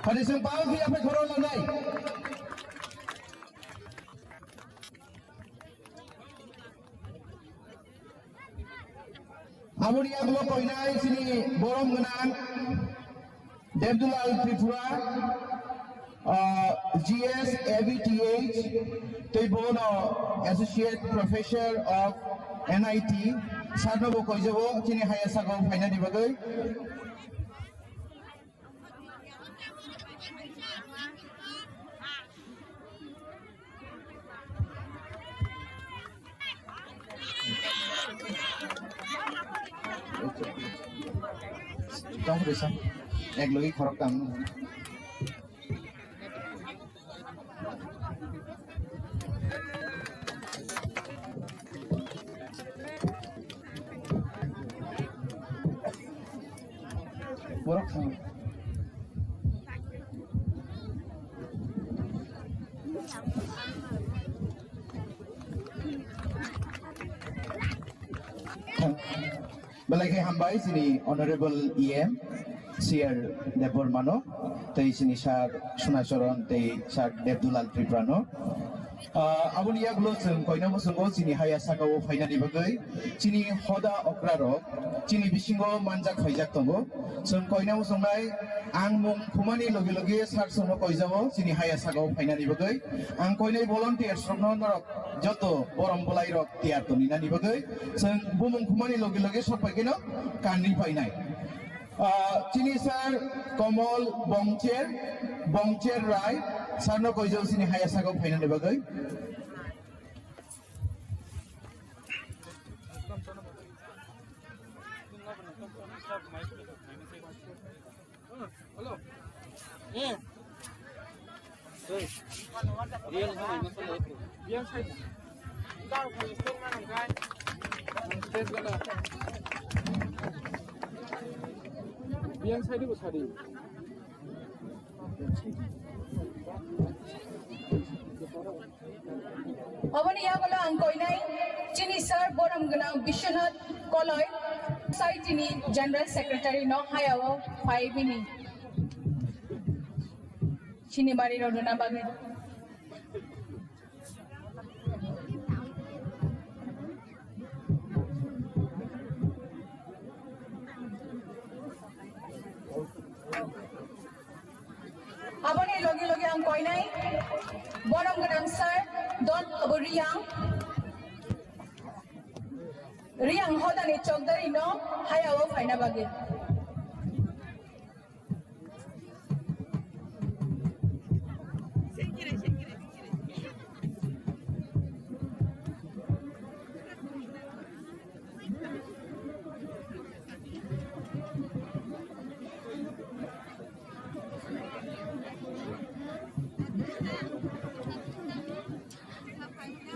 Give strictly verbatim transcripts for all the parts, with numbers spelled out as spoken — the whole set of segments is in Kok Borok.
Ani song pao khe apai khorang lanai. Aboni yagulo koinai chini borom gwnang Devdulal Tripura, ah, G S A B T H, tei bono Associate Professor of N I T, sarno bo koijabo chini haya sakao phainani bagwi. Tong risa, ek logi khorok tang. Borok thang. Belai khe hambai chini Honorable E M, C R Debbarmano, tei chini Sir Sunacharan tei Sir Devdulal Triprano. Ah, aboni yagulo chwng koina muchungo chini haya sakao phainani bagwi chini hoda okra rok chini bisingo manjak phaijak tongo. Chwng koina muchungnai ang mung khumani logi logi sir chwngno koijabo chini haya sakao phainani bagwi. Ang koinai volunteers rokno norok joto borom bwlai rok tiyar toni nani bagwi chwng bumung khumani logi logi sokpai keno kanri painai. Ah, chini sir Komol Bongcher, Bongcher Rai, sir no koijak chini haya sakao phainani bagwi. Hello. Eh. Hey. Real hai, masala itu. Biang sai. Tahu kalau stage mana, guys? Stage mana? Biang sai itu sadi. Oboni yagulo ang koinai chini sir borom gwnang Biswanath Koloi, society ni General Secretary no hayao phai bini chini bari rok rwna bagwi. Aboni logi logi ang koinai borom gwnang sir Don Abu Riang, Riang hodani chokdari no hayao phaina bagwi.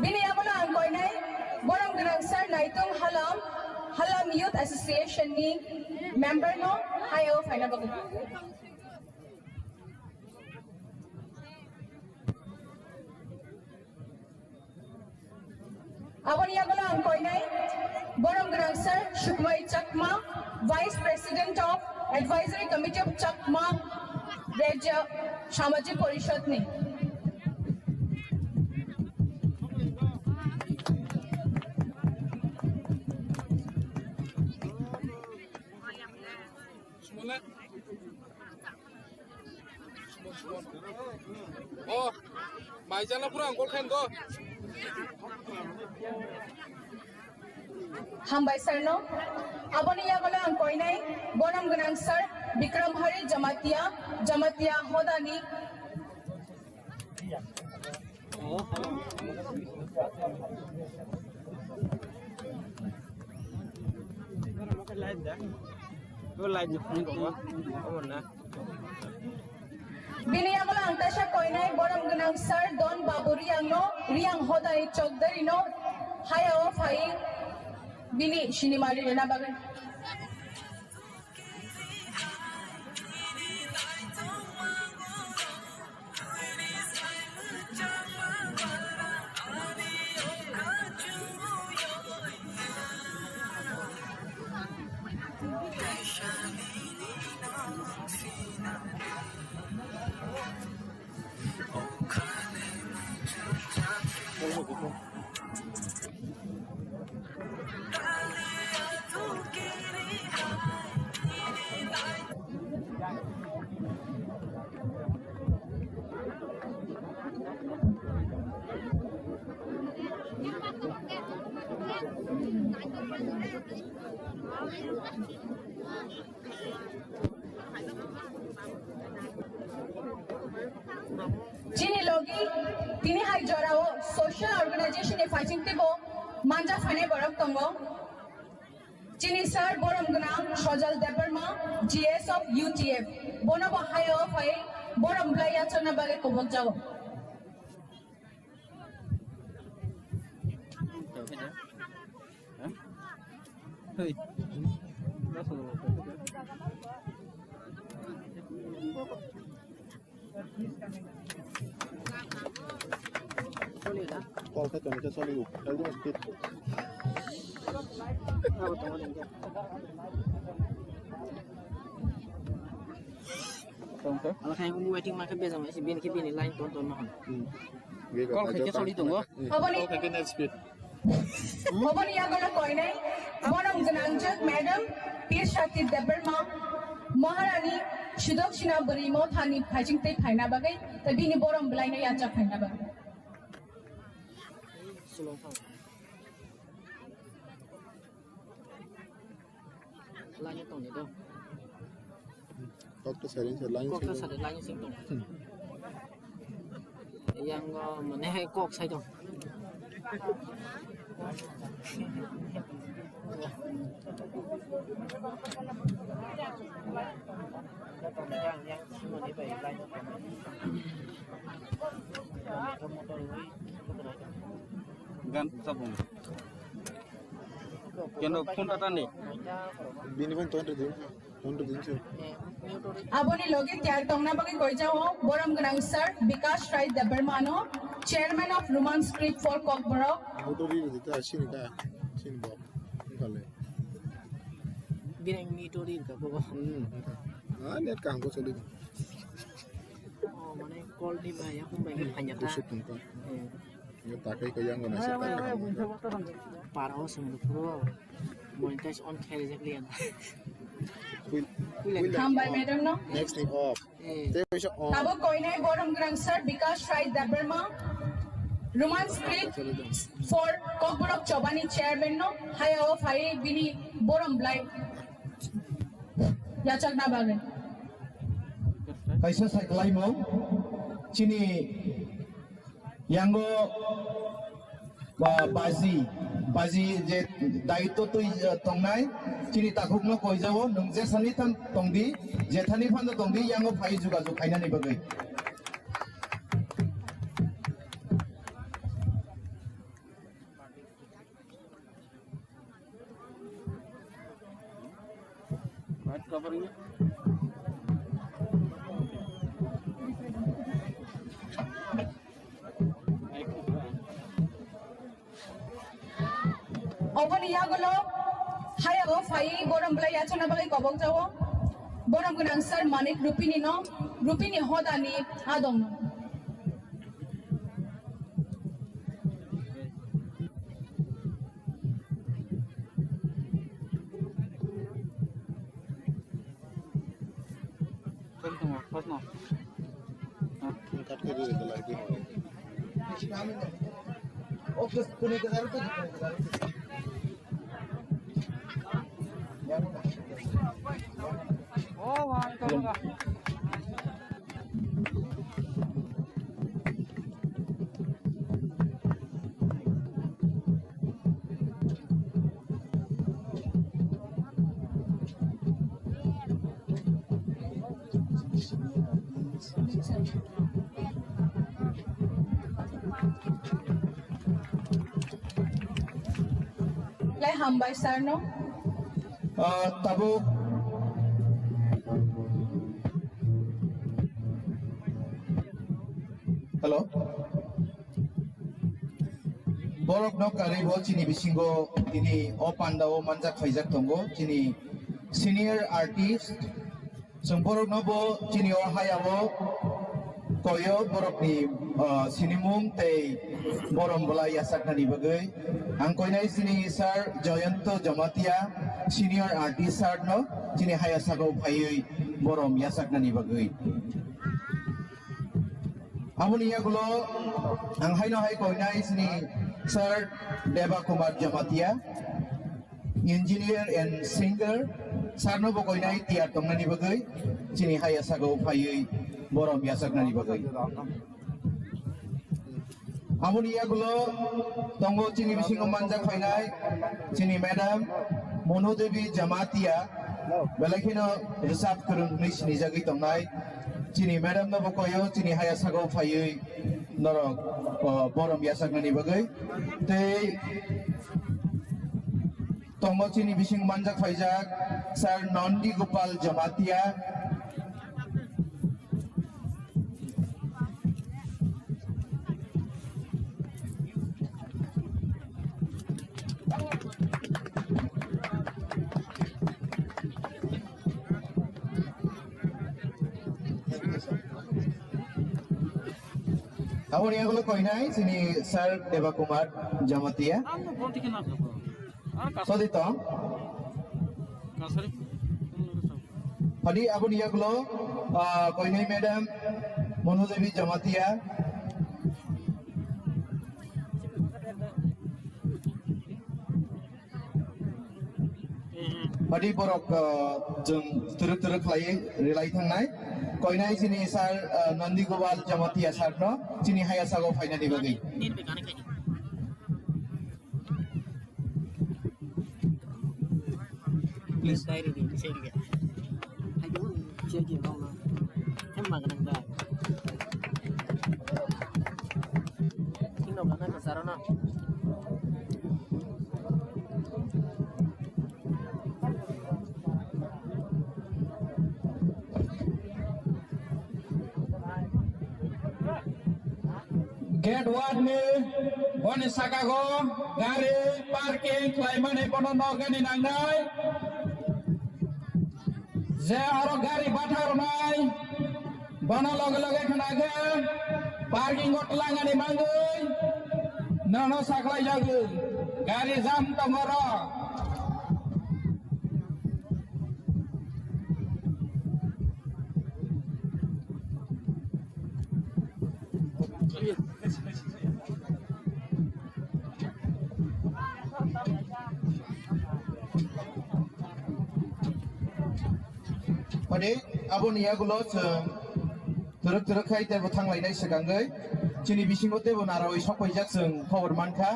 Bini yagulo ang koinai borom gwnang sir Naitung Halam, Halam Youth Association ni member no hayao phaina bagwi. Aboni yagulo ang koinai borom gwnang sir Sukmai Chakma, Vice President of Advisory Committee of Chakma Rajya Samajik Parishad ni. Oh, mai jana pura angkol khen do. Hambai sir no. Aboni yagulo ang koinai borom gwnang sir Bikram Hari Jamatia, Jamatia hodani. Bini yagulo ang taisa koinai borom gwnang sir Don Babu Riang no, Riang hodai chokdari no hayao phai bini sinimari rwna bagwi. Chini logi tini hai jorao social organization ni phaising teibo manja phainai borok tongo. Chini sir borom gwnang Sojal Debbarma, G S of U T F. Bono bo hayo phai borom bwlai yachakna bagwi kobok jago. Call khe tongkhe choligo, ekdom speed. Ala khe wngwi waiting ma khe bejama se bini khe bini line ton ton ma hwn. Hmm. Call khaikhe choli tongo. Hmm. Aboni call khaikhe net speed. Oboni yagono koinai borom gwnangjak Madam Pir Shakti Debbarma, Maharani Sudaksina Bwrwi Mothani phaising tei phaina bagwi tei bini borom bwlaino yachak phaina bagwi. Line tongni do. Kok to sari se line. Kok to sari line sing tong. Hmm. Yang go mane hai kok sai tong. Yang yang sing ni bai line tong. Gan sabung. Keno phone tata ni. Bini ban twenty din, twenty din se. Aboni logi tiyar tongna bagwi koijao borom gwnang sir Bikash Rai Debbarmano, Chairman of Roman Script for Kokborok. Motor ri di ta sini ta sini bo. Kale. Bini motor ri ka bo. Hmm. Ah, net kang ko choli. Oh, mane call ni ba ya kum ba ni phanya ta. Kusuk tong ta. Eh. Ini pakai ke yang mana sih? Para o sung puro monetize on khairi jak lian. Hambai madam no. Next thing off. Eh. Te bisa on. Tabuk koinai borom gwnang sir Bikash Rai Debbarma, Roman script for Kokborok Chobani chairman no, haya o phai bini borom blai yachakna bagwi. Kaisa sai khlaimung chini yango, ah, baji, baji je daitw twi, ah, tongnai, chini takhukno koijao, nwng jesani than tongdi, jethani phano tongdi, yango phai jugajug khainani bagwi. Oboni yagulo hayao phai borom bwlai yachana bagwi kobok jao. Borom gwnang sir Manik Rupini no, Rupini hodani adong no. Lai hambai sir no. Ah, tabuk. Hello. Borok no karwi bo chini bisingo tini o panda o manjak khaijak tongo chini senior artist. Chwng borokno bo chini o hayao koyo borokni, ah, sinimung tei borom bwla yachaknani bagwi ang koinai chini sir Joyonto Jamatia, senior artist sir no chini haya sakao phaiwi borom yachaknani bagwi. Aboni yagulo ang haino hai koinai chini sir Deba Kumar Jamatia, engineer and singer, sir no bo koinai tiyar tongnani bagwi chini haya sakao phaiwi borom yachaknani bagwi. Aboni yagulo tongo chini bisingo manjak phainai chini madam Monu Devi Jamatia, belai kheno rwchap kwrwng hwnwi sinijagwi tongnai. Chini madam no bo koyo chini haya sakao phaiwi norok, o, borom yachaknani bagwi. Tei tongo chini bising manjak phaijak sir Nondi Gopal Jamatia. Aboni yagulo koinai chini sir Deba Kumar Jamatia. Sodi tong. Phadi aboni yagulo, ah, koinai madam Monu Devi Jamatia. Phadi borok, ah, jwng twrwk twrwk khlaiwi rwlai thangnai. Koinai chini sir, ah, Nandi Gopal Jamatia sir no chini haya sakao phainani bagwi. Please. Diary di, bisa juga. Ayo, cek ya, bang. Emang kadang dah. Sino kana kasarana. Gate one ni boni saka go gari parking khlaimani bono nokgani nangnai. Je oro gari batharnai, bono loge loge khnago parking o twlangani mangwi nono saklai jago. Gari jam tongo oro. Phadi aboni yagulo chwng twrwk twrwk khai teibo thanglainai swkangwi chini bisingo teibo narawi sokpaijak chwng khobor mankha.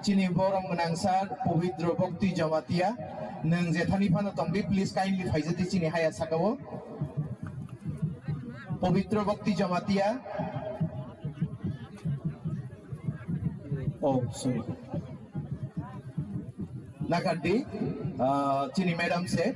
Chini borom gwnang sir Pabitra Bhakti Jamatia, nwng jethani phano tongdi, please kindly phaijadi chini haya sakao. Pabitra Bhakti Jamatia. Oh, sorry. Nakardi, ah, chini madam se.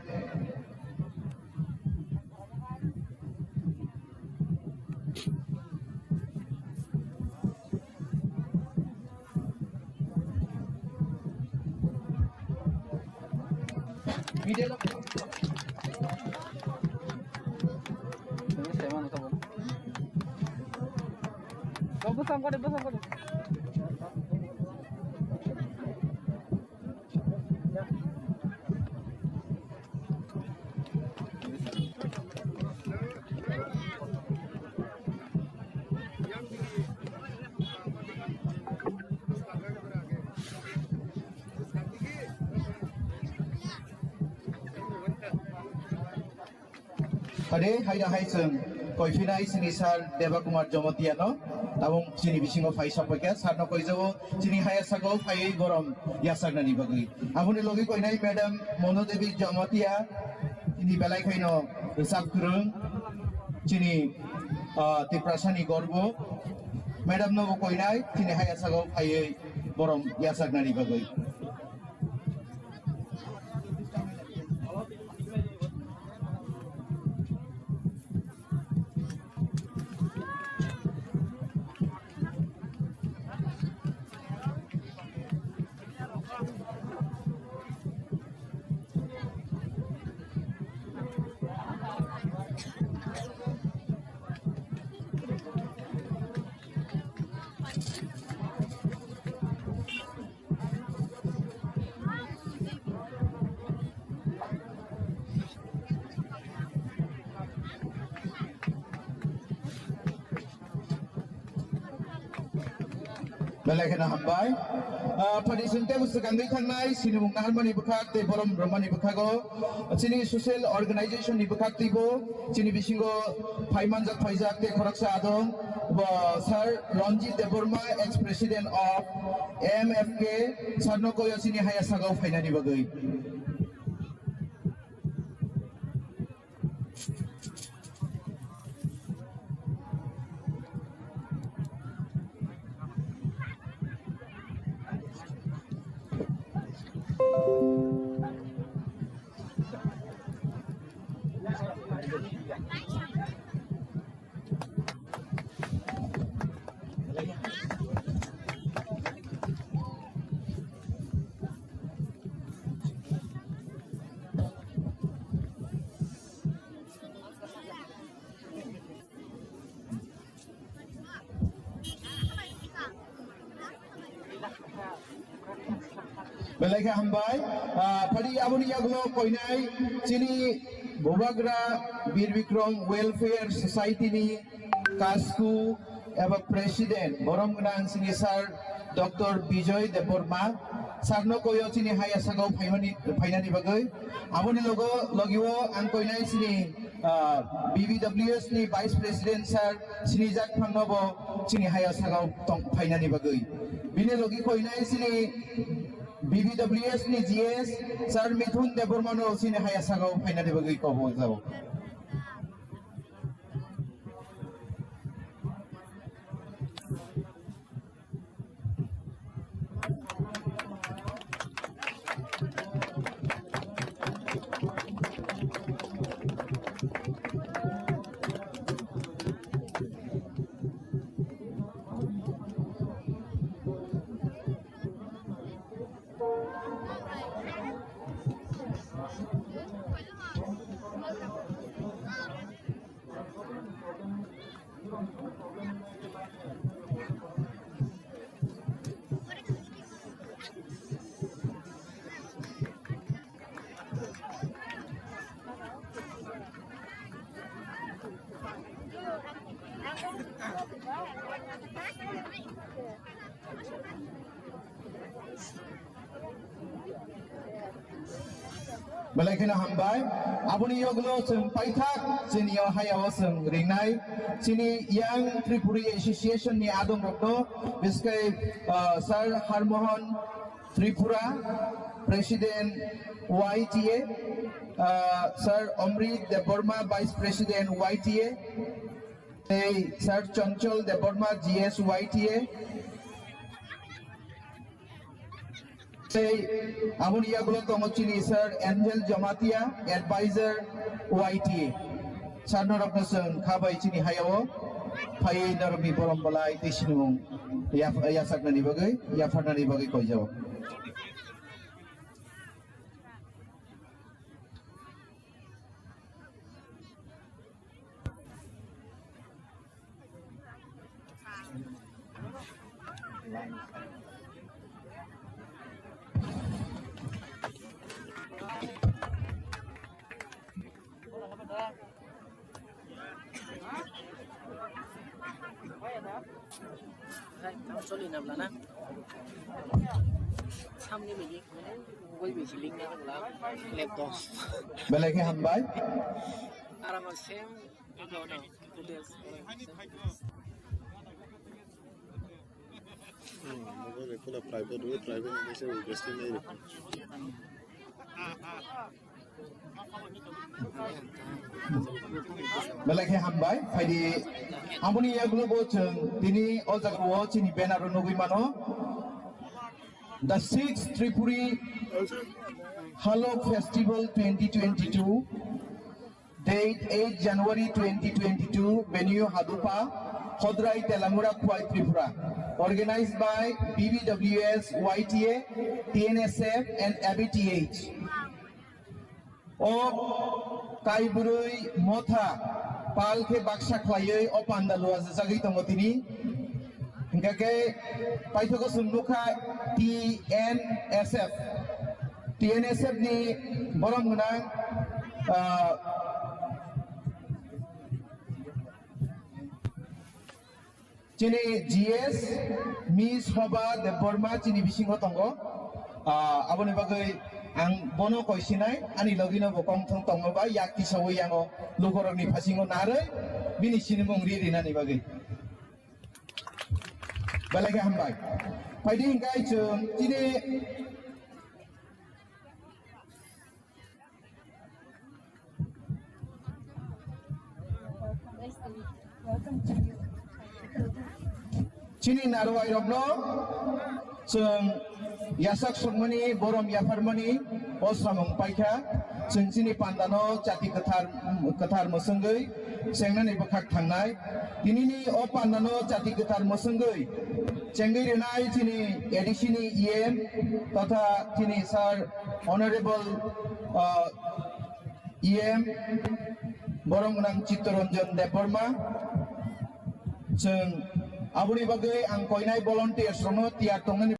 Bwsang kode, bwsang kode. Ade, haida hai chwng koiphinai chini sir Deba Kumar Jamatia no, tabuk chini bisingo phai sokpaikha, sir no koijago chini haya sakao phaiwi borom yachaknani bagwi. Aboni logi koinai madam Monu Devi Jamatia, chini belai khaino rwchap kwrwng, chini, ah, Tiprasani gorbo. Madam no bo koinai chini haya sakao phaiwi borom yachaknani bagwi. Belai kheno hambai. Ah, phani sung tei swkangwi thangnai sinimung naharmani bwkhak tei borom rwmani bwkhago chini social organization ni bwkhak twibo chini bisingo phaimanjak phaijak tei khoroksa adong bo Sir Ranjit Debbarma, ex president of M F K, sarno koyo chini haya sagao phainani bagwi. Belai khe hambai. Ah, phadi aboni yagulo koinai chini Bubagra Bir Bikram Welfare Society ni Kasku eba President, borom gwnang chini Sir Doctor Bijoy Debbarma, sarno koyo chini haya sagao phaimani, phainani bagwi. Aboni logo, logio ang koinai chini, ah, B B W S ni Vice President Sir Sinijak Phangno bo chini haya sagao tong phainani bagwi. Bini logi koinai chini B B W S ni G S Sir Mithun Debbarma no chini haya sagao phainani bagwi kobo jao. Belai kheno hambai. Aboni yoglo chwng paithak chini o hayao chwng ringnai chini Young Tripuri Association ni adong rokno, biskai, ah, Sir Harmohan Tripura, President Y T A, ah, Sir Omrit Debbarma, Vice President Y T A, tei Sir Chonchol Debbarma, G S Y T A, tei aboni yagulo tongo chini Sir Angel Jamatia, Advisor Y T A. Sir norokno chwng kha bai chini hayao phaiwi norokni borom belai tei sinimung yap-, yachaknani bagwi, yapharnani bagwi koijao. Hai, tamo choli na bla na. Samni mili, goi bisi ling na bla, lep dos. Belai khe hambai. Arama sem, no, no, two days. Hmm, mobile rok kula private rw, private ni se wngkha se nai rw. Belai khe hambai, phaidi aboni yagulo bo chwng tini o jaga o chini banner o nugwi mano. The sixth Tripuri Halok Festival twenty twenty-two. Date eight January twenty twenty-two, venue Hadupa, Hodrai Telamura, Khwai, Tripura. Organized by B B W S, Y T A, T N S F and A B T H. O Kaiburui Motha pal khe baksa khlaiwi o panda luajajagwi tongo tini. Hingkha khe paithago chwng nukha T N S F. T N S F ni borom gwnang, ah, Chini G S Miss Hoba Debbarma chini bisingo tongo. Ah, aboni bagwi ang bono koisinai, ani logino bo kongthong tongo ba yak tisawi yango lukorokni phasingo narwi bini sinimung ri rinani bagwi. Belai khe hambai. Phaidi hingkai chwng chini Chini narwai rokno chwng yasak sukmani, borom yapharmani o samung paikha. Chwng chini pandano chati kwthar, kwthar mwswngwi chengnani bwkhak thangnai. Tinini o pandano chati kwthar mwswngwi chengwi rwnai chini A D C ni E M totha chini Sir Honorable, ah, E M borom gwnang Chittaranjan Debbarma. Chwng aboni bagwi ang koinai volunteers rokno tiyar tongnani.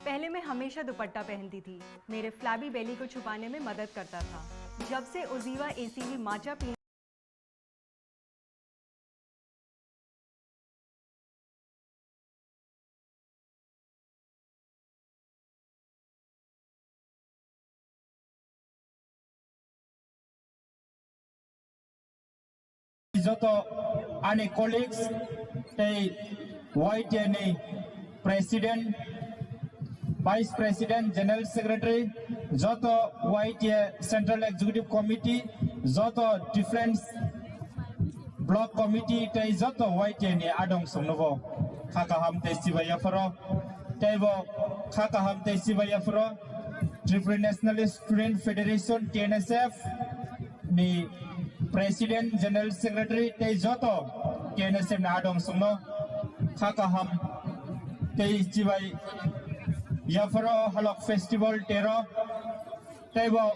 पहले मैं हमेशा दुपट्टा पहनती थी मेरे फ्लैबी बेली को छुपाने में मदद करता था। जब से उजीवा एसीवी माचा पीने Joto ani colleagues tei Y T A ni President, Vice President, General Secretary, joto Y T A Central Executive Committee, joto different Block Committee tei joto Y T A ni adong songnobo kha kaham tei chibai yapharo, tei bo kha kaham tei chibai yapharo Tripura National Student Federation, T N S F, ni President, General Secretary tei joto K N S M ni adong songno kha kaham tei chibai yapharo halok festival tero tei bo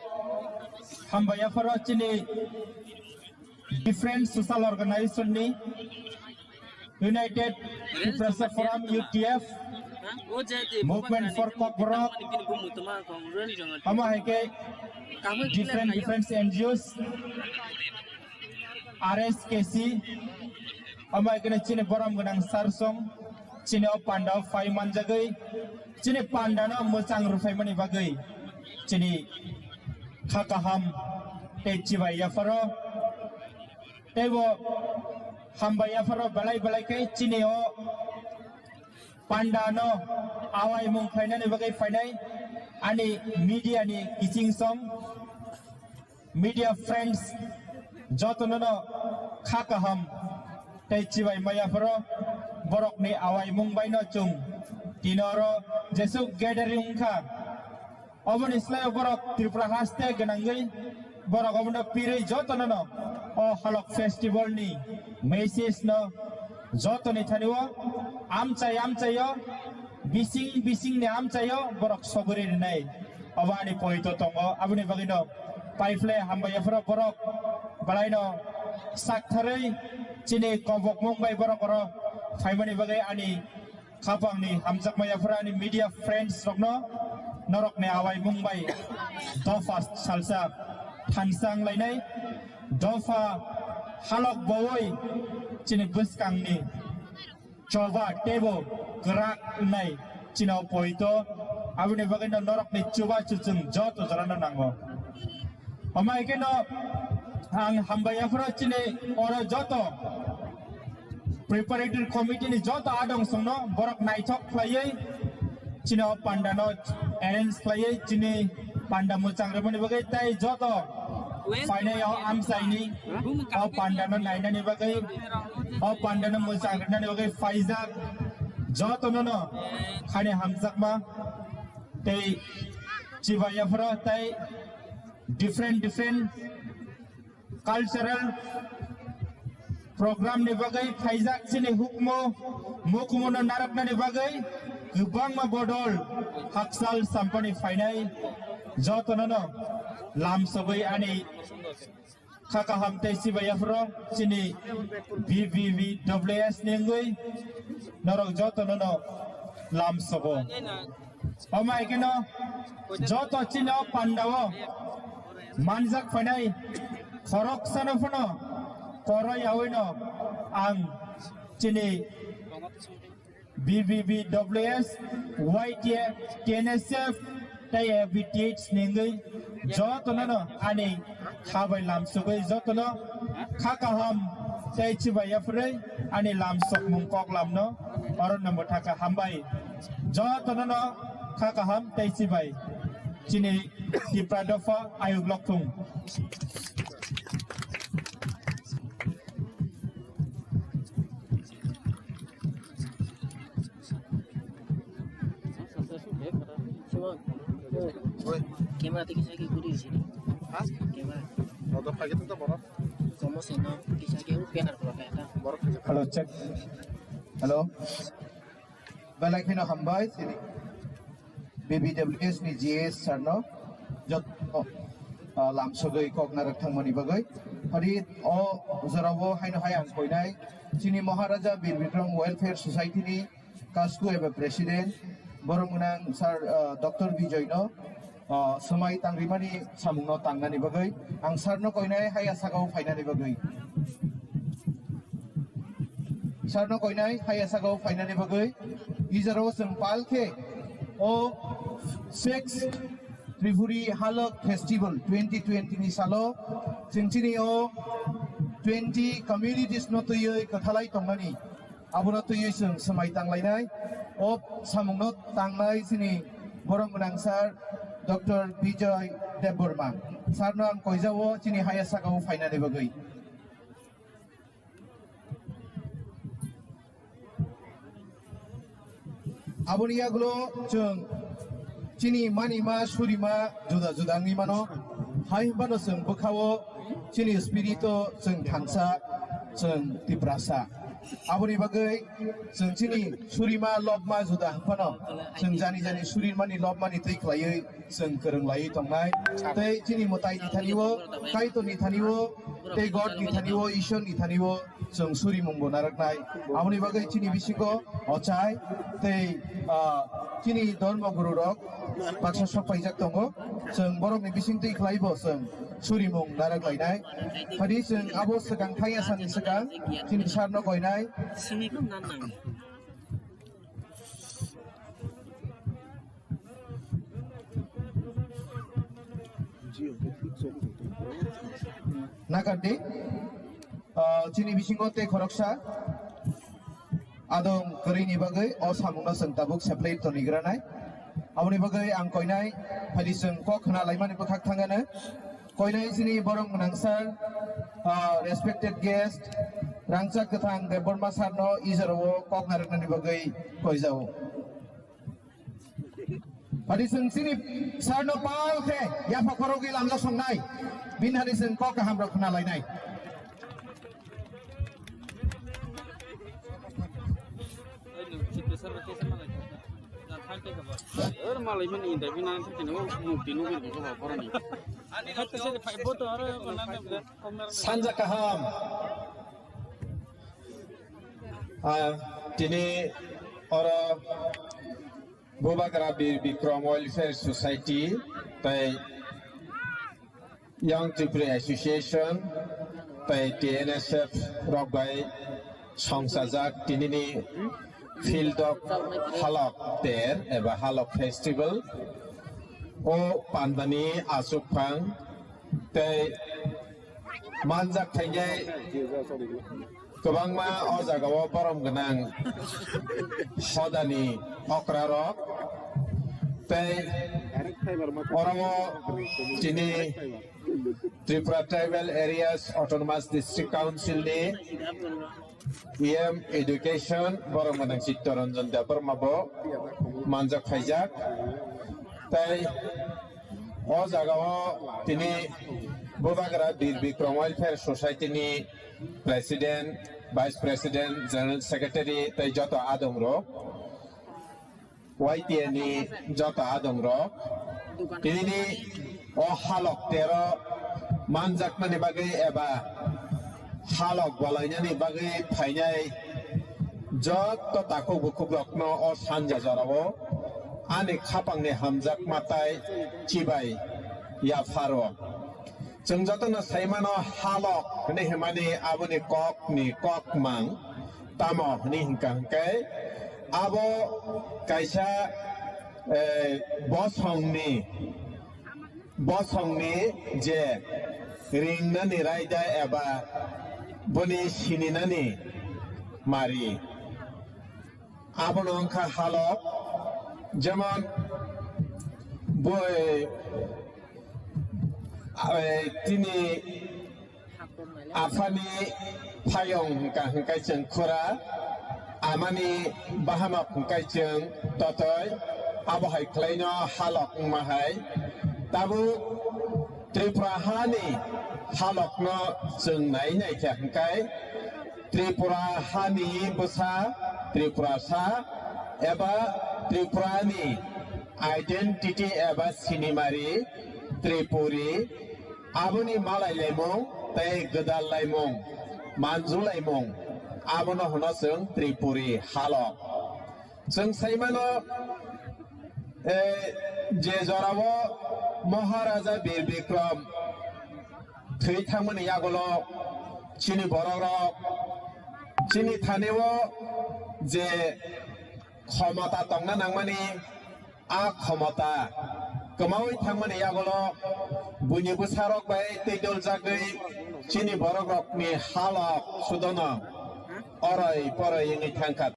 hambai yapharo chini different social organization ni United Tiprasa Forum, U T F, Movement for Kokborok, omo hai khe different, different N G Os, R S K C, omo hai khe chini borom gwnang sir song, chini o panda o phai manjagwi, chini panda no mwchang rwphaimani bagwi, chini Kha kaham tei chibai yapharo, teibo hambai yapharo belai belai khe chini o panda no awai mung khlainani bagwi phainai ani media ni kiching song, media friends jotono no kha kaham tei chibai maya phoro borok ni awai mung bai no chung tino oro jesuk gathering wngkha. Oboni slai borok Tripura haste gwnangwi borok obono pirwi jotono no o halok festival ni message no jotoni thani o amchai amchai o bising bising ni amchai o borok sogwi rinai. Obo ani poito tongo, aboni bagwi no paiphle hambai yaphoro borok belai no saktharwi chini kobok mung bai borok oro phaimani bagwi ani khapang ni hamjakma yaphoro ani media friends rokno norok ni awai mung bai dopha salsa thansang lainai dopha halok bowoi chini bwskang ni choba tebo kwrak wngnai chino poito, aboni bagwi no norok ni chuba chuchung joto jora no nango. Amai khe no ang hambai yaphoro chini oro joto preparatory committee ni joto adong songno borok naithok khlaiwi chino panda no arrange khlaiwi chini panda mwchang rwmani bagwi tei joto phainai o amchaini o panda no nainani bagwi o panda no mwchang rwnani bagwi phaijak jotono no khani hamjakma tei chibai yaphoro tei different different cultural program ni bagwi phaijak chini hukmo mukumu no narwknani bagwi kwbangma bodol hakchal sampani phainai jotono no lam sogwi ani kha kaham tei chibai yaphoro chini B B B W S ni wngwi norok jotono no lam sogo. Omo hai kheno joto chini o panda o manjak phainai khorok sano phano koroi yaui no ang chini B B B W S, Y T F, K N S F, tei F B T H ni wngwi jotono no ani kha bai lam sugwi jotono kha kaham tei chibai yaphrwi ani lam sokmung kok lamno oro no mwthaka hambai jotono no kha kaham tei chibai chini Tipra dopha ayuk lokthung. Camera tiki saki kuri sini. Ha? Camera. Motor pakai tu borok. Komo sino tiki saki u banner block ya ta. Borok pakai. Hello, check. Hello. Belai kheno hambai chini B B W S ni G S sir no joto, ah, lam sogwi kok narwk thangmani bagwi. Hari o jorao haino hai ang koinai chini Maharaja Bir Bikram Welfare Society ni Kasku eba President, borok mwnang Sir, ah, Doctor Bijoy no, ah, swmai tangrimani samung no tangnani bagwi, ang sir no koinai haya sakao phainani bagwi. Sir no koinai haya sakao phainani bagwi, ijaro chwng pal khe o six Tripuri Halok Festival twenty twenty ni salo chwng chini o twenty communities no twiwi kwthalai tongmani. Abono twiwi chwng swmai tanglainai. O samungno tangnai chini borok gwnang sir Doctor Bijoy Debbarma. Sir no ang koijao chini haya sakao phainani bagwi. Aboni yagulo chwng chini manima surima juda juda wngwi mano. Hai hwnphano chwng bwkhao chini spirito chwng thansa, chwng Tiprasa. Aboni bagwi chwng chini surima lobma juda hwnphano chwng jani jani surimani lobmani twi khlaiwi chwng kwrwng laiwi tongnai. Tei chini mwtai ni thani o, Kaitor ni thani o, tei God ni thani o, Ishwar ni thani o chwng suri mung bo narwknai. Aboni bagwi chini bisingo ochai tei, ah, chini dhormo guru rok baksa sok paijak tongo. Chwng borok ni bising twi khlai bo chwng suri mung narwk lainai. Phadi chwng abo swkang thangya sani swkang chini sar no koinai. Sini ko nan nang. Nakardi, ah, chini bisingo tei khoroksa adong kwrwini bagwi o samungno chwng tabuk seplai tonigra nai. Aboni bagwi ang koinai phaidi chwng kok khna laimani bwkhak thangano. Koinai chini borok gwnang sir, ah, respected guest, Rangchak Kwthang Debbarma sir no ijoro kok narwknani bagwi koijao. Phaidi chwng chini sir no pal khe yapha khorogwi lamjak songnai. Bini hani chwng kok kaham rok khna lainai. Sanja kaham. Ah, tini oro Bubagra Bir Bikram Welfare Society tei Young Tripura Association tei T N S F rok bai songchajak tinini Field of Halok Ter eba Halok Festival o pandani achukphang tei manjak thaigai. Kwbangma o jagao borom gwnang hodani okrarok tei oro o chini Tripura Tribal Areas Autonomous District Council ni E M Education borom gwnang Chittaranjan Debbarma bo manjak khaijak tei o jagao tini Bubagra Bir Bikram Welfare Society ni President, Vice President, General Secretary tei joto adongrok, Y T A ni joto adongrok, tinini o Halok Ter o manjakmani bagwi eba halok balainani bagwi phainai joto takhuk bukhukrokno o sanja jorao ani khapangni hamjakma tai chibai yapharo. Chwng jotono sai mano, halok hwnwi hwnmani aboni kokni kokmang tamo hwnwi hwnkha hwnkhe abo kaisa, eh, bosongni, bosongni je ringnani raida eba boni sininani mari. Abono wngkha halok, jemon boi, eh, tini aphani phayong hwnkha hwnkhe chwng khura, amani bahamak hwnkhe chwng totoi, abo hai khlaino halok wngma hai. Tabuk Tripura hani halokno chwng nai naikha hwnkhe, Tripura hani bwsa Tripurasa eba Tripurani identity eba sinimari Tripuri, aboni malai laimung tei gwdal laimung, manju laimung, abono hwno chwng Tripuri halok. Chwng sai mano, eh, je jorao Maharaja Bir Bikram thwi thangmani yagulo chini borokrok chini thanio je khomota tongna nangmani, a khomota kwmaui thangmani yagulo buini bwsarok bai twidoljagwi chini borokrokni halok sudono oroi poroi wngwi thangkha.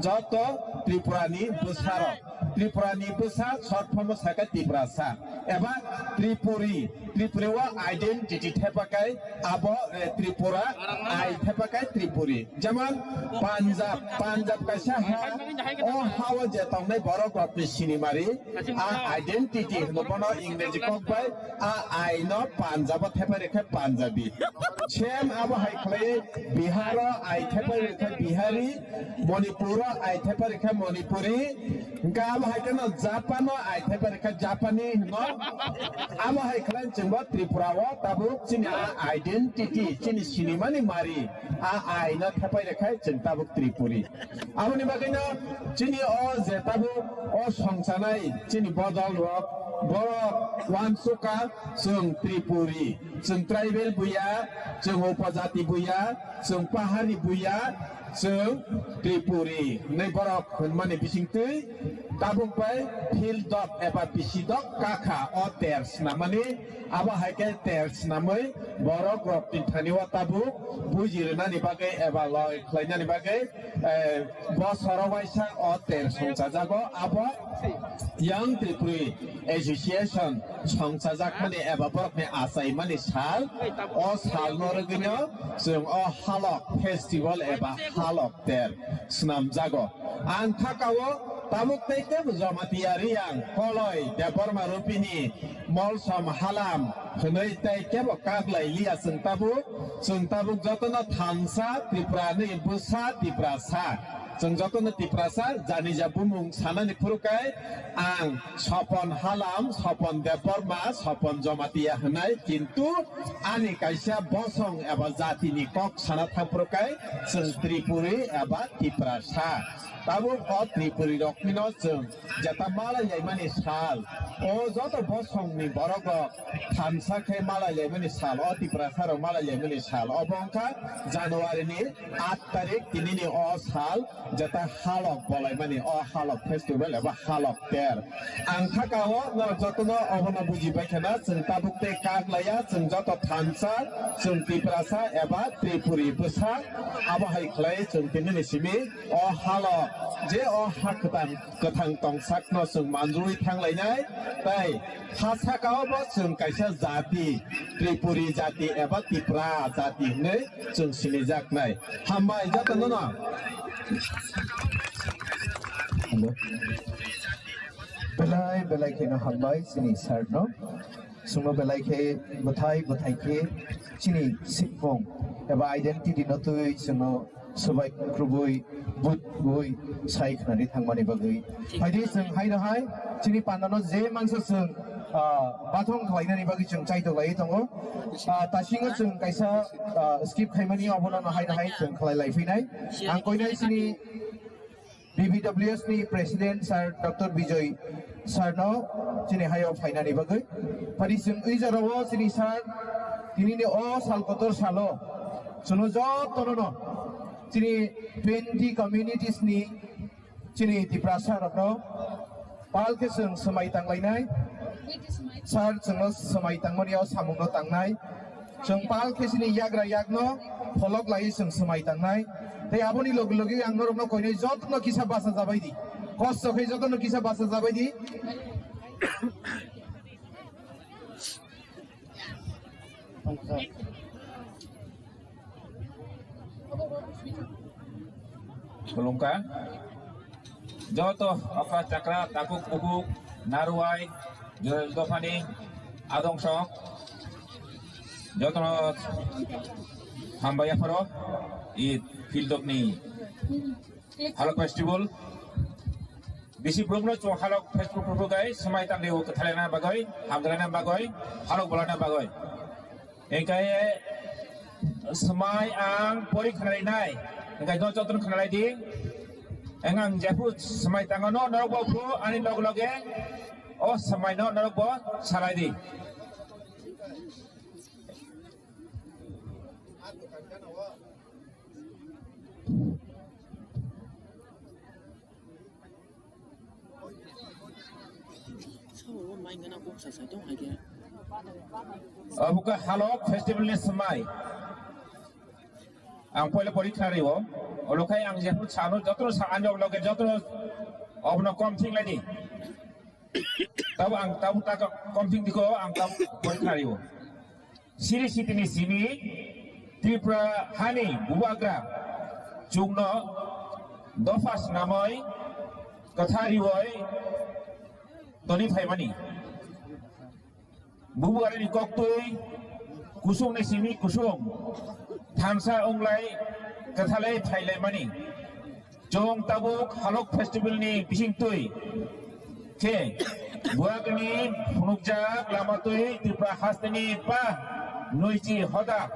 joto Tripura ni bwsa rok. Tripura ni bwsa short form o sakha Tiprasa. Eba Tripuri, Tripuri o identity thepakai abo, eh, Tripura, ai thepakai Tripuri. Jemon Punjab, Punjab kaisa ha, o ha o je tongnai borok rok ni sinimari, a identity hwno bono Ingreji kok bai, a ai no Punjab o thepai rikha Punjabi. Same abo hai khlai Bihar o ai thepai rikha Bihari, Manipur o ai thepai rikha Manipuri, hwnkhe abo hai kheno Japan o ai thepai rikha Japani hwno. Abo hai khlai chwngbo Tripura o tabuk chini a identity, chini sinimani mari, a ai no thepai rikha chwng tabuk Tripuri. Aboni bagwino chini o je tabuk o songchanai chini bodol rok, borok uansukha chwng Tripuri, chwng tribal buya, chwng upajati buya, chwng pahari buya, chwng Tripuri hwnwi borok hwnmani bisingtwi tabuk bai phil dok eba bisi dok kakha o ter snamani. Abo hai khe ter snamwi borok rok ni thani o tabuk buji rwnani bagwi eba loi khlainani bagwi, eh, bosoro waisa o ter songchajago. Abo Young Tripuri Association songchajakmani eba borokni achaimani sal, o salno rwgwino chwng o Halok Festival eba Halok Ter swnamjago. Ang thakao tabuk tei tebo Jamatia Riyang Koloi Debbarma Rupini Molsom Halam hwnwi tei kebo kak lai liya chwng tabuk, chwng tabuk jotono thansa Tripurani bwsa Tiprasa. Chwng jotono Tiprasa jani ja bumung sanani phuru khe ang Sopon Halam, Sopon Debbarma, Sopon Jamatia hwnai, kintu ani kaisa bosong eba jatini kok sana thang phuru khe chwng Tripuri eba Tiprasa. Tabuk o Tripuri roknino chwng jeta malai laimani sal, o joto bosongni borok rok thansa khe malai laimani sal, o Tiprasa rok malai laimani sal, obo wngkha January ni aat tarik, tinini o sal, jeta Halok bolaimani, o Halok festival eba Halok ter. Ang thakao no jotono obono buji bai khana, chwng tabuk tei kak laya, chwng joto thansa, chwng Tiprasa eba Tripuri bwsa, abo hai khlai chwng tinini simi o Halok, je o ha kwthang, kwthang tong sakno chwng manjui thanglainai, tei ha sakao bo chwng kaisa jati, Tripuri jati eba Tipra jati hwnwi chwng sinijaknai. Hambai jotono no. Hello. Belai belai kheno hambai chini sir no. Chwngno belai khe bwthai bwthai khe chini sikmung eba identity no twi chwngno swbai kwrwbwi butwi sai khnani thangmani bagwi. Phaidi chwng haino hai chini pandano je mangsa chwng, ah, bathong khlainani bagwi chwng chaitok laiwi tongo. Ah, tasingo chwng kaisa, ah, skip khaimani obono no haino hai chwng khlai lai phinai. Ang koinai chini B B W S ni President Sir Doctor Bijoy Sir no chini hayo phainani bagwi. Pari chwng ui jorao chini Sir tinini o sal kotor salo chwngno jotono no chini twenty communities ni chini Tiprasa rokno pal khe chwng swmai tanglainai. Sir chwngno swmai tangmani o samungno tangnai. Chwng pal khe chini yagra yakno pholok lai chwng swmai tangnai. Tei aboni logi logi ang norokno koinai jotono kisa basa jabai di. Kosto khe jotono kisa basa jabai di. Khulumkha. Joto okra chakra, takhuk bukhuk, narwai, jora dophani adong sok, jotono hambai yapharo, i fieldokni Halok Festival. Bisi borokno chwng Halok Festival phuru gai swmai tangdi o kwthalena bagwi, hamjalena bagwi, halok bolana bagwi. Engkai swmai ang pori khnarinai. Engkai no jotono khnalai di. Eng ang jephu swmai tango no norok bo phu ani log loge o swmai no norok bo salai di. Obo khe Halok Festival ni swmai. Ang poila porikha rio. Olokhai ang jephru sano jotono sa anjok loge jotono obno kom thing ladi. Tabu ang tabu ta kom thing diko ang tabu porikha rio. Siri sitini simi Tripura hani bubagra chungno dopha snamoi kwtharioi toni phaimani. Bubagrani koktwi kusungni simi kusung thansa onglai kwthalai phailaimani. Chwng tabuk Halok Festival ni bisingtwi khe bubagrani phunukjak lamatwi Tripura hasteni pa nwichi hoda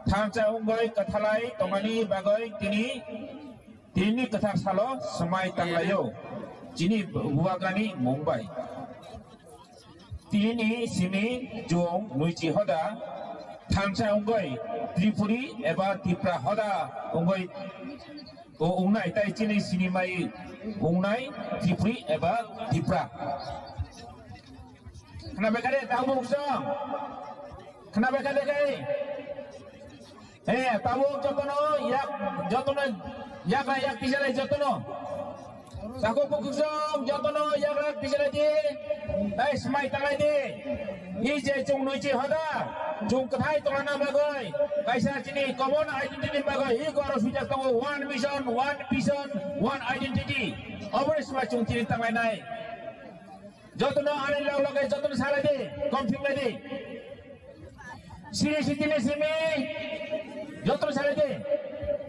thansa ongoi kwthalai tongmani bagwi tini, tinini kwthar salo swmai tanglaio chini bubagrani mung bai. Tini simi chwng nwichi hoda thansa ongoi Tripuri eba Tipra hoda ongoi o ongnai tai chini simi mai ongnai Tripuri eba Tipra. Khna bekha de tabuk song. Khna bekha de kai. He, tabuk jotono yak, jotono yak na yak tijalai jotono. Takhuk bukhuk song jotono yak na yak tijalai di. Tai smai tanglai di. I je chwng nwichi hoda, chwng kwthai tongna bagwi, kaisa chini common identity bagwi, i goro swijak tongo one mission, one vision, one identity. Oboni smai chwng chini tanglainai. Jotono ani log loge jotono salai di, kom thing lai di. Siri sitini simi, jotono salai di.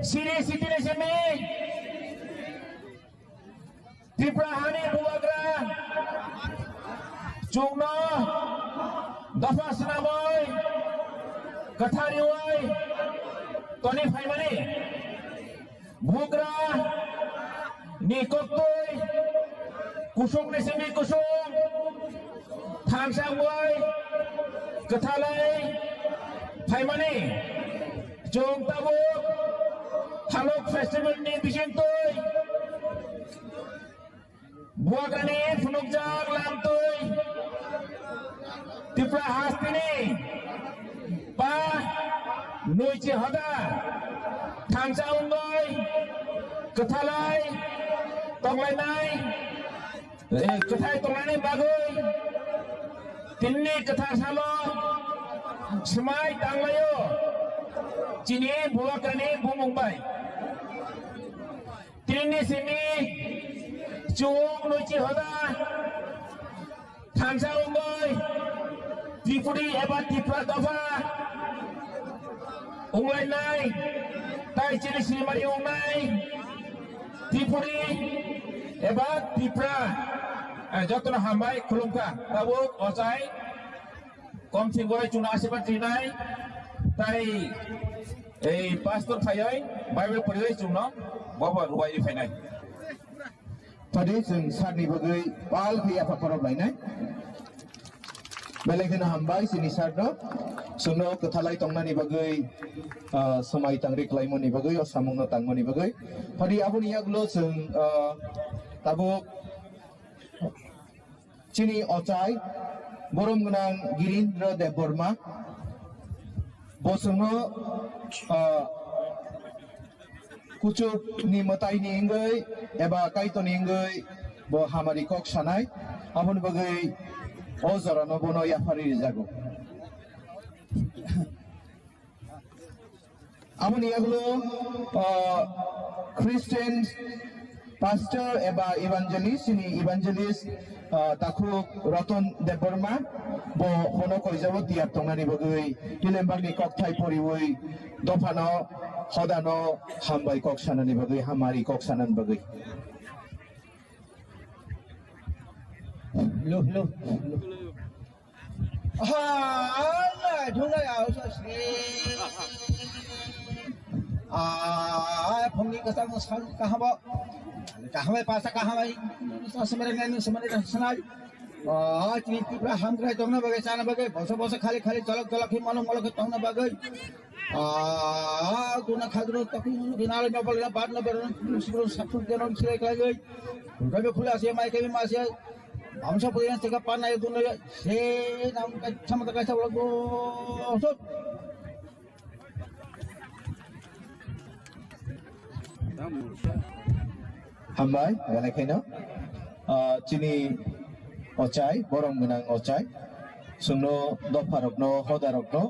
Siri sitini simi. Tripura hani bubagra chwngno dopha swnamwi kwthariwi toni phaimani. Bubagra ni koktwi kusung ni simi kusung thansa wngwi kwthalai phaimani. Chwng tabuk Halok Festival ni bisingtwi Bubagrani phunukjak lamtwi Tripura hasteni pa nwichi hoda thansa wngwi kwthalai tonglainai, eh, kwthai tonglainai bagwi tinini kwthar salo swmai tanglaio chini Bubagrani bumung bai. Tini simi chwng nwichi hoda thansa wngwi Tripuri eba Tipra dopha wnglainai tai chini sinimari wngnai Tripuri eba Tipra, eh, jotono hambai khulumkha tabuk ochai. Kom thing bai chwngno asirwad rinai, tai ei pastor phaiwi Bible poriwi chwngno bobo ruwai ri phainai. Phadi chwng sarni bagwi pal khe yapha khorop lainai. Belai kheno hambai chini sarno, chwngno kwthalai tongnani bagwi, ah, swmai tangri klaimani bagwi, o samungno tangmani bagwi. Phadi aboni yagulo chwng, ah, tabuk chini ochai borom gwnang Girindra Debbarma bo chwngno, ah, kuchuk ni mwtai ni wngwi eba Kaitor ni wngwi bo hamari kok sanai, aboni bagwi o jorano bono yaphari rijago. Aboni yagulo, ah, Christian pastor eba evangelist, chini evangelist, ah, takhuk Ratan Debbarma, bo bono koijabo tiyar tongnani bagwi, Dilembakni kokthai poriwi, dophano, hodano, hambai kok sanani bagwi, hamari kok sanani bagwi. Hello, hello. Hala, thunai au sa se. Ah, phungni kasang sang kahaba. Kahamai pasa kahamai. Sa semare ngai semare sanai. Ah, chini Tripura hamkrai tongna bagai sana bagai. Bosa bosa khali khali cholok cholok hi malok malok tongna bagai. Ah, guna khadro tapi guna le nopal na bad na beron. Sibro sapur janon silai kai gai. Gabe khule ase mai kai ma ase. Amsa puri na cheka pan na dun le se nam ka chama ka sa lo go. Sot. Hambai, belai kheno. Ah, chini ochai, borom gwnang ochai. Chwngno dopharokno, hodarokno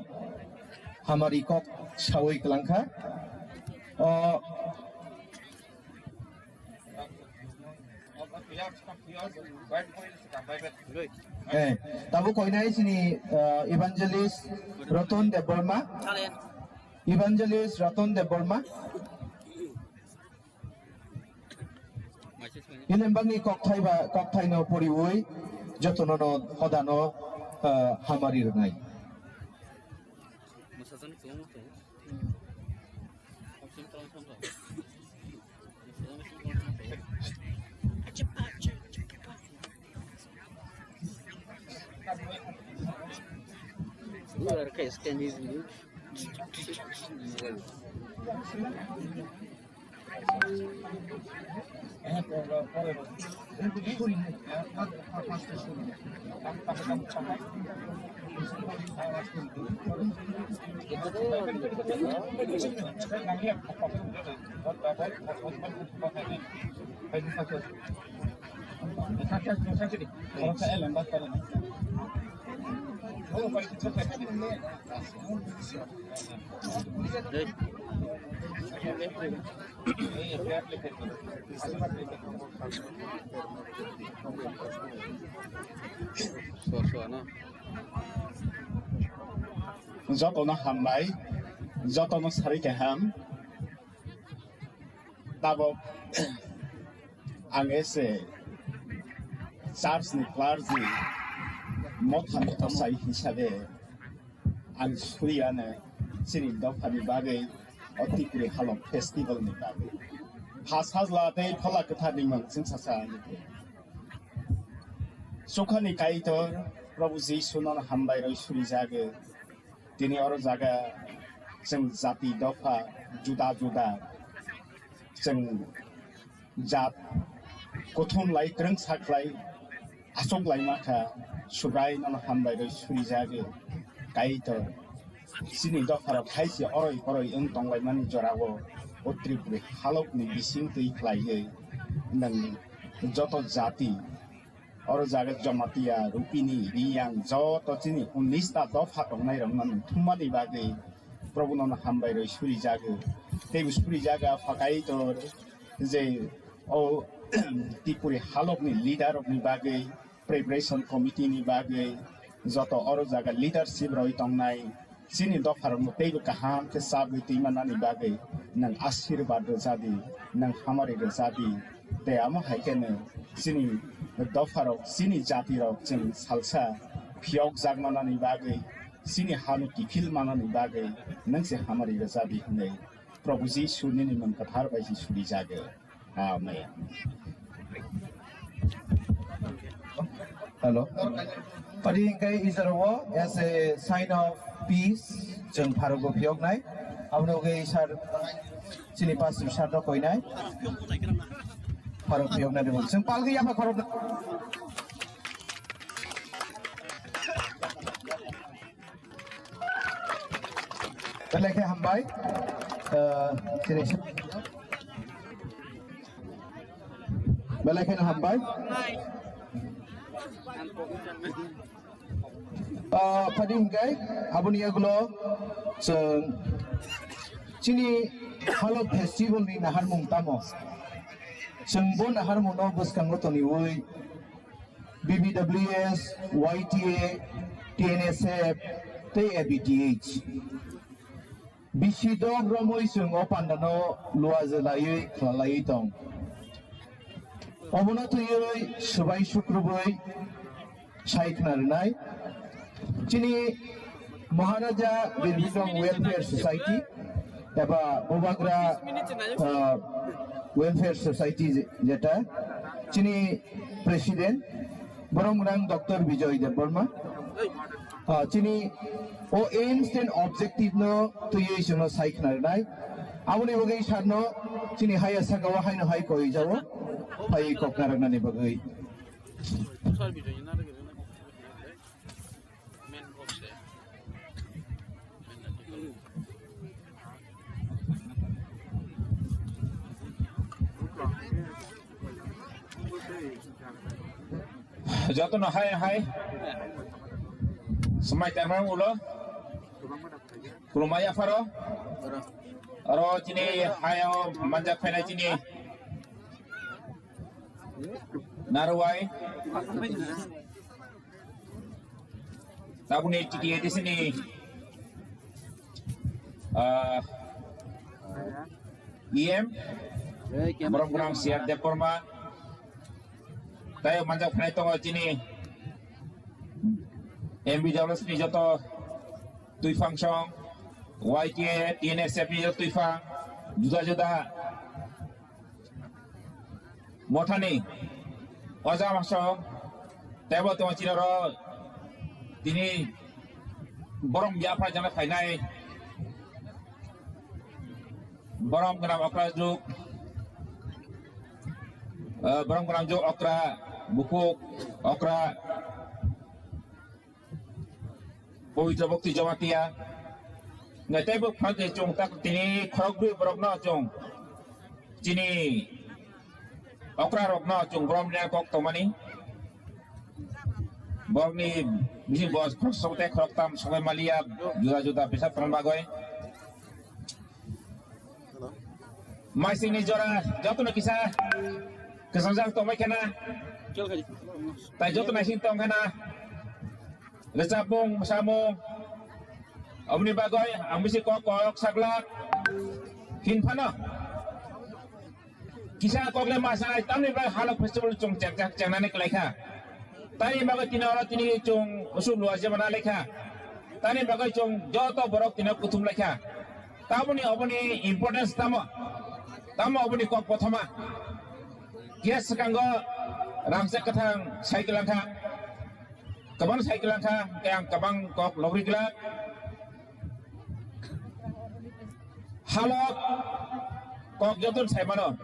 hamari kok sawi kwlangkha. O, eh, tabuk koinai chini, ah, Evangelist Ratan Debbarma. Evangelist Ratan Debbarma. Ilembangni kokthai ba, kokthaino poriwi jotono no hodano, ah, hamari rwnai. Jotono hambai, jotono sari kaham. Tabok ang ese church ni clergy, motha ni tosai hisabe ang suriya ne chini dopha ni bagwi o Tipuri Halok festival ni bagwi. Ha sajla tei Phola Kwthar ni mung chwng sasa ani. Chukha ni Kaitor Prabhu Jisu no hambai rwi suri jagwi. Tini oro jaga chwng jati dopha juda juda chwng jat kuthum lai, kwrwngsa khlai, achuk lai ma kha, Subrai nono hambai rwi suri jagwi. Kaitor, chini dopharok hai se oroi poroi wng tong lai mani jorao o Tripuri halok ni bising twi khlaiwi nwng joto jati, oro jaga Jamatia, Rupini, Riyang, joto chini unnis ta dopha tongnai rok no thumani bagwi Prabhu nono hambai rwi suri jago. Tei bo suri jaga phakai to je o Tipuri halok ni leader rok ni bagwi, preparation committee ni bagwi, joto oro jaga leadership rwi tongnai, chini dopharokno teibo kaham khe chabwi twimanani bagwi nwng asirwad rwjadi, nwng hamari rwjadi. Tei amo hai kheno chini dopharok, chini jatirok chwng salsa phiyokjak manani bagwi, chini hano kiphil manani bagwi nwng se hamari rwjadi hwnwi Prabhu Jisu nini mung kwthar bai se surijago. Amen. Hello. Padi hingkai ijaro as a sign of peace, chwng pharogo phiyoknai. Aboni ugwi sir, chini pastor sir no koinai. Pharok phiyoknai de chwng palgi yapha khorok. Belai khe hambai. Eh, chini belai kheno hambai. Ah, padi hingkai, aboni yagulo chwng chini Halok festival ni naharmung tamo? Chwng bo naharmung no bwskango toniwi B B W S, Y T A, T N S F tei A B T H. Bisi dok romwi chwng o pandano luajalaiwi khwlalaiwi tong. Obono twiwi swbai sukrubwi sai khna rwnai. Chini Maharaja Bir Bikram Welfare Society eba Bubagra, ah, Welfare Society je-, jeta chini President, Boromgwnang Doctor Bijoy Debbarma, ah, chini o aims and objective no twiwi chwngno sai khna rwnai. Aboni bagwi sir no chini haya saka o haino hai koi jago, phai kok narwknani bagwi. Jotono hai hai. Swmai tangmani ulo. Khulumai yapharo. Oro chini hayo manjak phainai chini Narwai. Tabuni T T A D C ni, ah, E M, Borok Gwnang C R Debbarma, tei manjak phainai tongo chini M B W S ni joto twiphang song, Y T A, T N S F ni joto twiphang, juda juda mothani oja maso tebo tongma chiraro tini borom yapha jana phainai borom gwnang okra juk, eh, borom gwnang juk okra bukuk okra Pawitra Bhakti Jamatia. Ngai tei bo phang je chwng tak tini khorok dui borok no chwng chini okra rok no chwng borom ni kok tongmani. Borok ni bisi bos khorok sok tei khorok tam sogwi maliya juda juda bisa tong bagwi. Maisingni jora jotono kisa kwchajak tongbai khena. Tai joto naising tong khena. Rwchapmung, mwsamung. Oboni bagwi ang bisi kok kok saglak. Hin phano. Kisa kokle ma sanai tamni bai halok festival chwng chak chak changnani kwlaikha. Tani bagwi tini oro tini chwng usuk lua jeba na lekha. Tani bagwi chwng joto borok tini kuthum lekha. Tamoni oboni importance tamo? Tamo oboni kok kothoma? Khe swkango rangchak kwthang cycle langkha. Kwbang cycle langkha, tei ang kwbang kok logri glak. Halok kok joton sai mano.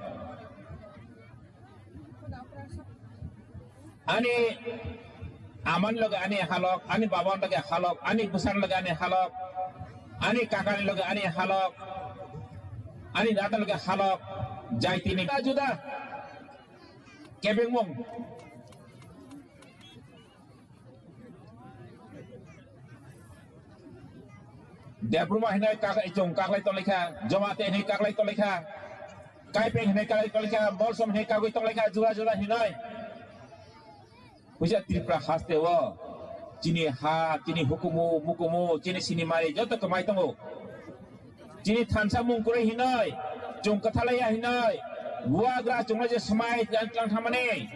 Ani aman loge ani halok, ani baban loge halok, ani busan loge ani halok, ani kakani loge ani halok, ani dada loge halok, jaitini juda juda kebengmung. Debruma hinai kak-, chwng kaklai tonglaikha, Jomate hinai kaklai tonglaikha, Kaipeng hinai kaklai tonglaikha, Molsom hinai kagwi tonglaikha, juda juda hinai. Puisa Tripura haste o chini ha, chini hukumu, mukumu, chini sinimari joto kwmai tongo. Chini thansa mung kwrwi hinai, chwng kwthalaiya hinai, bubagra chwngno je swmai tlang tlang thamani.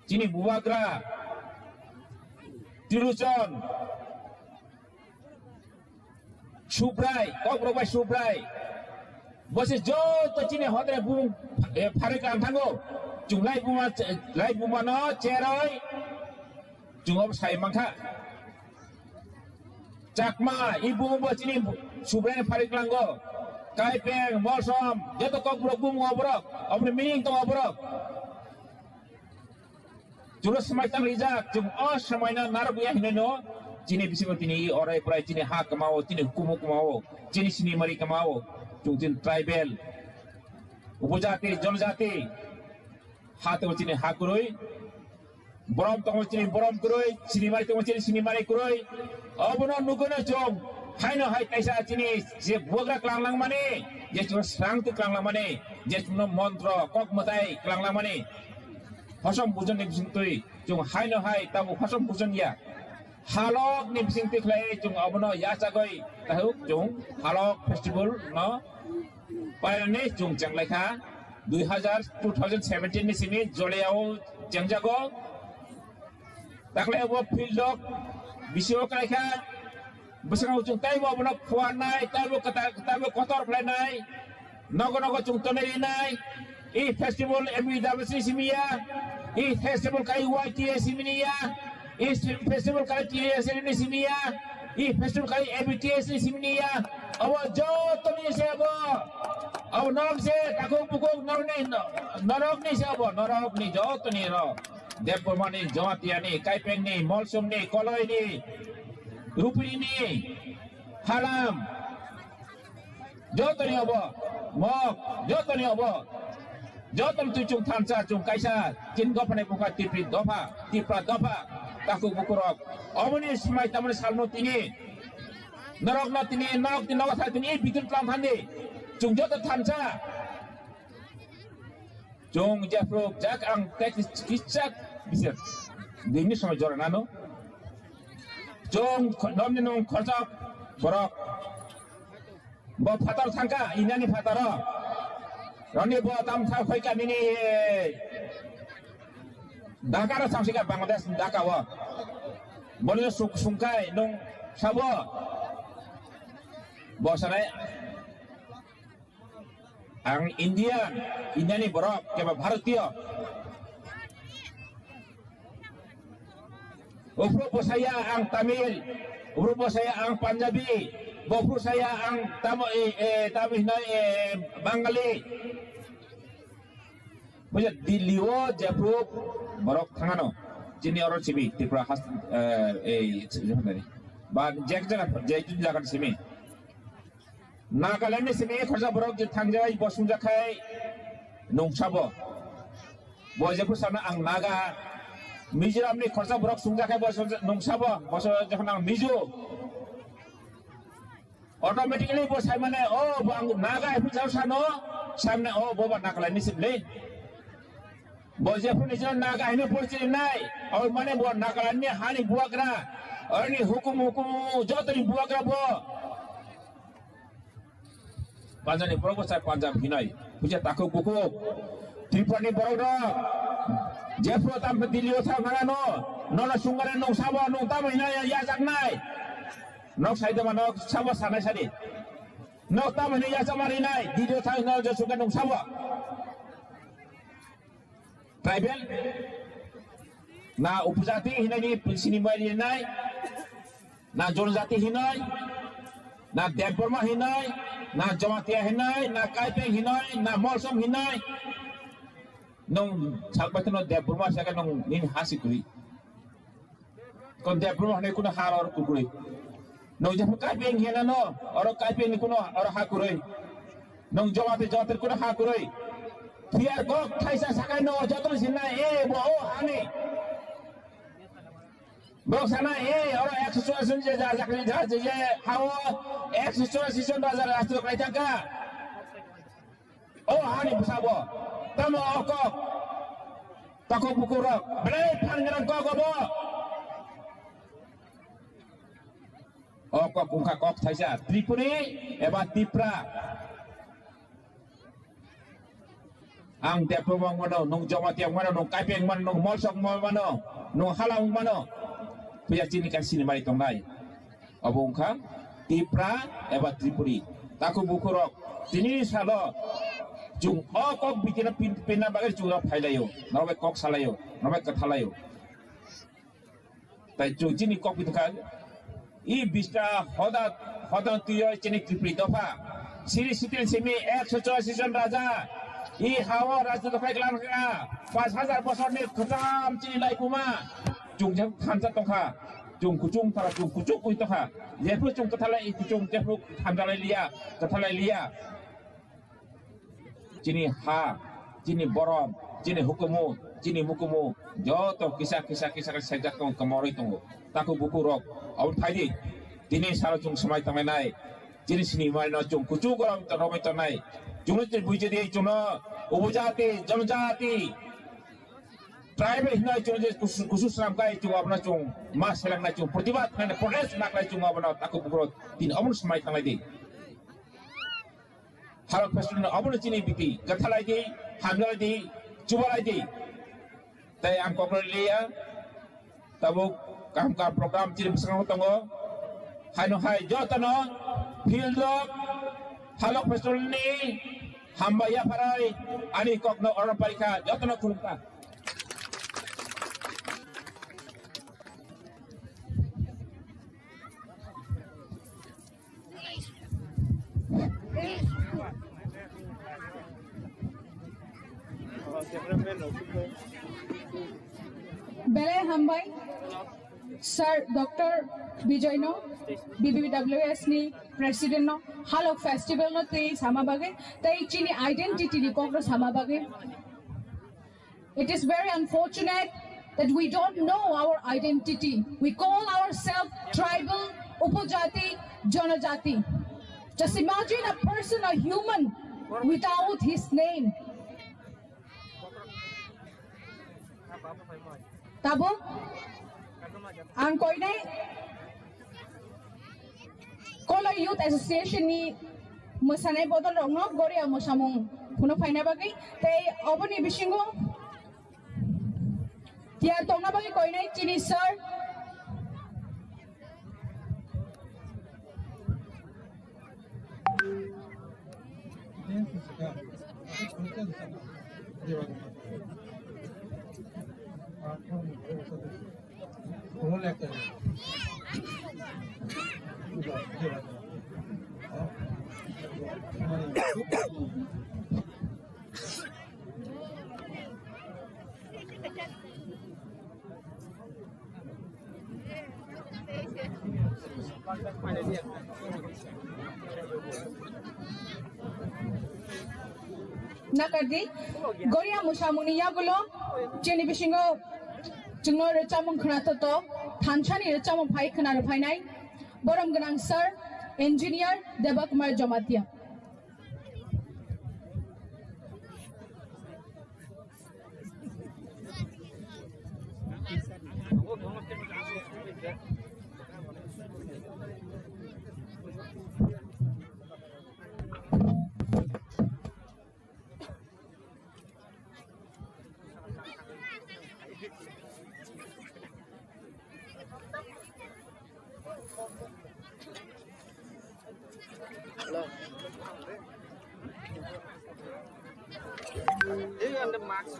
Chini bubagra, Tiruchon, Subrai, Kokborok bai Subrai. Bo se joto chini hodre bumung, eh, pharwi klang thango. Chwng lai buma, lai buma no cheroi. Chwng obo sai mankha. Chakma, i bumung bo chini Subrai ni pharwi klango. Kaipeng, Molsom, joto Kokborok bumung oborok. Oboni meaning tongo oborok. Chwngno swmai tang rijak, chwng o swmaino narwkya hinwi no, chini bisingo tini i orai prai, chini ha kwmao, chini hukumu kwmao, chini sinimari kwmao, chwng chini tribal, upojati, jonojati, ha tongo chini ha kwrwi, borom tongo chini borom kwrwi, sinimari tongo chini sinimari kwrwi, obono nugwino chwng haino hai kaisa chini je bubagra klanglangmani, je chwngno swrang twi klanglangmani, je chwngno montro, kok mwtai klanglangmani, Hosom bujon ni bisingtwi chwng haino hai tabuk hosom bujon ya. Halok ni bisingtwi khlai chwng abono yachagwi tahuk chwng halok festival no pailani chwng chenglaikha. Dui hazar, two thousand seventeen ni simi Joliao chengjago. Takle bo field rok bisio khlaikha. Bwskango chwng taibo abono phuarnai, taibo kwtal, taibo kotor khlainai, nogo nogo chwng tonwi rinai. I festival M B W S ni simi ya, i festival kai Y T A simi ni ya, i festival kai T S N ni simi ya, i festival kai M B T S ni simi ni ya. Abo joto ni se abo, abo norok se takhuk bukuk norok ni, norok ni se abo, norok ni joto ni ro. Debbarma ni, Jamatia ni, Kaipeng ni, Molsom ni, Koloi ni, Rupini ni, Halam, joto ni obo, Mok, joto ni obo. Joto twi chwng thansa chwng kaisa chini dophani bwkha Tipri dopha, Tipra dopha, takhuk bukhurok. Oboni swmai tamoni salno tini norokno tini nok tini nogo thai tini bidul tlang thandi. Chwng joto thansa. Chwng jephru jak ang tei kichak bisir. Dini somoi jora nano. Chwng kho-, nomni nung khorchok borok. Bo phatar thangkha, inani phataro. Roni bo tam tha khoika nini, eh, Dhaka ro samsika Bangladesh Dhaka o. Boni suk sungkai nung sabo. Bo sanai ang Indian, Indiani borok keba Bharatiyo. Uphru bwsaya ang Tamil, uphru bwsaya ang Punjabi, bophru saya ang tamo, eh, eh, tamo hinoi, eh, Bangali. Buja Delhi o jephru borok thangano, chini oro simi Tripura has, eh, eh, ba jek jaga, jek jaga simi. Nagaland ni simi khorsa borok je thangjai bo sungjakhai nungsabo. Bo je phusana ang Naga, Mizoram ni khorsa borok sungjakhai bo sungja-, nungsabo, bo so-, jokhon ang Mizo. Automatically bo saimane, o bo ang Naga hai phusao sano, saimane, o bo ba Nagaland ni simle. Bo je phuni jino Naga hino porichoi nai, o mane bo Nagaland ni hani buagra, ani hukum hukum jotoni buagra bo. Punjab ni borok bo sai Punjab hinai. Puja takhuk bukhuk. Tripura ni borok rok. Jephru tam Delhi o thang nang ano. Nono sungmani nung sabo nung tamo hinai yajak nai. Nok sai dama nok sabo sanai sadi. Nok tamo hinai yajak mari nai. Delhi o thang nang je sungke nung sabo. Tribal, na upojati hinai ni sini mai rinai, na jonojati hinai, na Debbarma hinai, na Jamatia hinai, na Kaipeng hinai, na Molsom hinai. Nung sakbaitano Debbarma saka nung nini hasi kuri. Kon Debbarma hwnwi kuno ha oro kukurwi. Nwng jephru Kaipeng hwnwi no, oro Kaipeng ni kuno oro ha kwrwi. Nwng Jamatia, Jamatia kuno ha kwrwi. Phiya kok thaisa sakai no joto sinna e bo o hani. Borok sana e oro ekso churashi je ja jakri ja je ha o ekso churashi jon raja rastro kai thangkha. O hani bwsabo tamo o kok takhuk bukhuk rok belai phan gwnang kok obo. O kok wngkha kok thaisa Tripuri eba Tipra. Ang Debbarma wng mano, nwng Jamatia wng mano, nwng Kaipeng wng mano, nwng Molsom wng mano, nwng Hala wng mano. Puya chini kaisa sinimari tongnai. Obo wngkha Tipra eba Tripuri. Takhuk bukhuk rok tini salo chwng o kok bitina pin-, pinna bagwi chwng rok phailaio, norok bai kok salaio, norok bai kwthalaio. Tai chwng chini kok bitina kha, i bista hoda, hoda tuyo chini Tripuri dopha. Siri sitin simi ekso churashi jon raja, i hao rajda dokhai glan kha, panch hajar bosor ni kwcham chini laikuma. Chwng je thansa tongkha, chwng kuchung thala, chwng kuchuk ui tongkha. Jephru chwng kwthalai, i kuchung jephru thansalai liya, kwthalai liya. Chini ha, chini borom, chini hukumu, chini mukumu, joto kisa, kisa, kisa, kisa sekjak tong, komoroi tongo. Takhuk bukhuk rok, obo phaidi. Tini salo chwng swmai tonglainai. Chini sini mai no chwng kuchuk gorom tongmai tongnai. Chwngno chwng buijadi, chwngno upojati, jonojati. Tribe hinoi chwng je kusu, kusu swnam kai chwng abono chwng ma selangnai chwng protibad khlainai protest ma khlai chwng abono takhuk bukhuk rok tin obono swmai thanglai di. Halok festival abono chini biti kwthalai di, hamjalai di, chubalai di. Tai ang kokroi liya, tabuk kaham kaham program chini bwskango tongo. Haino hai jotono field o Halok festival ni hambai yapharai ani kokno order parikha jotono khulumkha. Belai hambai. Sir Doctor Bijoy no, B B W S ni President no, Halok Festival no tei sama bagwi, tei chini identity ni kok no sama bagwi. It is very unfortunate that we don't know our identity. We call ourselves tribal, upojati, janajati. Just imagine a person, a human, without his name. Tabuk ang koinai Koloi Youth Association ni mwsanai bodol rokno Goria mwsamung phunuk phaina bagwi tei oboni bisingo tiyar tongna bagwi koinai chini sir. Nakardi, Goria mwsamungni yagulo chini bisingo chwngno rwchapmung khwnathokto, thansani rwchapmung phai khwna rwphainai borom gwnang sir, engineer Deba Kumar Jamatia. Hello. Hey, and the mask.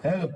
Hello.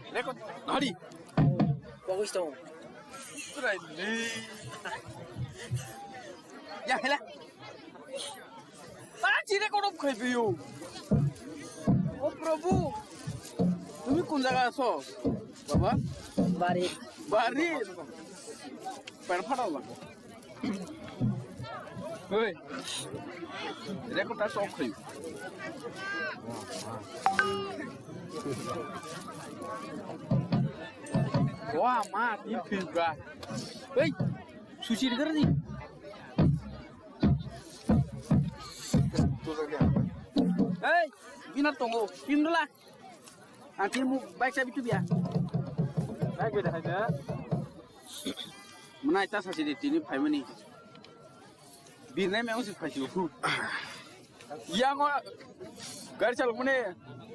Record. Hari. Bagus to. Kira ini. Ya, hela. Tachi record of khai biyo. O Prabhu. Tumi kun jaga aso? Baba? Bari. Bari. Per phadala. Oi. Record ta sok khai. Wah, ma, ti phi ga. Oi. Sushi kar di. Hey, bina tongo, pindula. Ang tini mu bike sabi tu biya. Bike beda hai da. Mwnai ta sasi de tini phaimani. Birnai meng si phaisu. Yang o gari chalok mane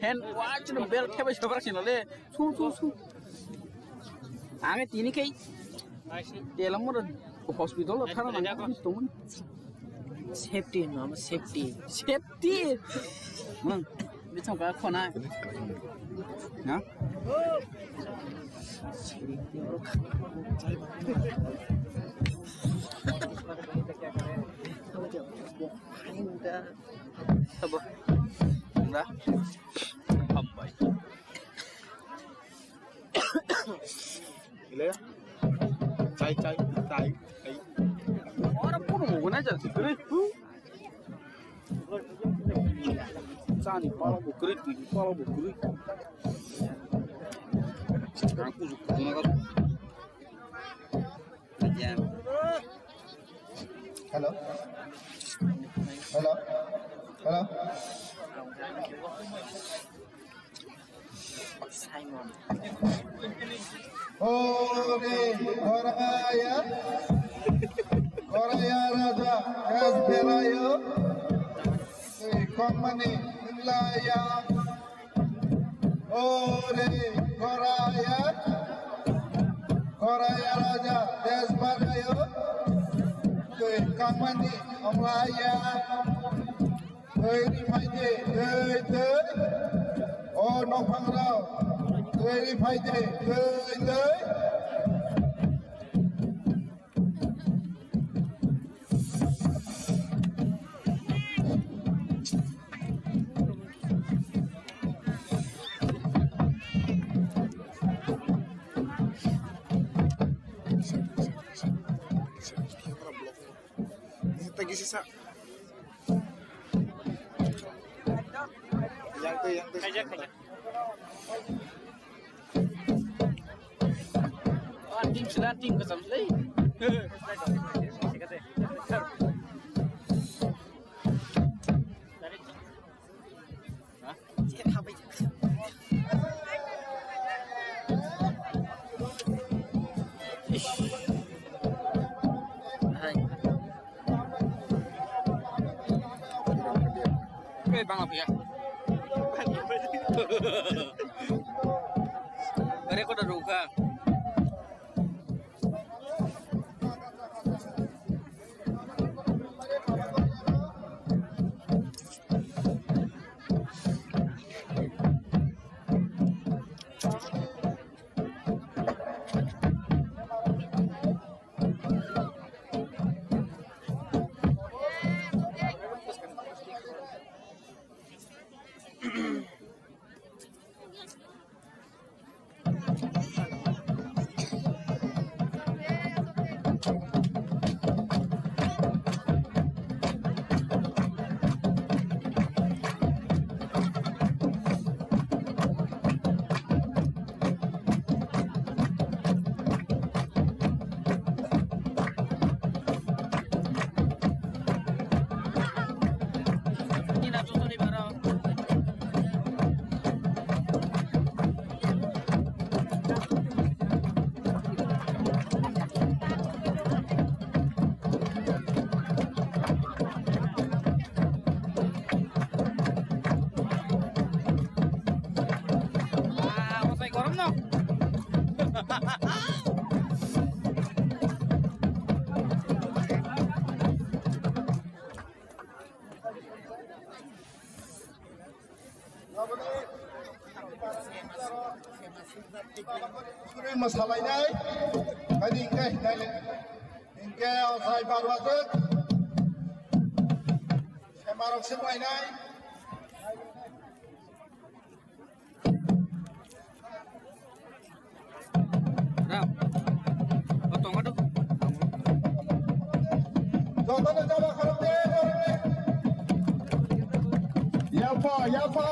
hand watch no bel khebai sabrak sino le. Su, su, su. Ang tini kai. Telang mo hospital lo thana nang tong. Safety no, safety. Safety. Hmm. Bichang ka khona. Na? Sabo. Na? Hambai. Ile? Chai, chai, chai, chai. Ora puro mo guna jan sikre. Chani pala bo kre, tini pala bo kre. Kang kuju kuju na ka. Hello. Hello. Hello. Simon. Ore, Goraya, Goraya Raja, Gas Berayo, Komani, Laya, Ore, Goraya, Goraya Raja, Gas Berayo, Komani, Laya. Twi ri phai di, twi, twi. O nokphang rok, twi ri phai di, twi, twi. Tagi sisa. Yang tu, yang tu. Kajak, kajak. Lanting, lanting kasam sih. Hai. Eh, bang apa ya? Mereka udah ruka. Suri masalainai, kadi hingke hingke hingke o sai barwajak, semarok semainai. Ram. O, tongo do. Jotono jaba khorokde, khorokde. Yapha, yapha.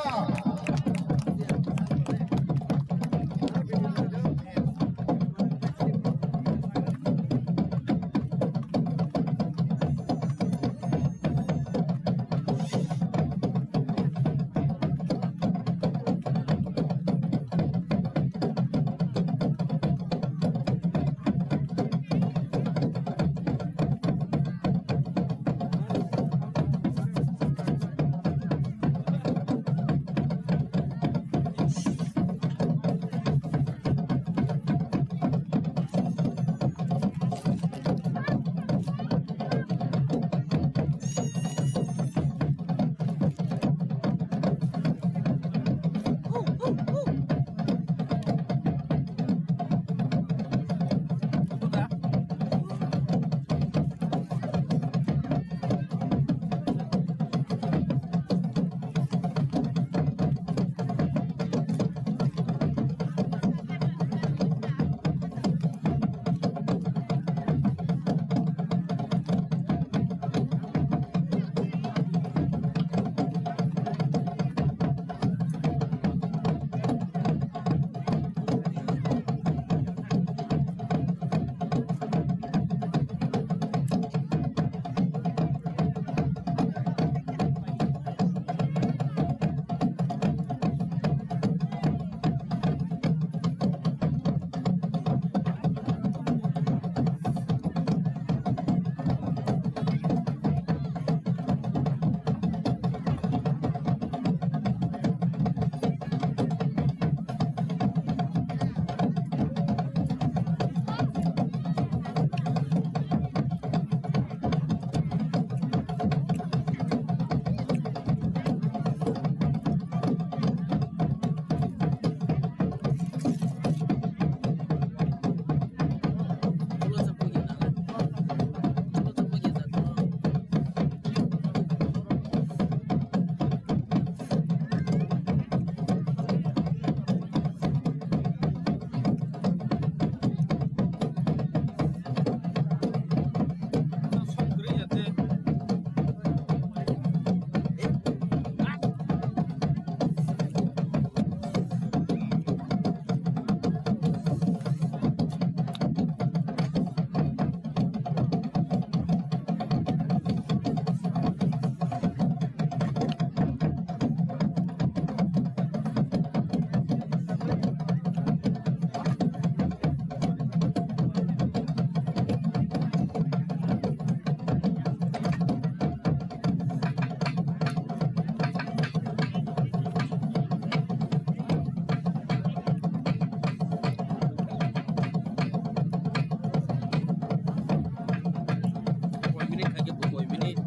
Koi minute khai khe bo koi minute.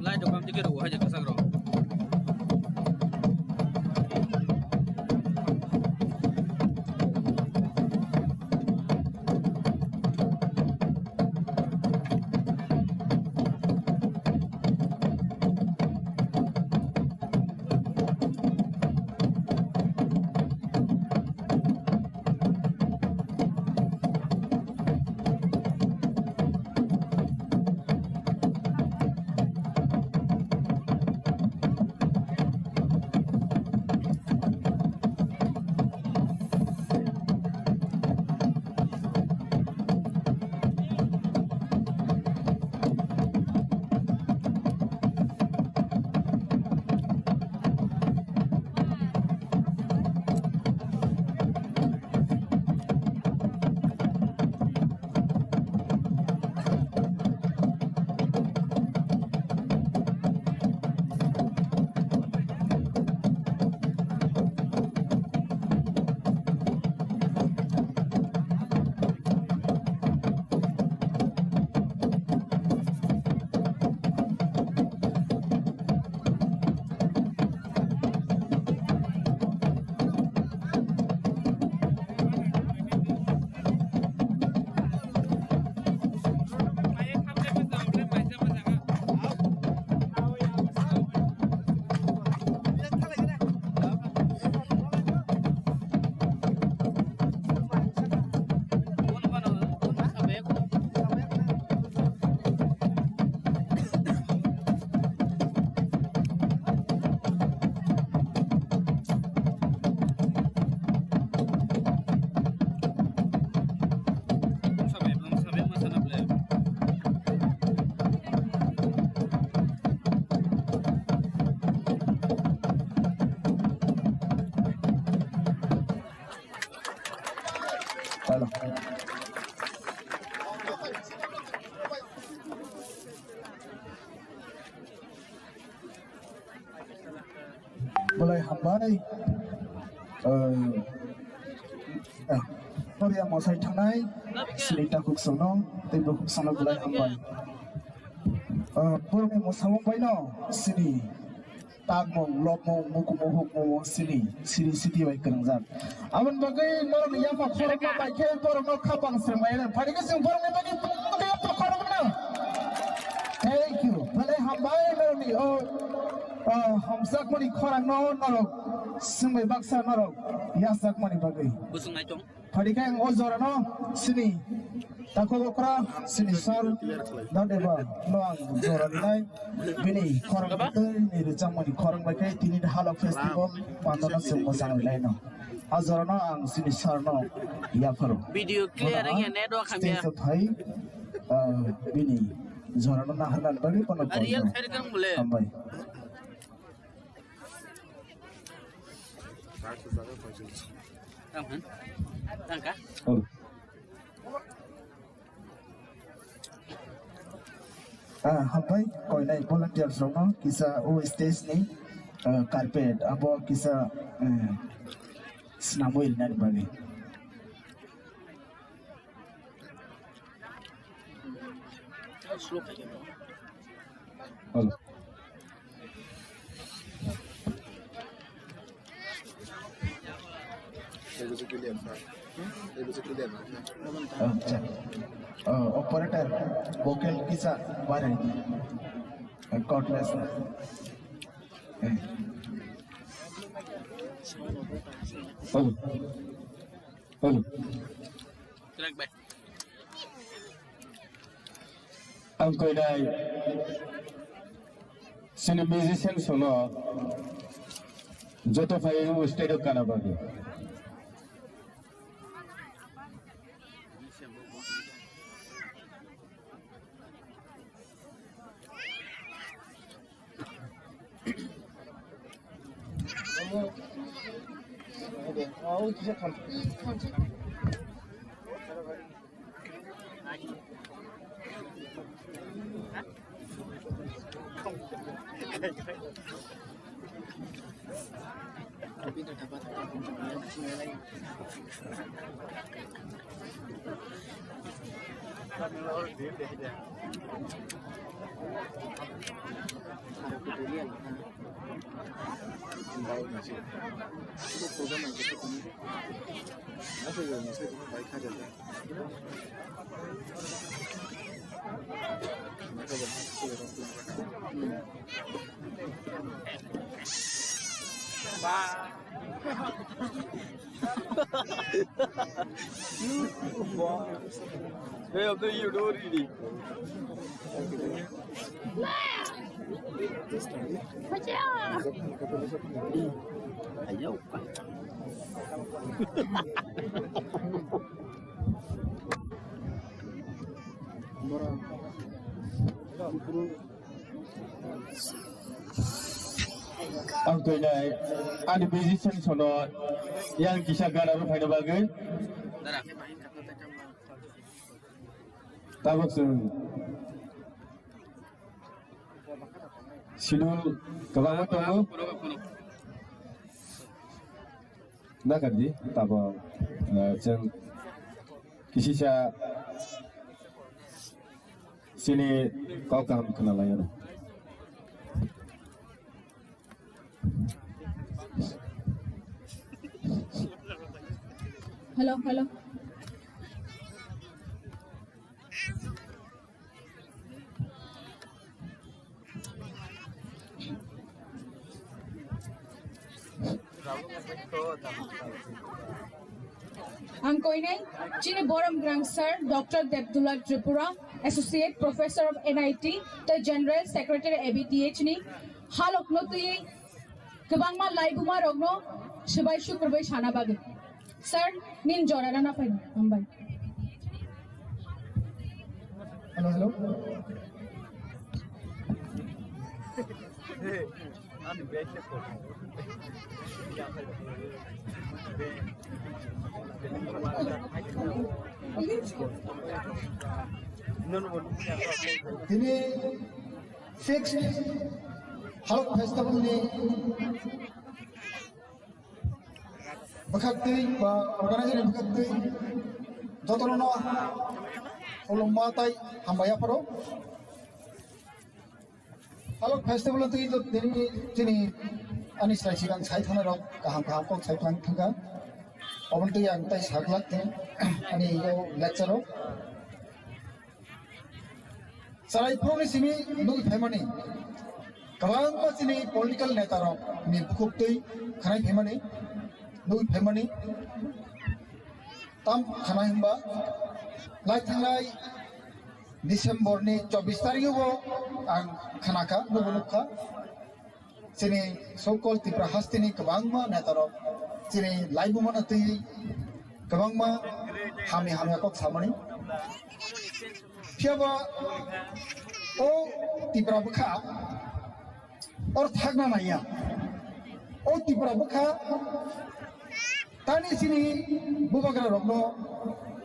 Lai dokam tike rw hai je kwchak rok. Belai hambai. Eh, eh, Korea mosai thangnai sini takhuk sono tei bukhuk sono belai hambai. Eh, borokni mwsamung baino sini tangmung, lobmung, mukumu, hukmung sini siri siti bai kwrwngjak. Aboni bagwi norokni yapha khorokma bai khe borokno khapang srwngmaya. Phaidi khe chwng borokni bagwi yapha khorokma. Thank you. Belai hambai norokni o, o hamjakmani khorangno norok swngbai baksa norok yasjakmani bagwi. Bwswng naitong. Phaidi khe ang o jorano sini takhuk okra sini sir Dadeba no ang jora rinai bini khorang tei ni rwchapmani khorang bai khe tini Halok Festival pandana se mwchang rinai no. A jorano ang sini sir no yapharo. Video clear wngya, network hamya. Stage o thai, ah, bini jorano naharna bagwi kono. Ariel khairkang bole. Hambai. Tang han? Tang ka? Oh. Ah, hambai koinai volunteers rokno kisa o stage ni, ah, carpet abo kisa, eh, snamwi rinani bagwi. Hello. Acha. Oh, operator, vocal kisa bare. Cordless. Eh. Hello. Hello. Track by. Ang koinai sini musician sono joto phai o stage o kana bagwi. Hey, I'm the you don't read it. Ayaw ka. Ang koinai ani musician sono yang kisa gana rw phaina bagwi. Tabuk chwng schedule kwbangma tongo. Nakardi tabuk, eh, chwng kisisa chini kok kaham khwnalai ano. Hello, hello. Ang koinai chini borom grang sir Doctor Debdula Tripura, Associate Professor of N I T, the General Secretary A B T H ni halok no twi kwbangma laibuma rokno swbai sukrubwi sana bagwi. Sir, nin jora rana phai, hambai. Hello, hello. Tini sixth Halok Festival ni Bwkhaktwi ba organizer ni bwkhaktwi jotono no khulumma tai hambai yapharo. Halok festival twi to tini, tini ani sai sigang sai thana rok kaham kaham kok sai thang thangka. Oboni twi ang tai saklak tini ani yo lecture rok. Chwrai phuruni simi nugwi phaimani, kwbangma chini political neta rok ni bukhuk twi khwnai phaimani, nugwi phaimani. Tam khwnai hwnba lai thangnai December ni chobbish tarikh o ang khwnakha, nubo nukha. Chini so-called Tipra hasteni kwbangma netarok chini laibumano twi kwbangma hamya hamya kok samani. Phiyaba o Tipra bwkha or thakna naiya. O Tipra bwkha tani chini bubagra rokno,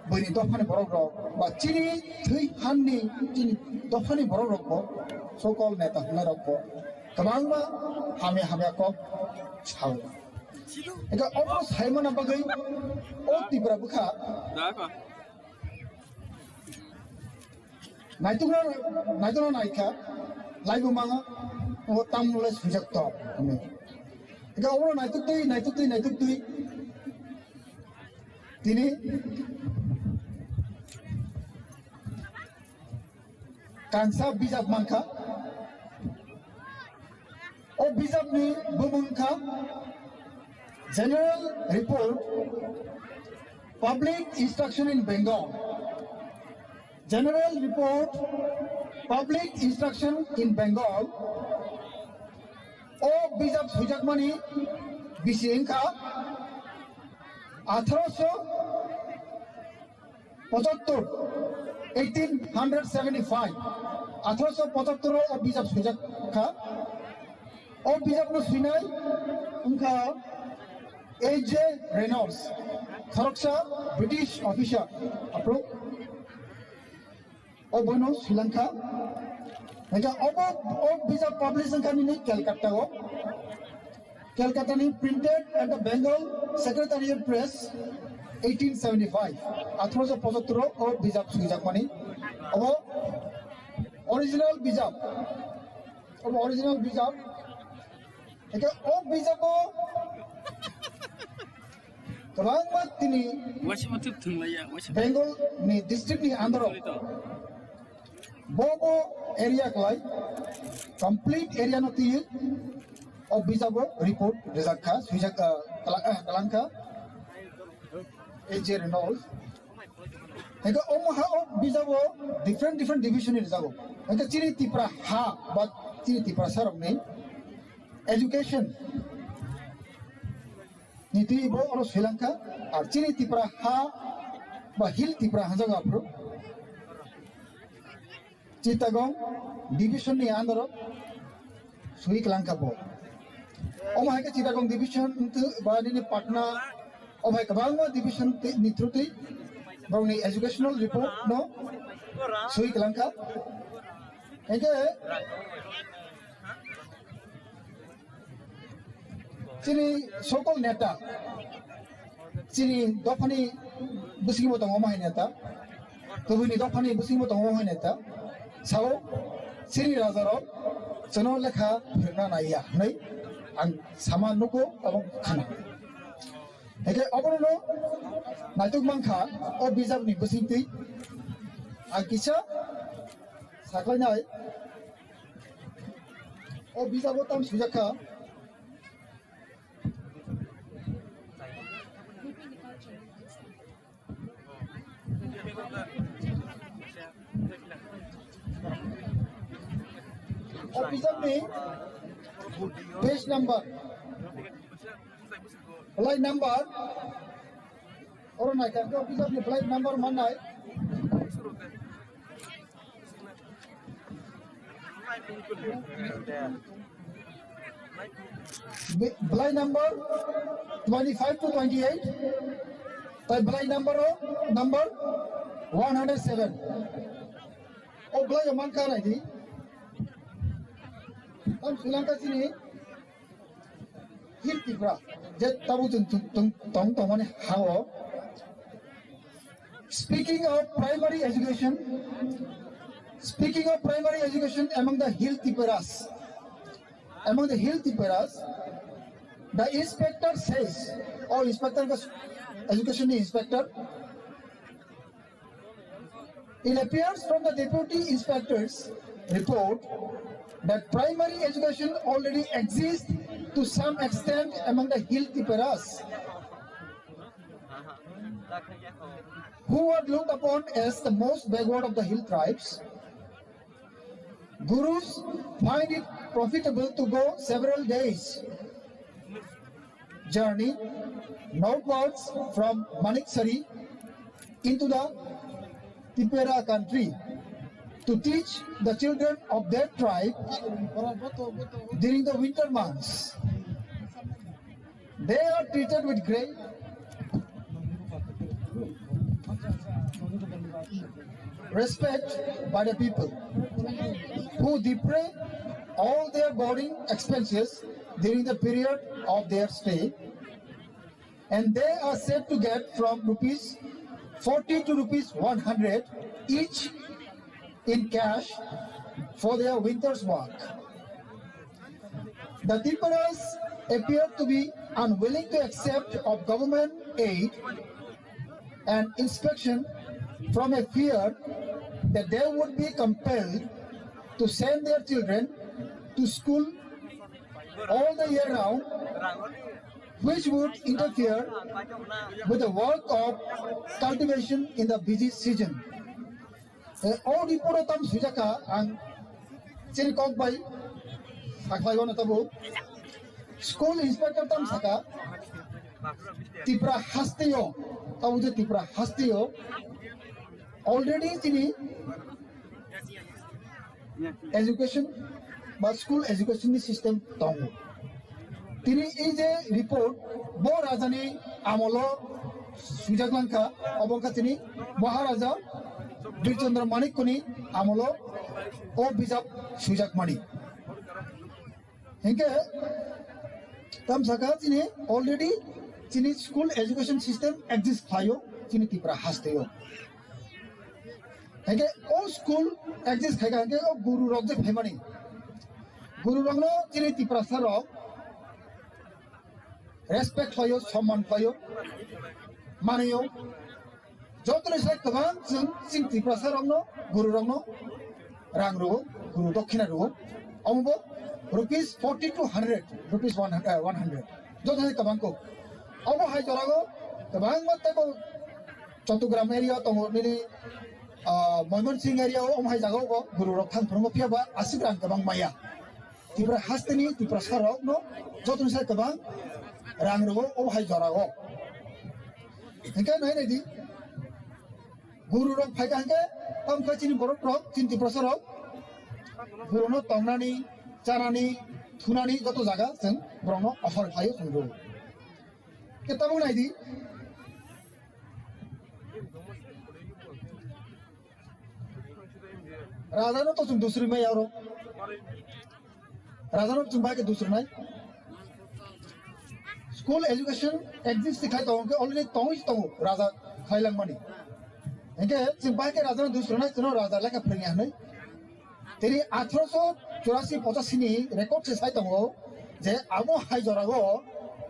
buini dophani borok rok ba chini thwi hanni chini dophani borok rok bo so-called neta hwnna rok bo kwbangma hamya hamya kok sao. Eka omo saimana bagwi o Tipra bwkha naitukna, naitukna naikha, laibo manga, o tamle sujak to. Eka omo naituktwi, naituktwi, naituktwi. Tini Kansa bijap mankha. O bijapni bumung kha General Report, Public Instruction in Bengal. General Report, Public Instruction in Bengal. O bijap sujakmani bisi wngkha atharoso pochattor, eighteen hundred seventy five, atharoso pochattor o bijap sujak kha. O bijap no swinai wngkha A J Reynolds, khoroksa British officer, aphuru o boino swilangkha. Hingkhe obo o bijap publish wngkha nini Calcutta o. Calcutta ni Printed and the Bengal Secretariat Press, eighteen seventy five, atharoso pochattor o bijap swijakmani. Obo original bijap. Obo original bijap. Hingkhe o bijabo kwbangma tini Waisa ma tip thung laiya, waisa. Bengal ni district ni andaro. Bo bo area kwlai, complete area no twi o bijabo report rijak kha, swijak, ah, kala-, ah, kalang kha. A J Reynolds. Hingkhe omo ha o bijabo different different division ni rijago. Hingkhe chini Tipra ha ba chini Tipra sarok ni education ni twi bo oro swilangkha, ar chini Tipra ha ba Hill Tipra hanjago aphuru Chittagong division ni under o swi kwlangkha bo. Omo hai khe Chittagong division tw-, ba nini Patna, omo hai kwbangma division twi-, ni through twi borokni educational report no swi kwlangkha. Hingkhe chini so-called neta, chini dophani bwsingbo tongo omo hai neta, kubuni dophani bwsingbo tongo omo hai neta, sao chini rajarok chwngno lekha phwrwngna naiya hwnwi ang sama nugo abo khna. Hingkhe obono naituk mankha o bijapni bwsingtwi ang kisa saklainai. O bijabo tam swijak kha. O bijapni page number, flight number, oro naikha, o bijapni flight number mannai. Bi-, belai number twenty five to twenty eight, tai belai number o number one hundred seven. O belai o mankha naidi. Tam Sri Lanka chini Hill Tipra. Je tabuk chwng tong tongmani hao. Speaking of primary education, speaking of primary education among the hill Tiperas, among the hill Tiperas, the inspector says, oh, inspector, education inspector, it appears from the deputy inspector's report that primary education already exists to some extent among the hill Tiperas, who are looked upon as the most backward of the hill tribes. Gurus find it profitable to go several days journey northwards from Maniksari into the Tipera country to teach the children of their tribe during the winter months. They are treated with great respect by the people who defray all their boarding expenses during the period of their stay, and they are said to get from rupees forty to rupees one hundred each in cash for their winter's work. The Tiperas appear to be unwilling to accept of government aid and inspection from a fear that they would be compelled to send their children to school all the year round, which would interfere with the work of cultivation in the busy season. Eh, o report o tam swijak kha, ang chini kok bai sakhlai wano tabuk. School inspector tam saka, Tipra hasteo, tabuk je Tipra hasteo already chini education ba school education ni system tongo. Tini ei je report bo rajani amolo swijak langkha, obo wngkha tini Maharaja Birchandra Manikko ni amolo o bijap swijak mani. Hinkhe tam saka chini already chini school education system exist khlaio chini Tripura hasteo. Hinkhe o school exist khaikha hinkhe o guru rok je phaimani, guru rokno chini Tiprasa rok respect khlaio, somman khlaio, manio. Jotoni sai kwbang chwng chini Tiprasa rokno, guru rokno rang rwo, guru dokhina rwo. Omo bo rupees forty to hundred, rupees one hundred, eh, one hundred. Jotoni sai kwbang kok. Omo hai jorago kwbangma teibo Chattogram area tongo, nini, ah, Moymonsing area o omo hai jaga o guru rok thang phuru phiya ba aswk rang kwbang maya. Tripura hasteni Tiprasa rokno jotoni sai kwbang rang rwo omo hai jorago. Hinkhe nai nai di, guru rok phaikha hinkhe, tamo khe chini borok rok, chini Tiprasa rok, guru no tongnani, chanani, thunani joto jaga chwng borok no offer khlaio chwng rwo. Khe tamo nai di, raja no to chwng dusri maya oro. Raja no chwng bai khe dusrwnai. School education exist khai tongo, khe already tongwi tongo raja khai langmani. Hinkhe chwng bai khe raja no dusrwnai, chwngno raja lekha phwrwngya hwnwi. Tini atharoso churasi pochasi ni record se sai tongo je abo hai jorago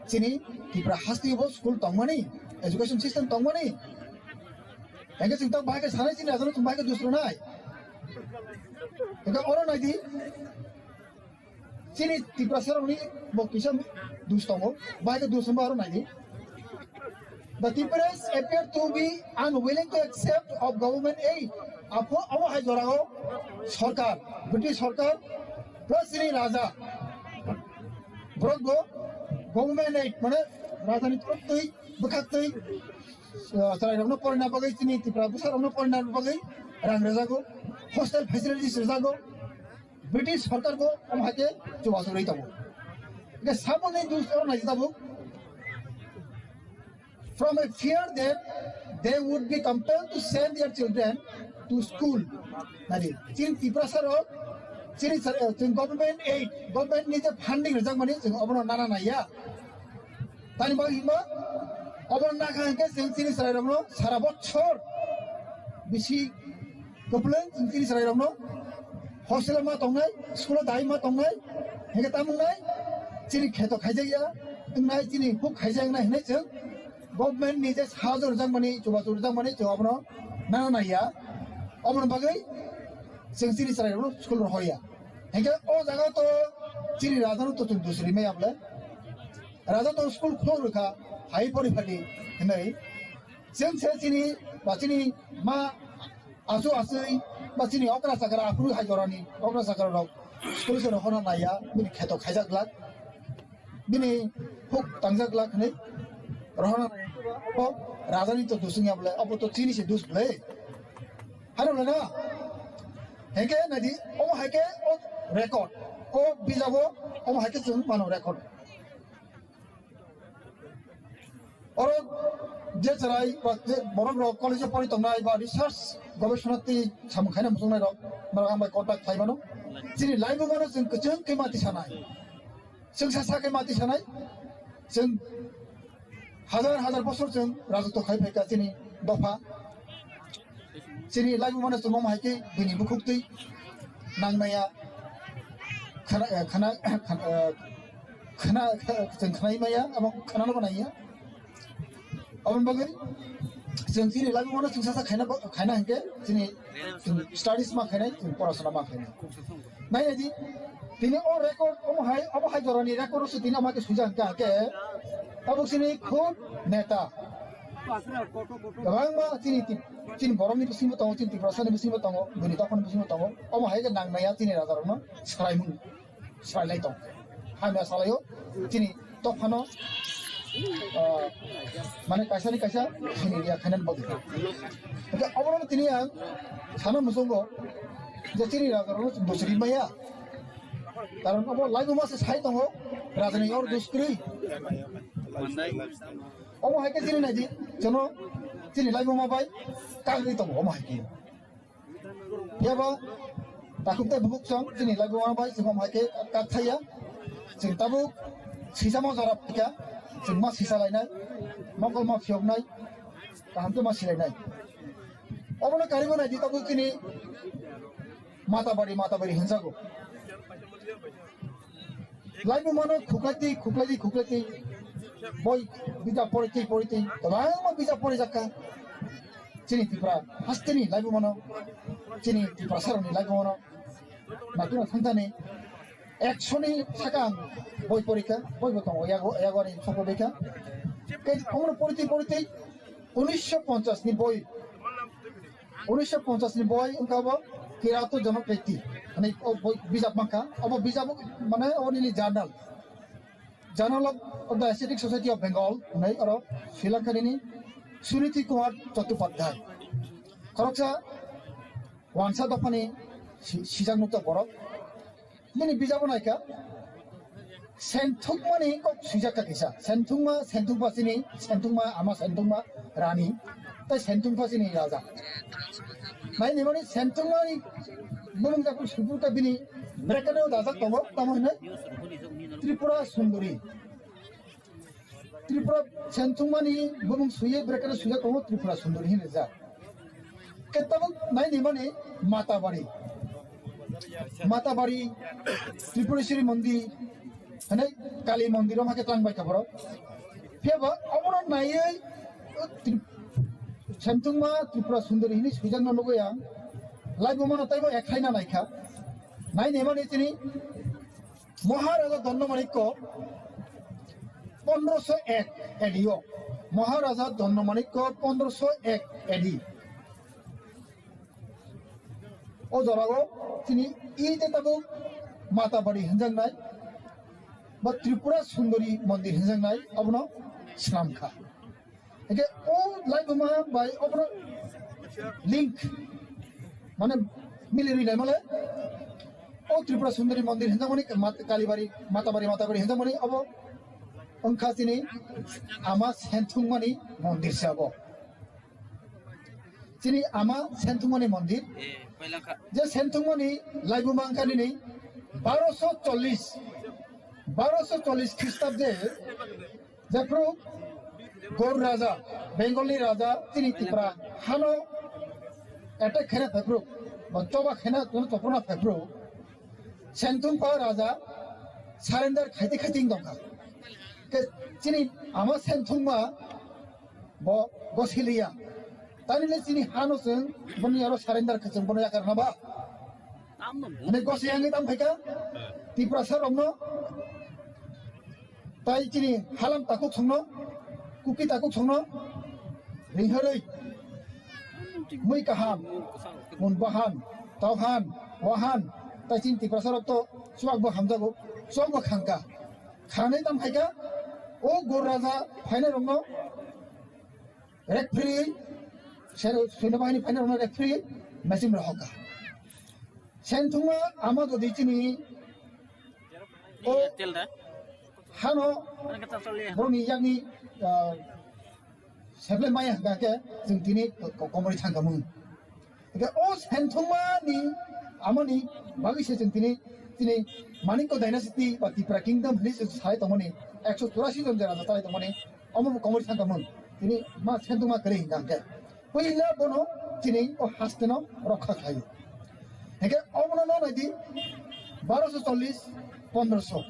chini Tripura hasteo bo school tongmani, education system tongmani. Hinkhe chwng tak bai khe sanai chini raja no chwng bai khe dusrwnai. Hinkhe oro nai di. Chini Tiprasa rokni bo kisa dus tongo, bai khe dus wngma aro nai di. The Tiprans appear to be unwilling to accept of government aid. Apho abo hai jorao sorkar, British sorkar plus chini raja, borok bo government aid mane rajani torof twi bwkhak twi, ah, chwrai rokno porina bagwi, chini Tipra bwsa rokno porina bagwi rang rwjago, hostel facilities rwjago. British sorkar bo omo hai khe chubachu rwi tongo. Hingke saboni dus oro nai tabuk. From a fear that they would be compelled to send their children to school. Nadi, chini Tiprasa rok, chini sar-, eh, chini government aid, government ni je funding rijak mani, chini obono nana naiya. Tani bagwi himba, obo nakha hwnkhe chwng chini chwrairokno sara bochor bisi kwplwng chwng chini chwrairokno hostel ma tongnai, school o dai ma tongnai, hwnkhe tamo wngnai chini kheto khaijakya wngnai, chini huk khaijak wngnai hwnwi chwng government ni je sahajo rwjakmani, chubachu rwjakmani chwng abono nana naiya. Oboni bagwi chwng chini chwrairokno school rohorya. Hwnkhe o jaga to chini raja no to chwng dusri maya bole. Raja to school khulok rwkha, hai pori phadi hinwi. Chwng se chini ba chini ma achu achwi ba chini okra chakra aphuru hai jorani okra chakra rok school se rohorna naiya, bini kheto khaijak glak, bini huk tangjak glak hinwi rohorna naiya. O raja ni to dusung ya bole, obo to chini se dus bole. Hano le na? Heke nadi, omo heke o record. O bijabo, omo heke chwng mano record. Oro je chwrai ba je borok rok college o pori tongnai ba research gobesona twi samung khaina muchungnai rok, norok ang bai contact khlai mano. Chini laibumano chwng kwchwng khe mati sanai. Chwng sa sa khe mati sanai. Chwng hazar hazar bosor chwng rajotw khai phaikha chini dopha. Chini laibumano chwng omo hai khe bini bukhuktwi nang maya khana, eh, khana, khana, eh, khana, chwng khnai maya, abo khanano bo naiya. Aboni bagwi chwng chini laibumano chwng sasa khaina bo, khaina hwnkhe chini chwng studies ma khainai, chwng porasona ma khainai. Nai di, tini o record, omo hai, omo hai jorani record se tini omo hai khe swijak hwnkhe, hwnkhe tabuk chini khub neta. Kwbangma chini ti-, chini borokni bisingo tongo, chini Tiprasani bisingo tongo, bini dophani bisingo tongo. Omo hai khe nang naiya chini rajarokno swraimung swrailai tong. Hamya salaio chini dophano, ah, mane kaisani kaisa chini ya khainan bagwi. Hwnkhe obono tini ang sana muchungo je chini rajarokno bwswrwi maya. Karon obo laibuma se sai tongo, rajani yor dus kwrwi. Omo hai khe chini naidi, jono chini laibuma bai kagwi tongo, omo hai khe. Phiya bo takhuk tei bukhuk chwng chini laibuma bai chwng omo hai khe kak thaiya. Chwng tabuk sisamo jora phaikha, chwng ma sisa lainai, mokol ma phiyoknai, kaham khe ma silainai. Obono karwi bo naidi tabuk chini Matabari, Matabari hinjago. Laibumano khuklaitwi, khuklaitwi, khuklaitwi. Boi bijap poritwi, poritwi. Kwbangma bijap porijakha. Chini Tripura hasteni laibumano. Chini Tiprasarokni laibumano. Naitwna thangthani. Ekshoni sakang boi porikha. Boi bo tongo. Yago, yago ani sokro bekha. Kei omono poritwi, poritwi. Unisho ponchas ni boi. Unisho ponchas ni boi wngkha bo Kirato Jono Preti. Mane o boi bijap mankha. Obo bijap mane o nini journal. Journal of, of the Asiatic Society of Bengal, hinwi oro Sri Lanka nini Suniti Kumar Chattopadhyay. Khoroksa wansa dophani si-, sijak nukjak borok. Bini bijabo naikha, Senthungmani kok swijak kha kisa. Senthungma, Senthungpha chini, Senthungma ama Senthungma rani, tei Senthungpha chini raja. Naini mani Senthungmani bumung takhuk swiphurkha bini bracket o dajak tongo, tamo hwnwi Tripura Sunduri. Tripura Senthungmani bumung swiwi bracket o swijak tongo Tripura Sunduri hinwi rijak. Khe tabuk naini mani Matabari. Matabari, Tripureswari Mondir, hwnwi Kali Mondir o hakhe twlang bai kha borok. Phiya bo omono naiwi, o, Tri-, Senthungma Tripura Sunduri hinwi swijakno nugwi ang. Laibumano taibo ekhaina naikha. Naini mani chini Maharaja Dondamanikko pondroso ek A D o. Maharaja Dondamanikko pondroso ek A D. O jorao chini ite tabuk Matabari hinjaknai ba Tripura Sundori Mondir hinjaknai abono swnamkha. Hingke o laibuma bai obono link, mane, mili rinai male, o Tripura Sundori Mondir hinjakmani, Mat-, Kalibari, Matabari, Matabari hinjakmani obo wngkha chini ama Senthungmani mondir se obo. Chini ama Senthungmani mondir. Je Senthungmani laibuma wngkha nini baroso chollis, baroso chollis Khristabde Jephru Gor Raja, Bengal ni Raja, chini Tipra hano attack khaina phaiphru, ba choba khaina, kono choprona phaiphru, Senthungma Raja surrender khaite khaite wng tongkha. Ke chini ama Senthungma bo gosiliya. Tani le chini hano chwng boni aro surrender khe chwng bono yakar na ba? Ani gosi yangi tam khaika? Tiprasa rokno tai chini halam takhuk songno, kuki takhuk songno ringhorwi mui kaham, mun bahan, tauhan, wahan, tai chini Tiprasa rok to chuak bo hamjago, chuak bo khangka. Khanai tam khaika, o Gor Raja phainai rokno Referee, sen-, Sena Bahini final rwna referee, matching rok hoka. Senthungma ama jodi chini o Tel da. Hano Ano kata chole. Borokni yakni, ah, seble maya hwnkha khe chwng tini ko-, ko-, komori thangkamung. Hingke o Senthungma ni amoni bagwi se chwng tini, tini Manikya dynasty ba Tipra kingdom hinwi se sai tongmani, ekso churasi jon jera sai tongmani. Omo bo komori sangka mung. Tini ma Senthungma kwrwi hingka hingke. Puila bono chini o haste no rokha khlaio. Hingke omono no naidi baroso chollis, pondroso.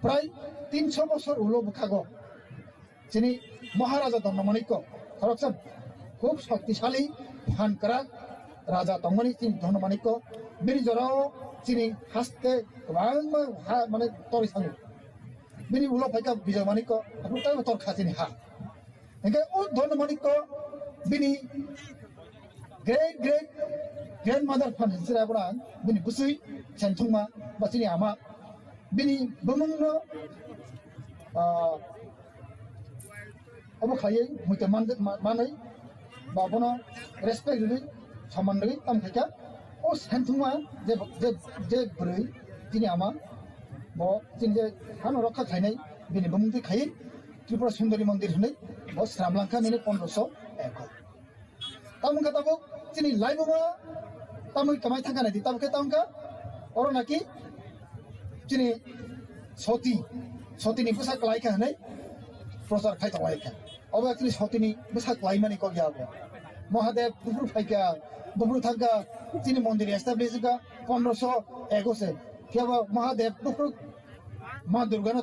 Prai tinso bosor ulo bwkhago. Chini Maharaja Dhanamanikya. Khoroksa khub shoktisali phan kwrak raja tongmani chini Dhanamanikya. Bini jorao chini haste kwbangma ha mane torwi sango. Bini ulo phaikha Bijoy Manikya, aphuru taibo torkha chini ha. Hingke o Dhanamanikya bini great great grandmother phan hinwi chwrai bwrang bini bwswi Senthungma ba chini ama bini bumungno, ah, obo khlaiwi muitu man-, ma-, manwi ba bono respect rwwi, soman rwwi tamo khaikha. O Senthungma je, je, je bwrwi chini ama bo chini je hano rokha khlainai bini bumung twi khaiwi Tripura Sundari Mondir hwnwi bo sramlangkha nini pondroso eko. Tamo khe tabuk chini laibuma tamo kamai thangkha naidi, tabuk khe tamo kha oro naki chini soti, sotini bwsa kwlai kha hwnwi prochar khai tonglai kha. Obo chini sotini bwsa kwlai mani kok ya bo. Mahadev buphuru phaikha, buphuru thangkha, chini mondir establish kha pondroso eko se. Phiya bo Mahadev buphuru Ma Durgano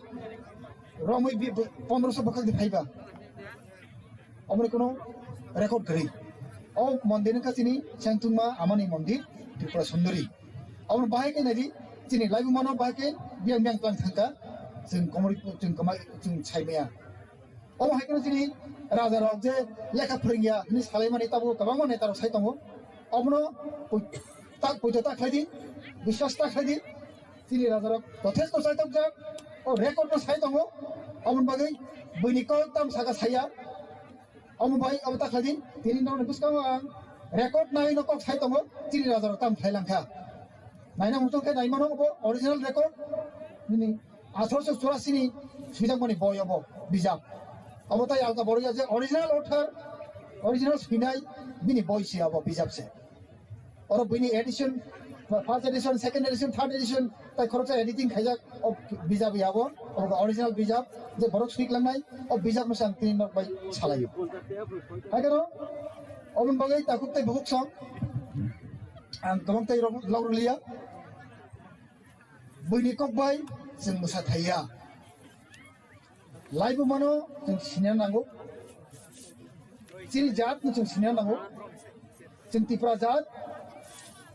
romwi bi-, bu-, pondroso bwkhak di phaiba. Omoni kono record kwrwi. O mondir wngkha chini Senthungma amani mondir Tripura Sundari. Omo bahai khe naidi chini laibuma no bahai khe biyang biyang tlang thangkha. Chwng komori, chwng kwmai, chwng saimaya. Omo hai khe chini raja rok je lekha phwrwngya hwnwi salaimani tabuk kwbangma neta rok sai tongo. Omono poi-, tak poito ta khlai di, biswas ta khlai di. Chini rajarok jothesto chaitokjak, o record no sai tongo, aboni bagwi buini kok tam saka saya, omo bai obo ta khlai di, tini nokni bwskango ang record nai no kok sai tongo, chini rajarok tam khlai langkha. Naina muchung khe nai mano obo original record, nini athroso churasi ni swijakmani boi obo bijap. Obo tai alka borok ya je original author, original swinai bini boi se obo bijap se. Oro buini edition, first edition, second edition, third edition, tai khoroksa editing khaijak, o bijab yabo, obo original bijab, je borok sui klangnai, o bijab no ang tini nok bai salaio. Hai kano, oboni bagwi takhuk tai bukhuk song, ang kwbang tai rok log rwliya. Buini kok bai chwng bwsa thaiya. Laibumano chwng sina nango. Chini jat no chwng sina nango. Chwng Tipra jat,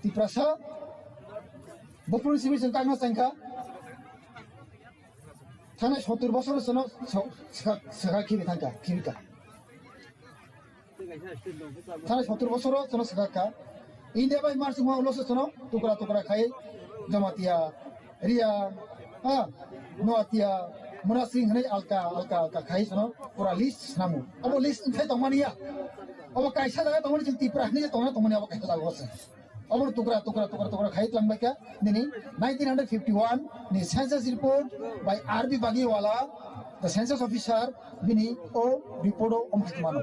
Tiprasa, buphuru simi chwng kangma changkha. Thanai sottur bosor sono so-, swkha, swkha khibi thangkha, khibika. Thanai sottur bosoro sono swkha kha. India bai mar sungma ulo se sono tukra tukra khai Jamatia, Riya, ha, Noatia, Munasing hwnwi alka, alka, alka khai sono pura list snamu. Abo list khai tongmani ya. Abo kaisa jaga tongmani chwng Tipra hwnwi tongna tongmani abo kaisa jaga se. Obo tukra, tukra, tukra, tukra khai twlang bai kha. Nini nineteen hundred fifty-one ni census report by R B Bagiwala, the census officer, bini o report o om hai mano.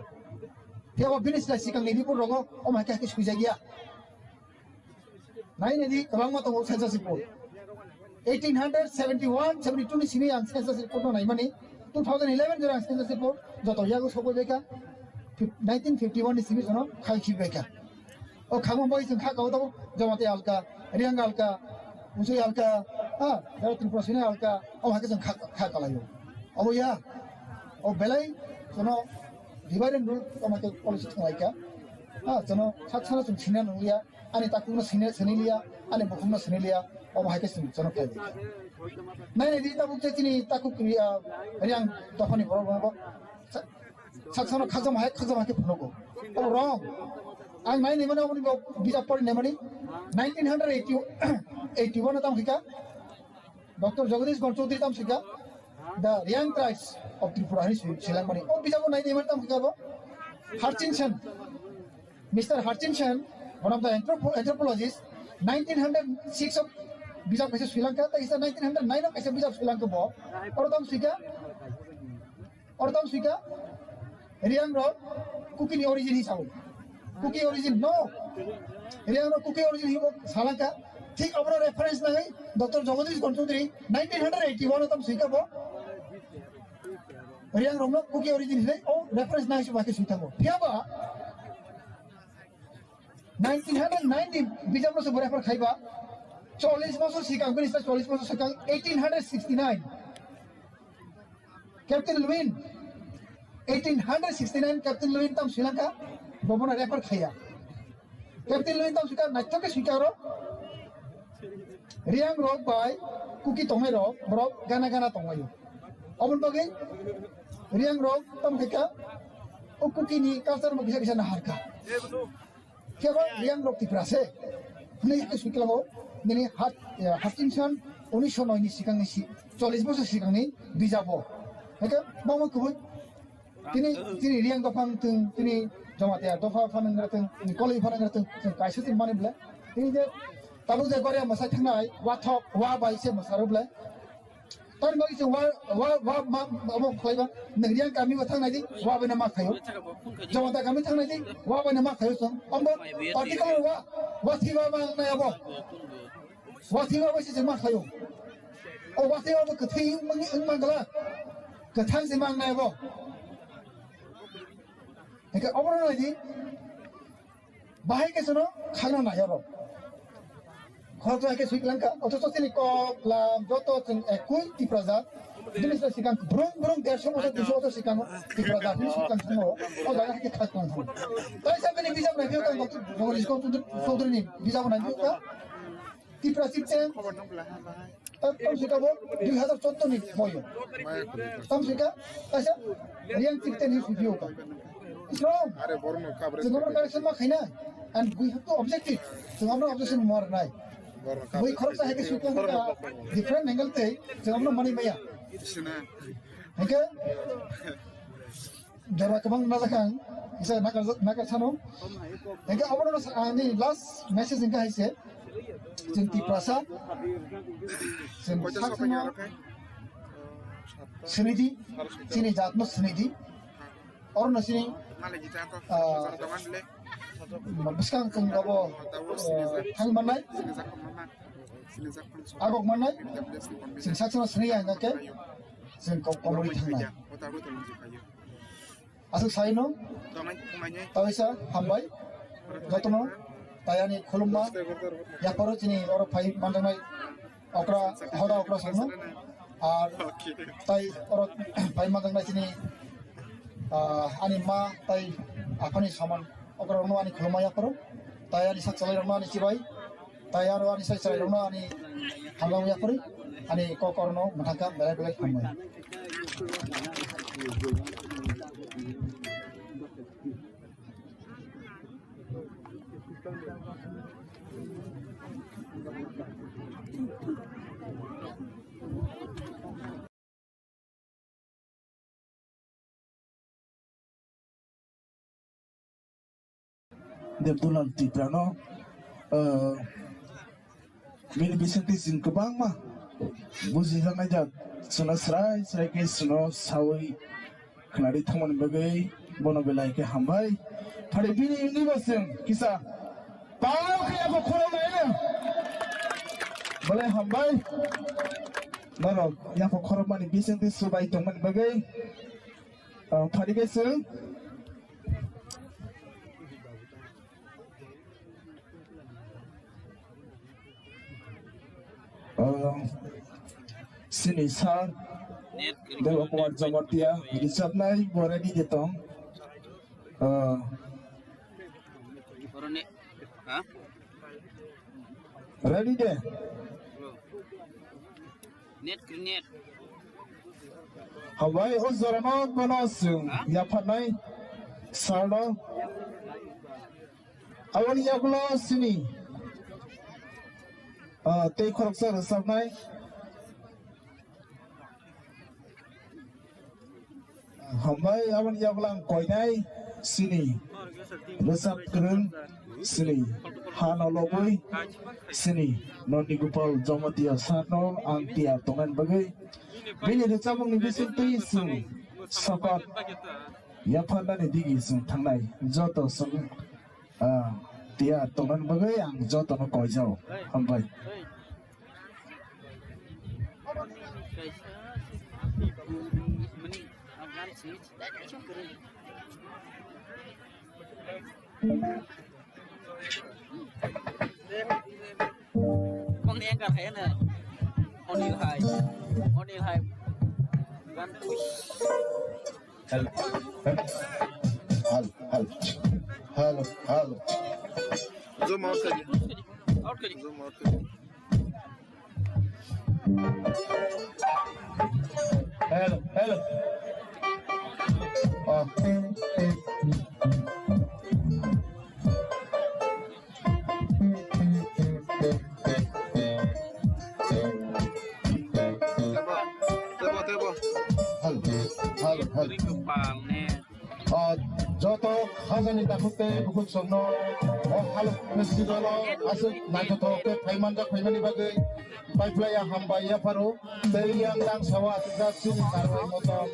Phiya o bini slai sikang ni report rogo om hai khe sui jagya. Nai nai di kwbangma tongo census report. Eighteen hundred seventy-one, seventy-two ni simi ang census report no nai mani. Two thousand eleven jora ang census report joto yago sokoi baikha. Nineteen fifty one ni simi jono khai khi baikha. O khangma bai chwng kha kau tabo Jamatia alka, Reang alka, Usui alka, ha, Tripura sini alka, o hakhe chwng kha kha kalaio. Abo ya, o belai jono divide and rule tamo khe policy thanglaikha. Ha, jono sak sana chwng sini nungya. Ani takhukno sini, sini liya, ani bukhukno sini liya, omo hai khe chwng jono khlai di. Nai nai di tabuk je chini takhuk, ah, Reang dophani borok rok bo sa-, sak sano khajam hai, khajam hai khe phunugo. Obo wrong. Ang nai nai mani oboni bo bijap pori nai mani nineteen hundred eighty, eighty one tam hika. Doctor Jagadish Gankar Chaudhary tam sika, The Reang Tribes of Tripura hwnwi swi-, swilangmani. O bijabo nai naimani tam sika bo. Harchin Sen, Mister Harchin Sen, one of the anthropo-, anthropologist, nineteen hundred six of bijab kaisa swilangkha, tei kisa nineteen hundred nine of kaisa bijab swilangkha bo. Oro tam sika, oro tam sika, Reang rok Kuki ni origin hi sao. Kuki origin no. Reang rok Kuki origin hi bo salangkha. Thik abro reference nai Doctor Jagadish Gankar Chaudhary nineteen hundred eighty one tam sika bo. Reang rok no Kuki origin hi o reference nai suba ke sita bo. Phiya ba nineteen hundred nine ni bijab no se bo refer khaiba. Chollish bosor sikang, bini sa chollish bosor sikang eighteen hundred sixty nine. Captain Lewin, eighteen hundred sixty nine Captain Lewin tam Sri Lanka, bobono refer khaya. Captain Lewin tam sika naithok khe sika oro. Reang rok bai Kuki tongnai rok, borok gana gana tonglaio. Oboni bagwi Reang rok tam khaika, o Kuki ni culture mo kisa kisa naharka. Kebo Reang rok Tipra se. Hwnwi hai swi klango, nini hat, ya, Hutchinson unisho noi ni sikang ni si, chollish bosor sikang ni bijabo. Hake, bangma kubui. Tini, tini Reang dophang thung, tini Jamatia dopha phanang ra thung, tini koloi phanang ra thung, thung kaisa thung mani bole. Tini je, tabuk je Goria masai thangnai, wa thok, wa bai se masaro bole. Tani bagwi chwng wa, wa, wa, ma, ma, omo khlaiba, nwng Reang kami bo thangnai di, wa bai no ma khaio. Jamata kami thangnai di, wa bai no ma khaio chwng. Ombo particular wa, wa thiba ma nai abo. Wa thiba bai se chwng ma khaio. O wa thiba bo kwthwi wng, wng, wng mangla. Kwthang se ma nai abo. Hingke obo no nai di. Bahai khe chwngno khakna nai oro. Khoroksa hai khe swi klangkha, othocho chini kok, lam, joto chwng ekui Tipra jat. Bini se sikang brung brung derso bosor, duiso bosor sikang Tipra jat ni sikang thangmo. O jaga hai khe khak tong thang. Taisa bini bijap nai phiyok ang, Jagadish Chaudhary ni bijap nai phiyok ang. Tipra chieftain. Tam, tam sika bo dui hazar choudo ni boyo. Tam sika, kaisa Reang chieftain hi sujiyo ka. It's wrong. Are borno kabre. Chwng omo correction ma khaina. And we have to objective. Chwng omo objection ma rwnai. Borno kabre. Bui khoroksa hai khe sujiyo ka. Different angle tei chwng omo mani maya. Sina. Hingke Jora kwbang najakha ang, kisa nakar, nakar sano. Hingke obono sa-, ani last message hingke hai se, chwng Tiprasa, chwng sakno sinidi, chini jatno sinidi, orono chini, ah, bwskang chwng abo, ah, thang mannai, agok mannai, chwng sakno siniya hingke, chwng ko-, komorwi thangnai. Aswk sai no. Taisa hambai. Jotono tai ani khulumma. Yaparo chini oro phai manjaknai okra, hoda okra songno. Ar tai oro phai manjaknai chini, ah, ani ma tai aphani soman okra rokno ani khulumma yaparo. Tai ani sak chalai rokno ani chibai. Tai aro ani sai chwrai rokno ani hamjak ya phuri ani kok korno mwthangkha belai belai hambai. Debdulal Tiprano, ah, bini bisingtwi chwng kwbangma bujijaknai jak, chwngno srai srai khe chwngno saui khwnari thangmani bagwi bono belai khe hambai. Phari bini wngwi bo chwng kisa pal khe abo khulumlaino belai hambai. Norok yaphang khorokmani bisingtwi swbai tongmani bagwi, ah, phaikhe chwng, ah, chini sir Dewa Kumar Jamatia rwchapnai bo ready de tong. Ah, Boroni, ha? Ready de? Bro. Net grenade. Hambai, o jorano bono chwng Ha? yapharnai sir no. Aboni yagulo chini, ah, tei khoroksa rwchapnai. Hambai, aboni yagulang koinai chini rwchap kwrwng chini hano lobwi chini Nondi Gopal Jamatia sir no ang tiyar tongmani bagwi bini rwchapmungni bisingtwi chwng sokat yapharnani digi chwng thangnai joto chwng, ah, tiyar tongmani bagwi ang jotono koijao. Hambai. Kong ni engkar hai na. Onil hai. Onil hai. Gan. Hello. Hello. Hello. Hello. Hello. Zoom out kariye. Out kariye. Zoom out kariye. Hello. Hello. Ah. Tebo, tebo, tebo. Hal, hal, hal. Ri kepal ne. Ah, joto khajani takhuk tei bukhuk songno o halok festival o aswk naithothok khe phaimanjak phaimani bagwi paiplaiya hambai yapharo tei yang dang sawa aswkjak chini karwi motom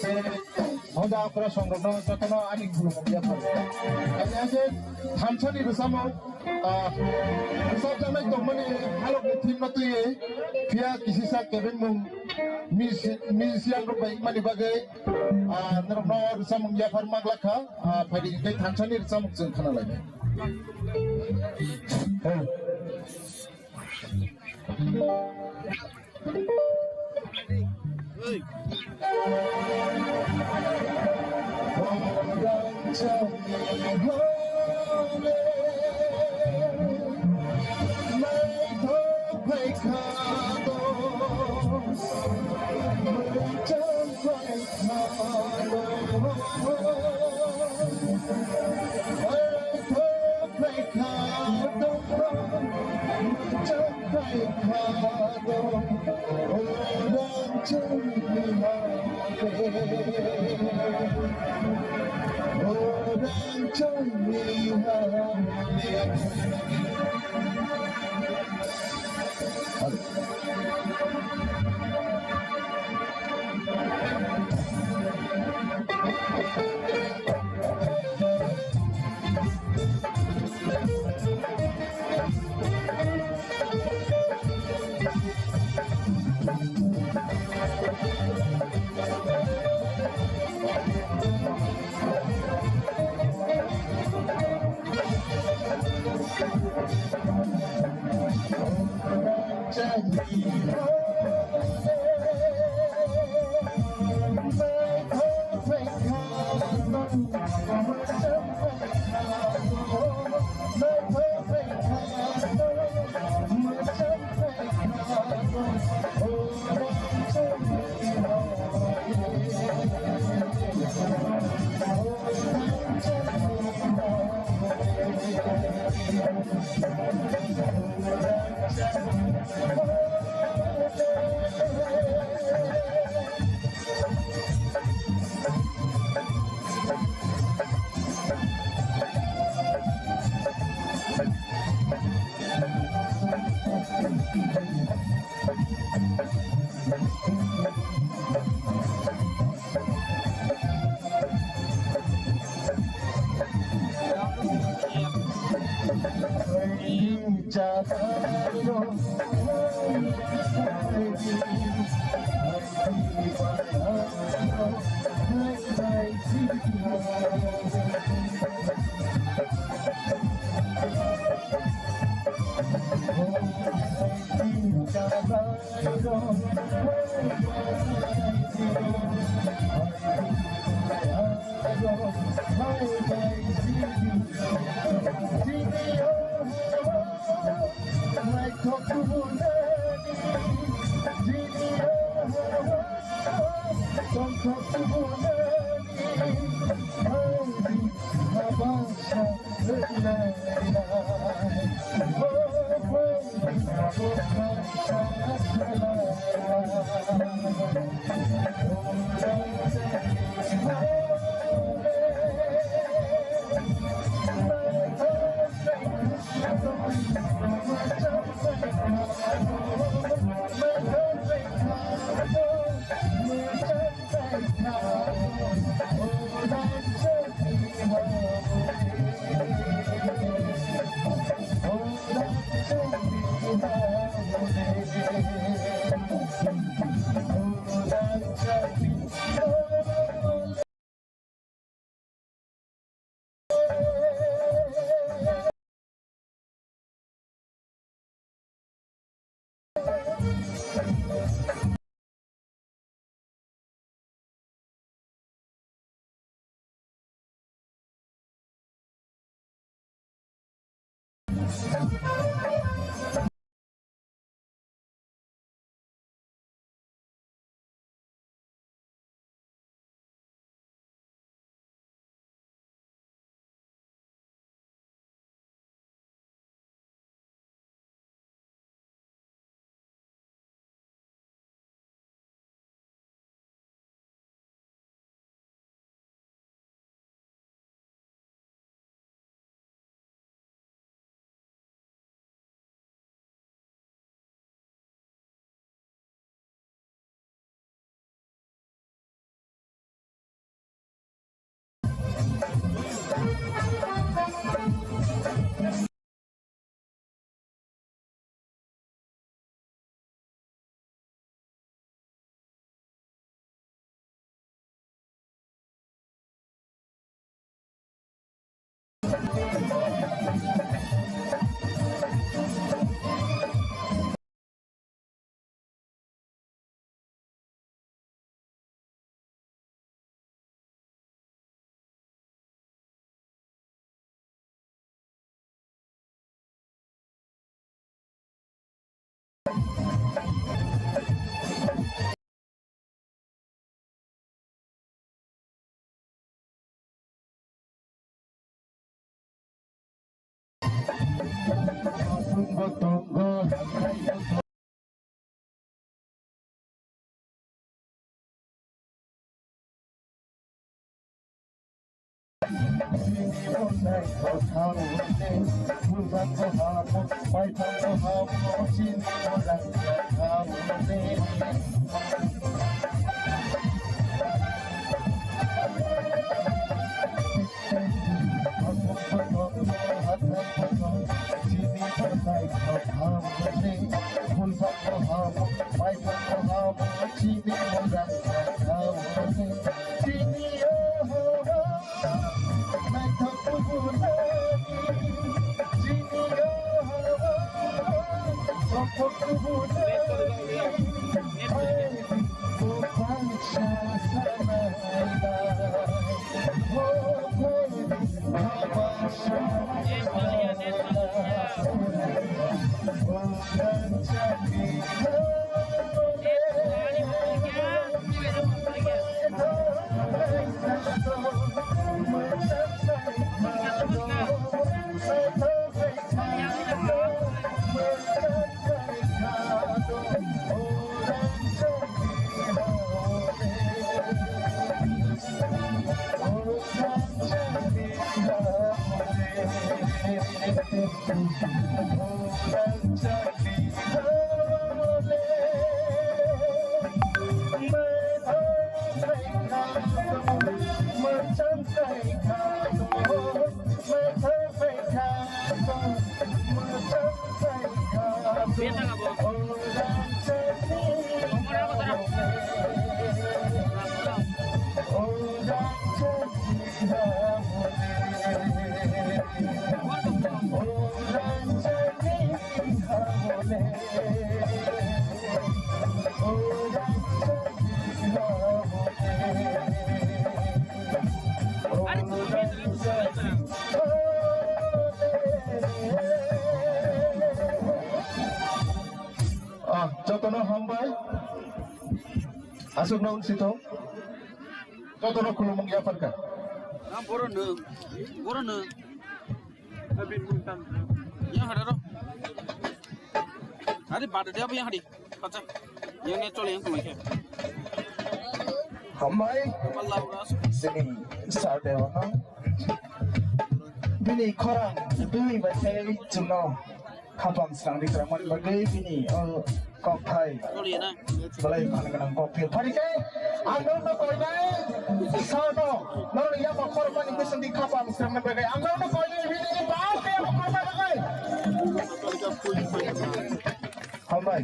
tei hoda aphra songrokno jotono ani khulumung yapharo. Ani age thansani rwchapmung, ah, rwchapjaknai tongmani halokni theme no twiwi phiya kisisa kebengmung misi-, musician rok bai wngmani bagwi, ah, norokno rwchapmung yaphar manglak kha, ah, phaidi hwnkhe thansani rwchapmung chwng khna lainai. Ah, jotono hambai. Aswkno wngsi thung. Jotono khulumung yapharkha. Nang boro no, boro no. Yang hada ro. Hari bada dia apa yang hari? Pacha. Yang ni chole yang kumai ke. Hambai. Sini sir dewa no. Bini khorang twi bai sai chwngno. Khapang srang ri kwrwngmani bagwi bini o kokthai. Chole na. Belai phan gwnang kok phil phari khe ang norokno koinai sir no, norokni yapha khorokmani bisingtwi khapang srangni bagwi ang norokno koinai bini bak khe yapha khorokma bagwi. Hambai.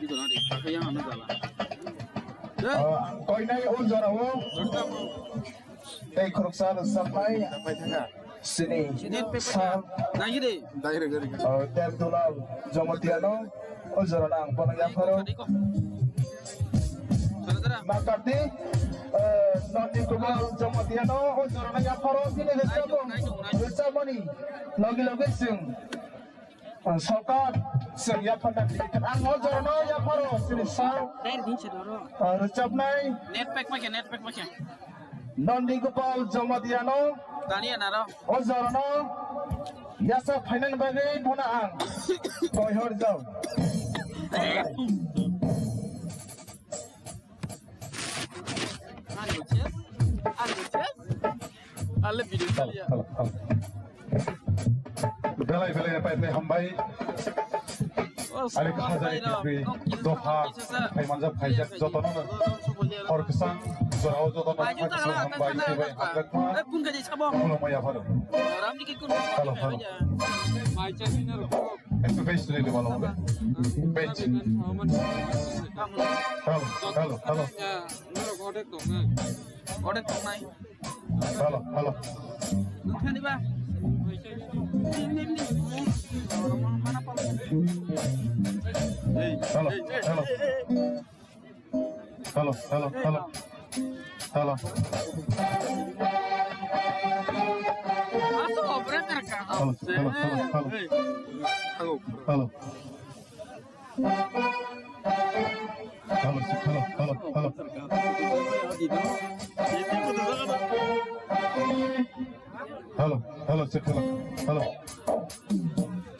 Iko na ri, kakhe yang ano jala. Ah, ang koinai o jorao. Tei khoroksa rwchapnai sini sir, ah, Deb Dulal Jomatiano o jorano ang bono yapharo. Makardi, eh, Nandi Kumar Jomatiano o jorano yapharo bini rwchapmung, rwchapmani logi logi chwng Sorkar, chwng yapharna twi. Ang o jorano yapharo, chini sir. Dai din se doro. Ah, rwchapnai. Net pack ma khe, net pack ma khe. Nandi Gopal Jomatiano. Dani anaro. O jorano yasa phainani bagwi bono ang koihor jao. Ani chest, ani chest. Ale video Hello, kaliya. Hello, hello. Belai belai pai pai hambai. Oh, ani khajani kibri dopha phaimanjak phaijak jotono hor kwchang jorao jotono khajak hambai sibai hamjakma khulumui yapharo. Hello, hello. Ektu base tuli di balo. Base. Hello, hello, hello. Hello, hello. Hello, hello. Hello, hello, hello. Hello. Hello, hello, hello, hello. Hello. Hello, hello, hello, hello. Hello, hello, sir, hello, hello.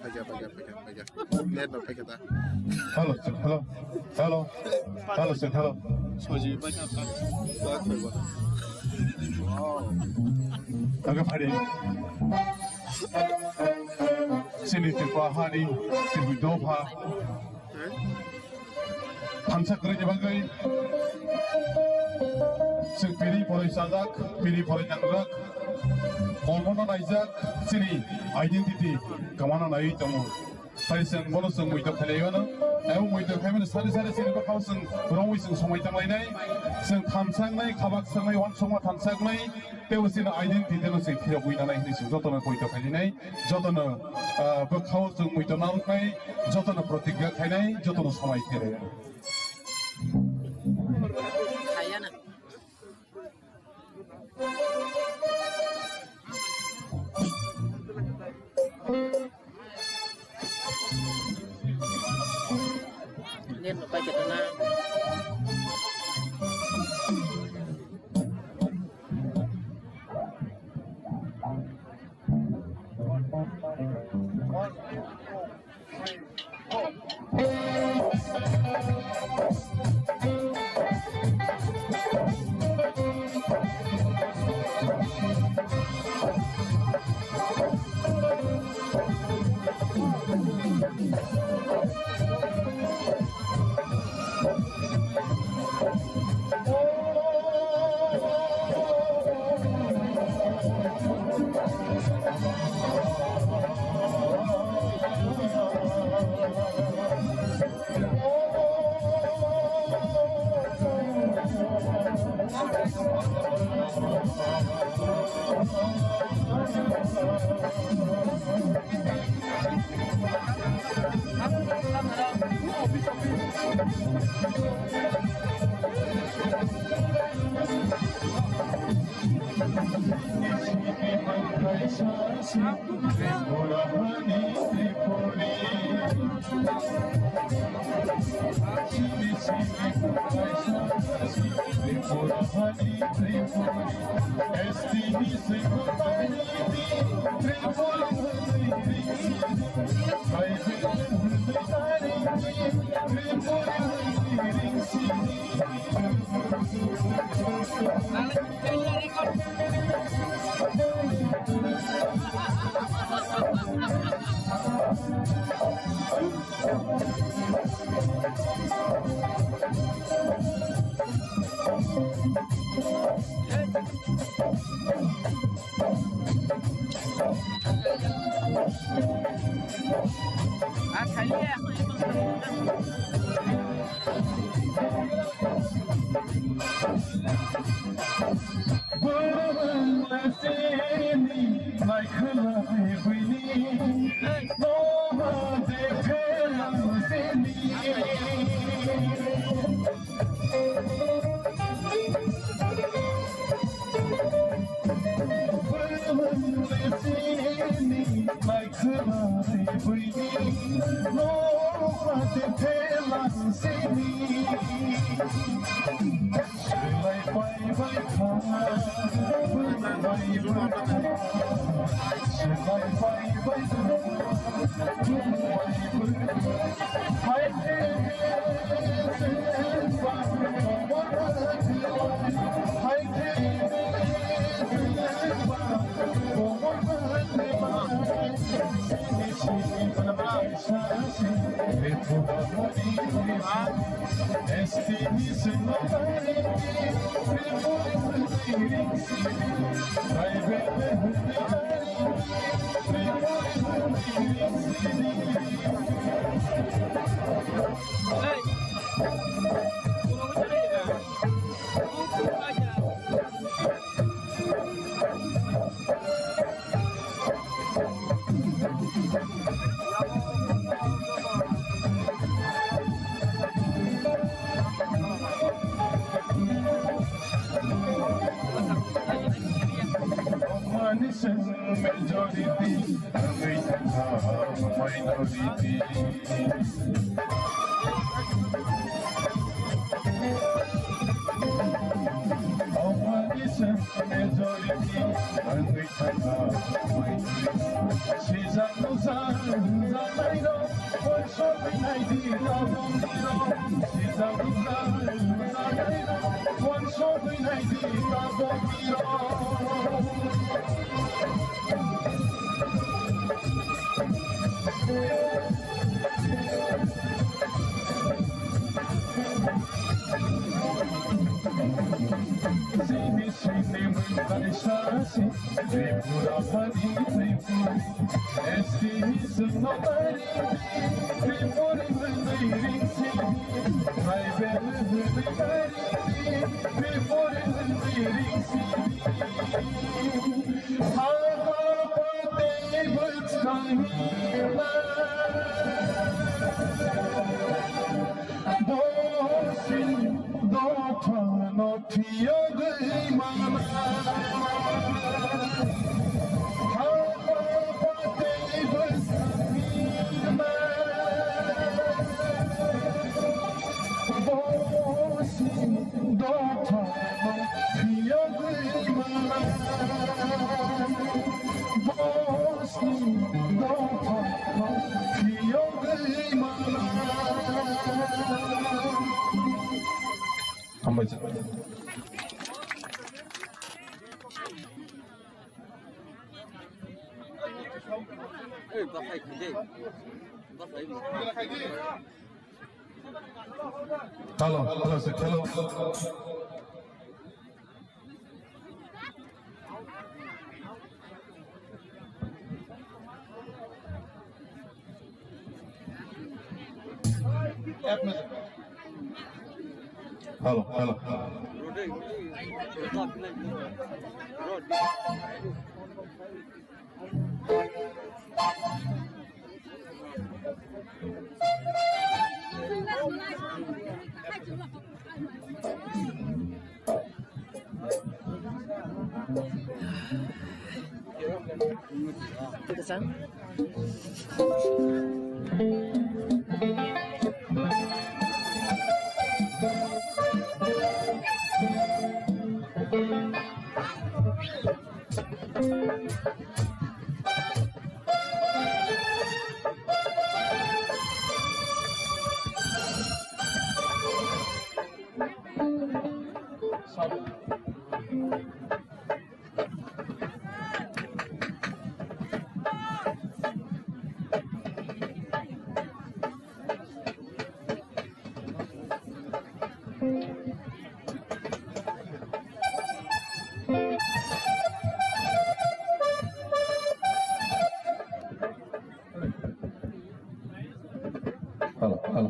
Paikha, paikha, paikha, paikha. Net no paikha ta. Hello, sir, hello, hello. Hello, sir, hello. Soji paikha ta. Wow. Aga phari. Sini tipa hari, tibi doha. Thansa kwrwini bagwi chwng piri poroi chajak, piri poroi nangjak, kolmono naijak, chini identity kwmano naiwi tongo. Hai chwng bono chwng muitok khlaiwi mano, abo muitok khlaimani sari sari chini bwkhao chwng romwi chwng somai tanglainai, chwng thansa wngnai, khabak sangnai, uansukma thansa wngnai, teibo chini identity no chwng phirogwi nanai hwnwi chwng jotono muitok khlainai. Jotono, ah, bwkhao chwng muitok narwknai, jotono protigya khainai, jotono samai khainai. Majority, minority. Opposition majority, sijak nukjak, nukjaknairok, Tripura, Tripura, S T chwngno tari, Tripuri hwnwi ring sidi, tribal hwnwi tari, Tripuri hwnwi ring sidi. Haba patwi bwskang hima, bosi dophano phiyogwi mana. Hambai. Hello, hello, sir, hello. Hello, hello. Kita sang. Hello, hello.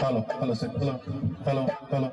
Hello, hello, sir. Hello, hello, hello.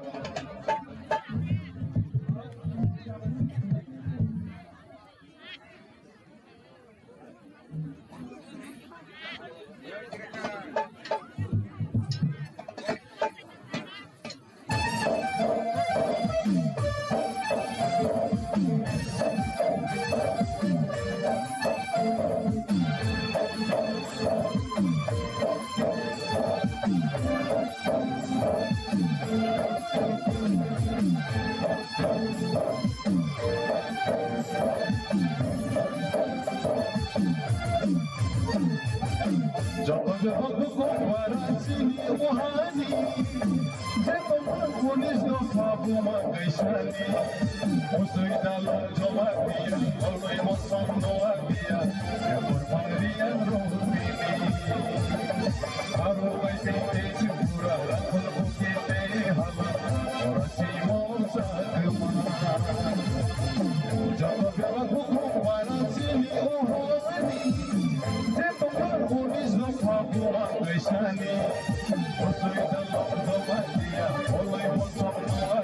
Joto joto dukung bara chini o hani, je tongma police no phabuma kaisani. Musui dalong joma dia, oloi mosong noa dia, ya por pangriang roh bini. Aro bai tei tei Tripura, rakhol buki tei hala, ora simo sa kema. Joto bebak bukhuk bara chini o hani, je tongma police no phabuma kaisani. Musui dalong joma dia, oloi mosong noa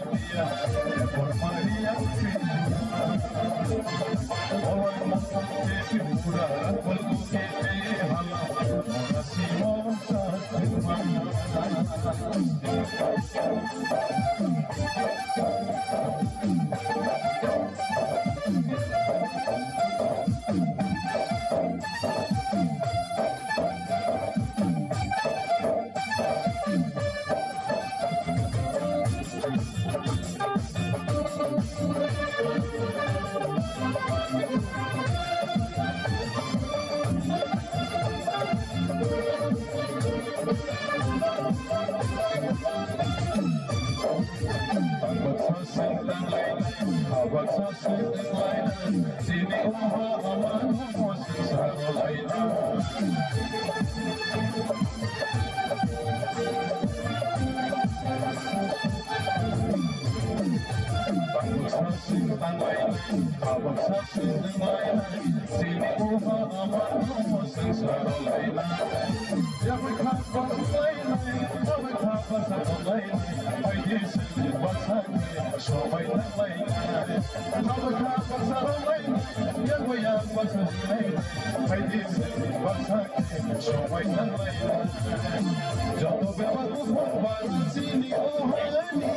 Joto bebak bukhuk bara chini o hani,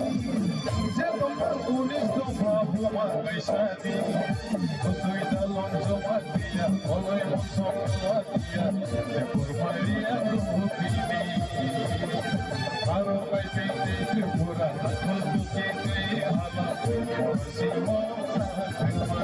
je tongma police no phabuma kaisani. Musui dalong joma dia, oloi mosong noa dia, ya por pangriang roh bini. Aro bai tei tei Tripura, rakhol buki tei hala, ora simo sa kema.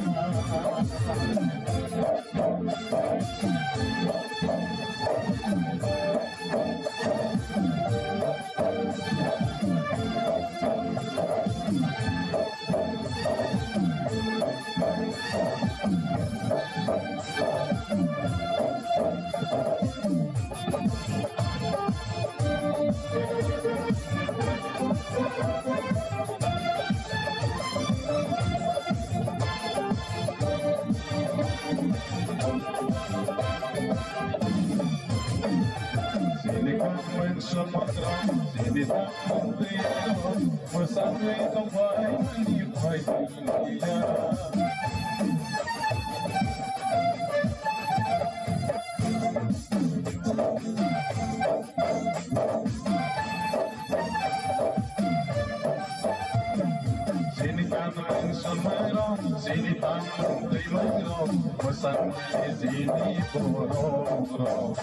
Chini kanmung songmairok, chini tangmung twimairok, mwsangni chini borokrok.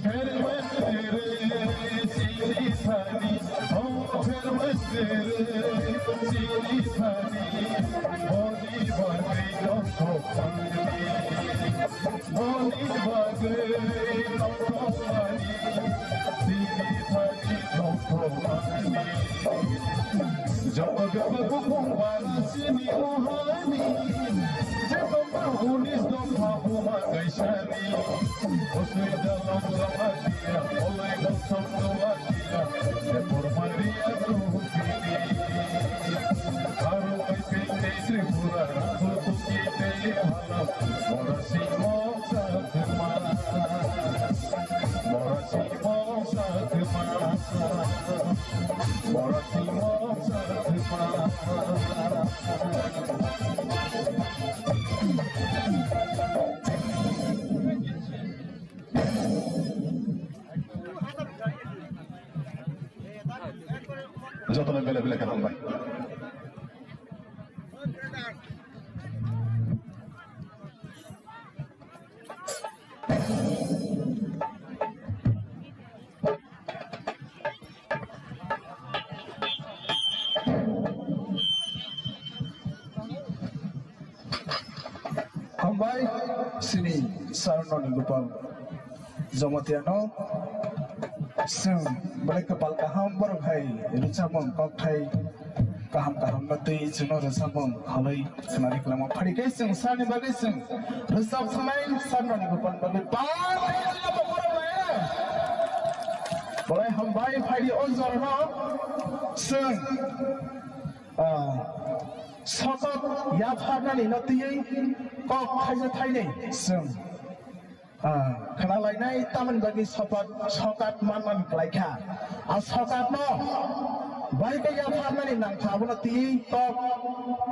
Phermwng kwrwi chini thani, oh, phermwng kwrwi chini thani, boni bagwi dokhok thangni. Boni bagwi tongthokmani, bini thani tongthokmani. Joto joto bukhung bana sini mohani, je tongma unis dongma buma kaisani. Bosui dalam sama dia, olai dongthok dua dia, je pormari aku bini. Aro kai pete Tripura, aku tuki tele halam. Mora simo sakma, mora simo sakma, mora simo sakma. Jotono bele bele khe hambai. Hambai sini Sarnoni Gopal Jamatia no chwng belai kwpal kaham borok hai rwchapmung kokthai kaham kaham no twi chwngno rwchapmung halai khwnari kwlangma phari khe chwng sani bagwi chwng rwchap sanai Sarnoni Gopal bagwi bang belai hambai phaidi o jorano chwng ah, sokat yapharnani no twiwi kok thaisa thainwi chwng Ah, khna lainai tamoni bagwi sokat, sokat manman kwlai kha. A sokatno bai khe yapharnani nang kha, abono twi tok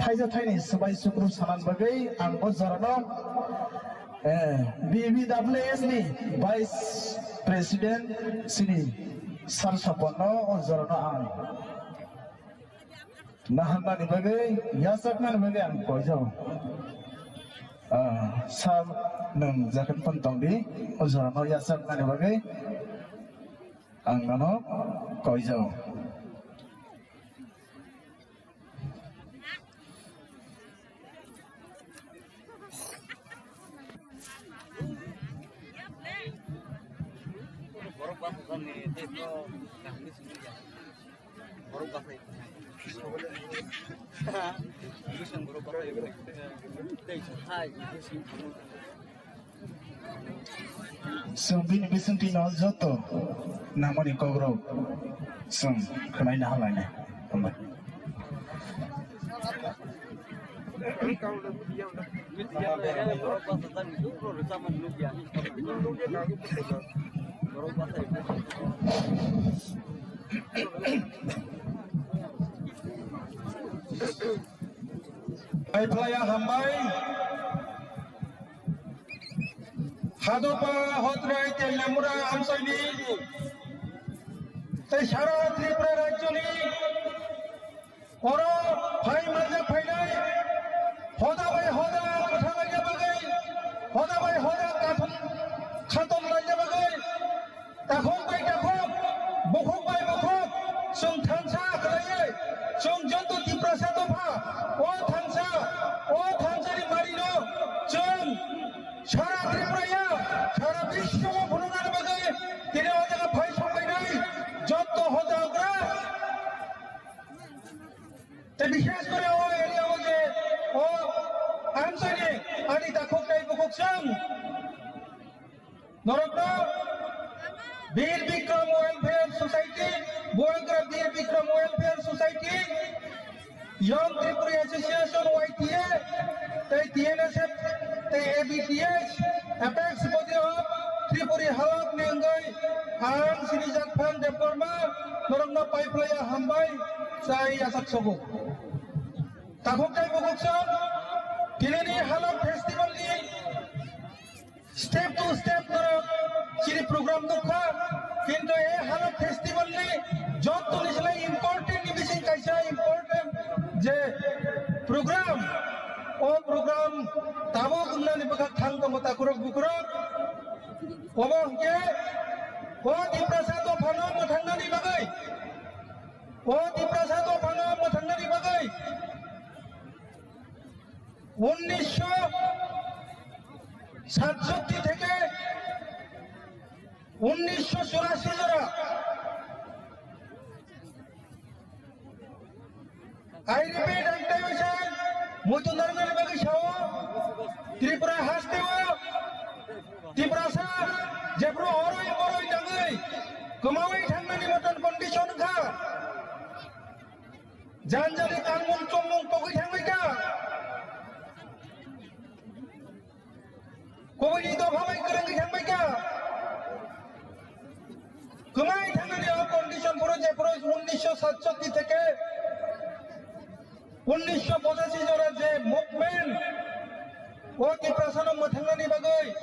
thaisa thaini swbai sukru sanan bagwi ang o jorano, eh, B B W S ni Vice President sini Sar Soponno o jorano ang Naharnani bagwi, yachaknani bagwi ang koijao. Ah, sir, nwng jaket pon tongdi, o jorano yachaknani bagwi ang nono koijao. Borok bangkha ni tei borok kaham ni simi ya. Borok bangkha. Bising borok bangkha. Tei hai bising. Chwng bini bisingtwi no joto nangmani kokrok chwng khwnai naharlainai. Hambai. Hai phlaya hambai. Hadopa, Hotrai, Telamura, Amsoini, tei sara Tripura rajyoni oro phai manjak phainai, hoda bai hoda kwthang laina bagwi, hoda bai hoda kathok khatom laina bagwi, takhuk bai takhuk, bukhuk bai bukhuk, chwng thansa khlaiwi, chwng joto Tiprasa dopha, o thansa, o thansani marino chwng sara Tripuraya, sara biswo phunuknani bagwi tini o jaga phai sokphainai joto hoda okra. Tei bishes kore o area o je o amsani ani takhuk tei bukhuk chwng norokno Bir Bikram Welfare Society, Bubagra Bir Bikram Welfare Society, Young Tripuri Association, Y T A, tei T N S F, tei A B T S, Apex Body of Tripuri Halok ni wngwi Ang Sri Jatphan Debbarma norokno paiphlaiya hambai chai yachak sogo. Takhuk tei bukhuk song, tinini Halok Festival ni step to step norok chini program nukha, kintu e Halok Festival ni jottoni slai important ni bising kaisa important je program, o program tabuk wngnani bwkhak thang tongo takhurok bukhurok. Obo hwnkhe o Tiprasa dophano mwthangnani bagwi, o Tiprasa dophano mwthangnani bagwi unnisho satsatti theke unnisho churashi jora I repeat, ang tei waisa muitu narwknani bagwi sao, Tripura hasteo Tiprasa jephru oroi boroi nangwi kwmawi thangnani moton condition kha. Janjali tangmung chongmung pogwi thangwi kha. Kubuni dopha bai kwrwngwi thangbai kha. Kwmai thangnani o condition phuru jephuru unnisho satsatti theke unnisho pochashi jora je movement o Tiprasano mwthangnani bagwi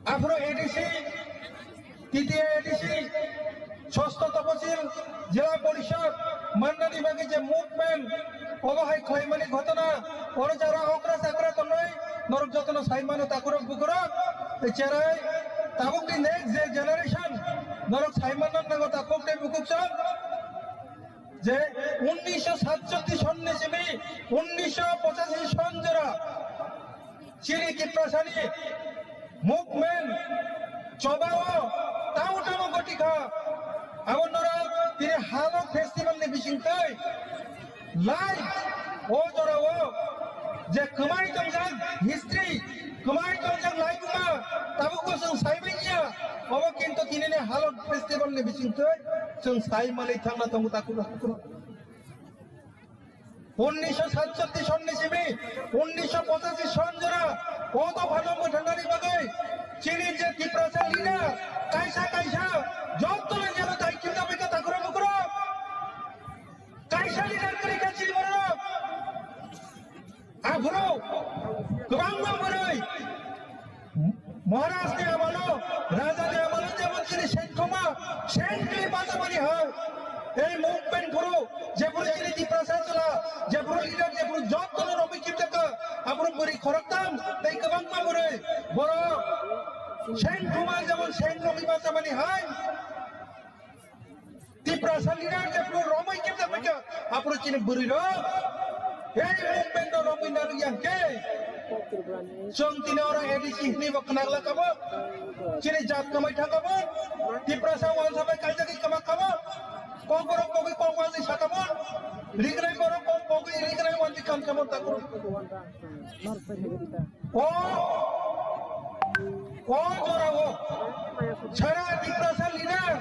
aphuru A D C T T A A D C, Sosto Tapasil, Jila Porishad, mannani bagwi je movement, obo hai khlaimani ghotona, oro jara okra chakra tongnai, norok jotono sai mano takhurok bukhurok, tei cherai, tabukni next je generation, norok sai manna nango takhuk tei bukhuk chwng. Je unnisho satchatti sonni simi unnisho pochashi son jora chini Tiprasani movement chobao tamo tamo goti kha. Abo norok tini Halok Festival ni bisingtwi live o jorao je kwmai tongjak history, kwmai tongjak laibuma, tabukbo chwng saibai ya. Obo kintu tinini Halok Festival ni bisingtwi chwng sai manwi thangna tongo takhuk takhuk. Unnisho satchatti sonni simi, unnisho pochashi son jora, o dophano mwthangnani bagwi chini je Tiprasa leader, kaisa kaisa, jottoni jeno daikyo jabaikha takhurok bukhurok. Kaisa leader kwrwi kha chini borok. Aphuru kwbangma bwrwi Maharaj ni amalo, Raja ni amalo jemon chini sengthoma, sengkli bachamani hai. Ei movement phuru, jephuru chini Tiprasa chwla, jephuru leader, jephuru jotono romwi kipjaka, aphuru bwrwi khoroktham, tei kwbangma bwrwi. Borok sengthoma jemon seng romwi bachamani hai. Tiprasa leader jephru romwi kepjak baikha, aphuru chini bwrwi rok, ei movement no romwi narwk yang khe, chwng tini oro A D C hinwi bo khwnagla kabo, chini jat kwmai thang kabo, Tiprasa wansa bai kaijagwi kwma kabo, kok borok bogwi kok wanjwi sa kabo, rignai borok kok bogwi rignai wanjwi kam kabo takhuk. O, o jorao sara Tiprasa leader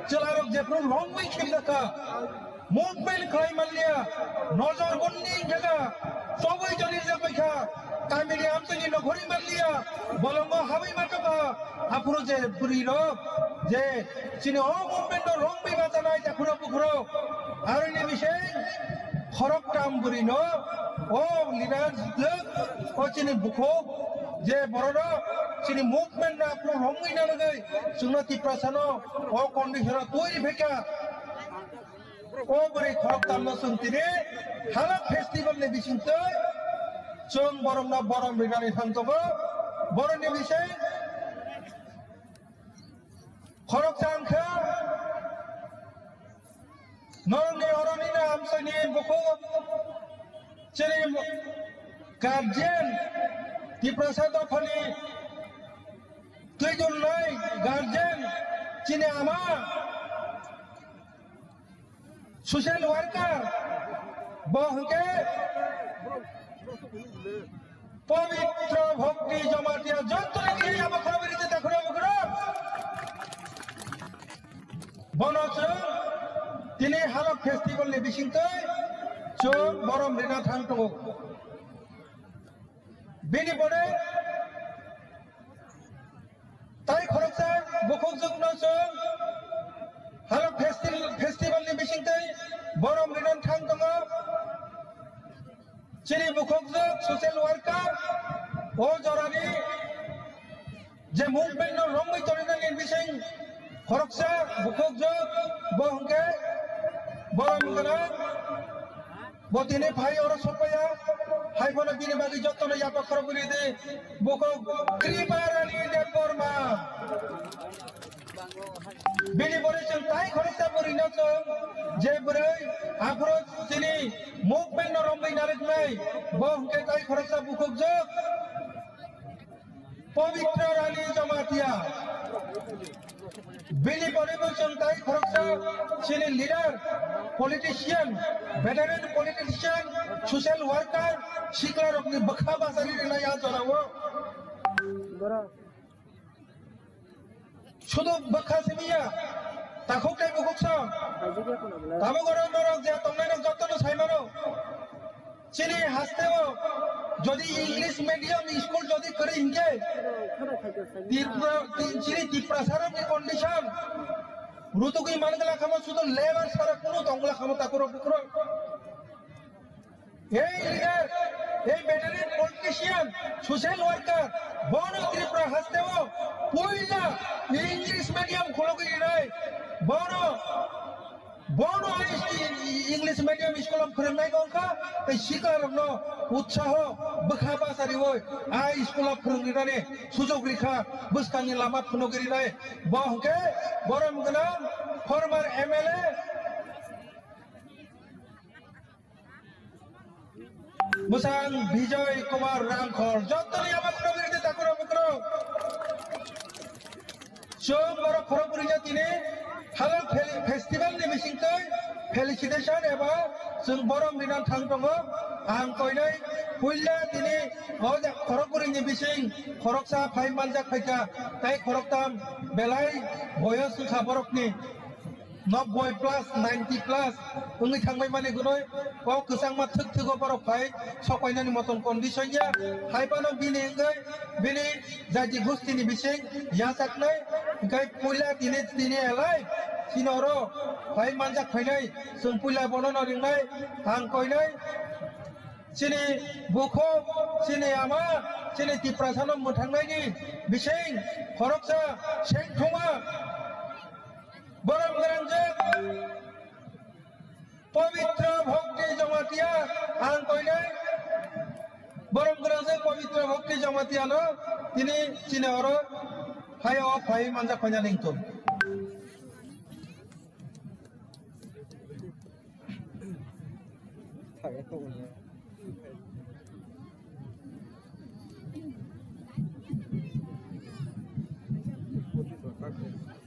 chwlarok jephru romwi khibjakha, movement khlai manliya, nojor bonni jaga chobwi joni rijak baikha, kamini amtwini nokhorwi manliya, bolongo habwi mantokha, aphuru je bwrwirok je chini o movement no romwi bachanai takhurok bukhurok, aroni bising khoroktham bwrwi no o leader o chini bukhuk je borok no chini movement no aphuru romwi nanogwi chwngno Tiprasa no o condition o twi riphaikha. O bwrwi khoroktham no chwng tini Halok Festival ni bisingtwi chwng borok no borom rinani thang tongo. Boroni bising khoroksa wngkha norokni oroni no amchaini bukhuk chini guardian Tiprasa dophani twidulnai guardian chini ama social worker bo hwnkhe Pabitra Bhakti Jamatia jottoni kiri abo khorobiri jeta khoro bukro. Bono chwng tini Halok Festival ni bisingtwi chwng borom rina thang tongo. Bini pore tai khoroksa movement no romwi tonina ni bising khoroksa bukhuk jok bo hwnkhe borom gwnang. Bo tini phai oro sokpaiya, hai phano bini bagwi jotono yapha khorok guri di, bukhuk Kripa Rani Debbarma. Bini bwrwi chwng tai khoroksa bwrwino chwng je bwrwi aphuru chini movement no romwi narwknai, bo hwnkhe tai khoroksa bukhuk jok Pabitra Rani Jamatia. Bini bwrwi chwng tai khoroksa chini leader, politician, veteran politician, social worker, siklarokni bwkha bachari rwnai a jorao. Sudu bwkha simiya, takhuk tei bukhuk song. Tabuk oro norok je tongnai rok jotono sai mano. Chini hasteo jodi English medium school jodi kwrwi hinkhe Tripura, chini Tiprasa rokni condition rutugwi mangla khamo sudu labour sara kunu tongla khamo takhuk rok bukhuk rok. Ei leader, ei veteran politician, social worker, bono Tripura hasteo puila English medium khulogwi rinai, bono, bono English medium school o phwrwngnai wngkha, tei siklarokno utsaho bwkha bachariwi a school o phwrwngrinani sujok rikha bwskangni lama phunugwi rinai, bo hwnkhe borom gwnang former M L A, Bwsang Bijoy Kumar Rangkhol, jottoni yamak rok ride takhuk rok bukhuk rok. Chwng borok khorok bwrwi jatini halok fel-, festival ni bisingtwi felicitation eba chwng borom rinani thang tongo. Ang koinai puila tini o ja-, khorok bwrwini bising khoroksa phai manjak phaikha, tei khoroktam belai boyos wngkha borokni. Nobboi plus, ninety plus wngwi thangbai mani gunoi, kok kwchangma thwk thwgo borok phai sokpainani moton condition ya. Hai phano bini wngwi bini jati gustini bising yachaknai, hwnkhe puila tini, tini elai chini oro phai manjak phainai, chwng puila bono no ringnai, ang koinai. Chini bukhuk, chini ama, chini Tiprasano mwthangnaini bising khoroksa sengthoma. Borom gwnang je Pabitra Bhakti Jamatia ang koinai. Borom gwnang je Pabitra Bhakti Jamatia no tini chini oro hai o phai manjak phaina ningthung.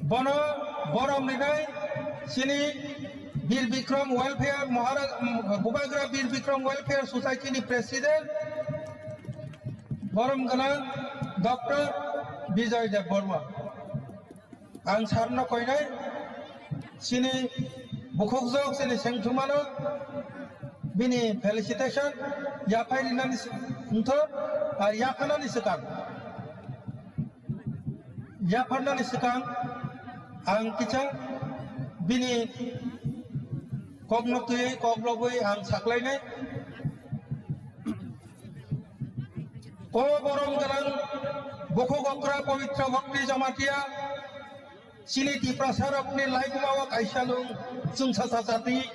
Bono borom rinai chini Bir Bikram Welfare Maharaj, Bubagra Bir Bikram Welfare Society ni President, borom gwnang Doctor Bijoy Debbarma. Ang sarno koinai, chini bukhukjwk, chini sengthumano bini felicitation yaphai rinani s-, wngthok, ar yaphanani swkang, yapharnani swkang ang kisa bini kokno twiwi, kok lobwi ang saklainai. O borom gwnang bukhuk okra Pabitra Bhakti Jamatia, chini Tiprasa rokni laikuma o kaisa nung chwngsacha jati.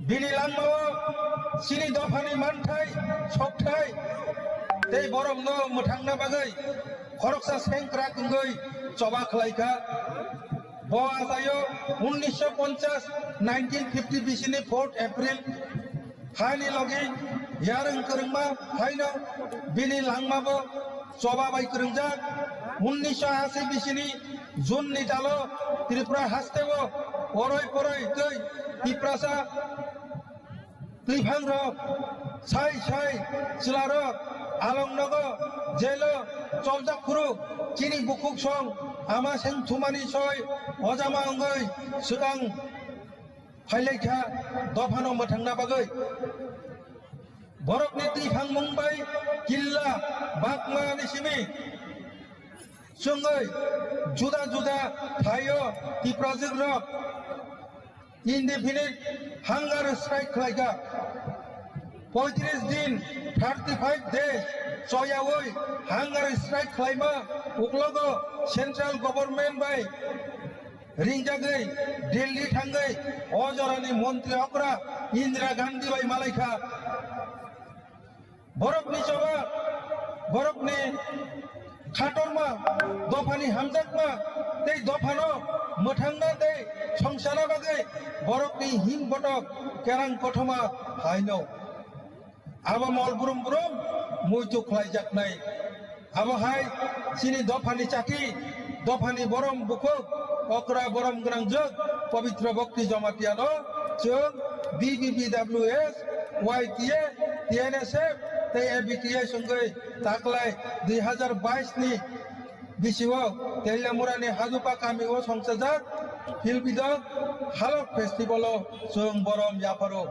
Bini langma o chini dophani manthai, sokthai tei boromno mwthangna bagwi khoroksa sengkrak wngwi choba khlaikha. Bo achaio unnisho ponchas, nineteen fifty bisini fourth April, hani logi yarwng kwrwngma haino bini langmabo choba bai kwrwngjak. Unnisho asi bisini June ni dalo Tripura hasteo oroi poroi tei Tiprasa twiphangrok sai sai chwlarok along nogo jelo choljak phuru chini bukhuk song ama sengthumani soi ojama wngwi swkang phailaikha dophano mwthangna bagwi. Borokni twiphang mung bai killa bakmani simi chwngwi juda juda thaio Tiprajwk rok indefinite hunger strike khlaikha. Poitris din, thirty five days choyawi hunger strike khlaima uklogo central government bai ringjagwi Delhi thangwi o jorani montri okra Indira Gandhi bai malaikha. Borokni choba, borokni khatorma, dophani hamjakma tei dophano mwthangna tei songsana bagwi borokni him botok kerang kothoma haino. Abo mol brum brum muitu khlaijaknai. Abo hai chini dophani chati, dophani borom bukhuk, okra borom gwnangjwk Pabitra Bhakti Jamatia no chwng B B B W S, Y T A, T N S F tei A B T S wngwi taklai dui hazar bais ni bisio Teliamura ni Hajupa kami o songchajak Philbidok Halok Festival o chwng borom yapharo.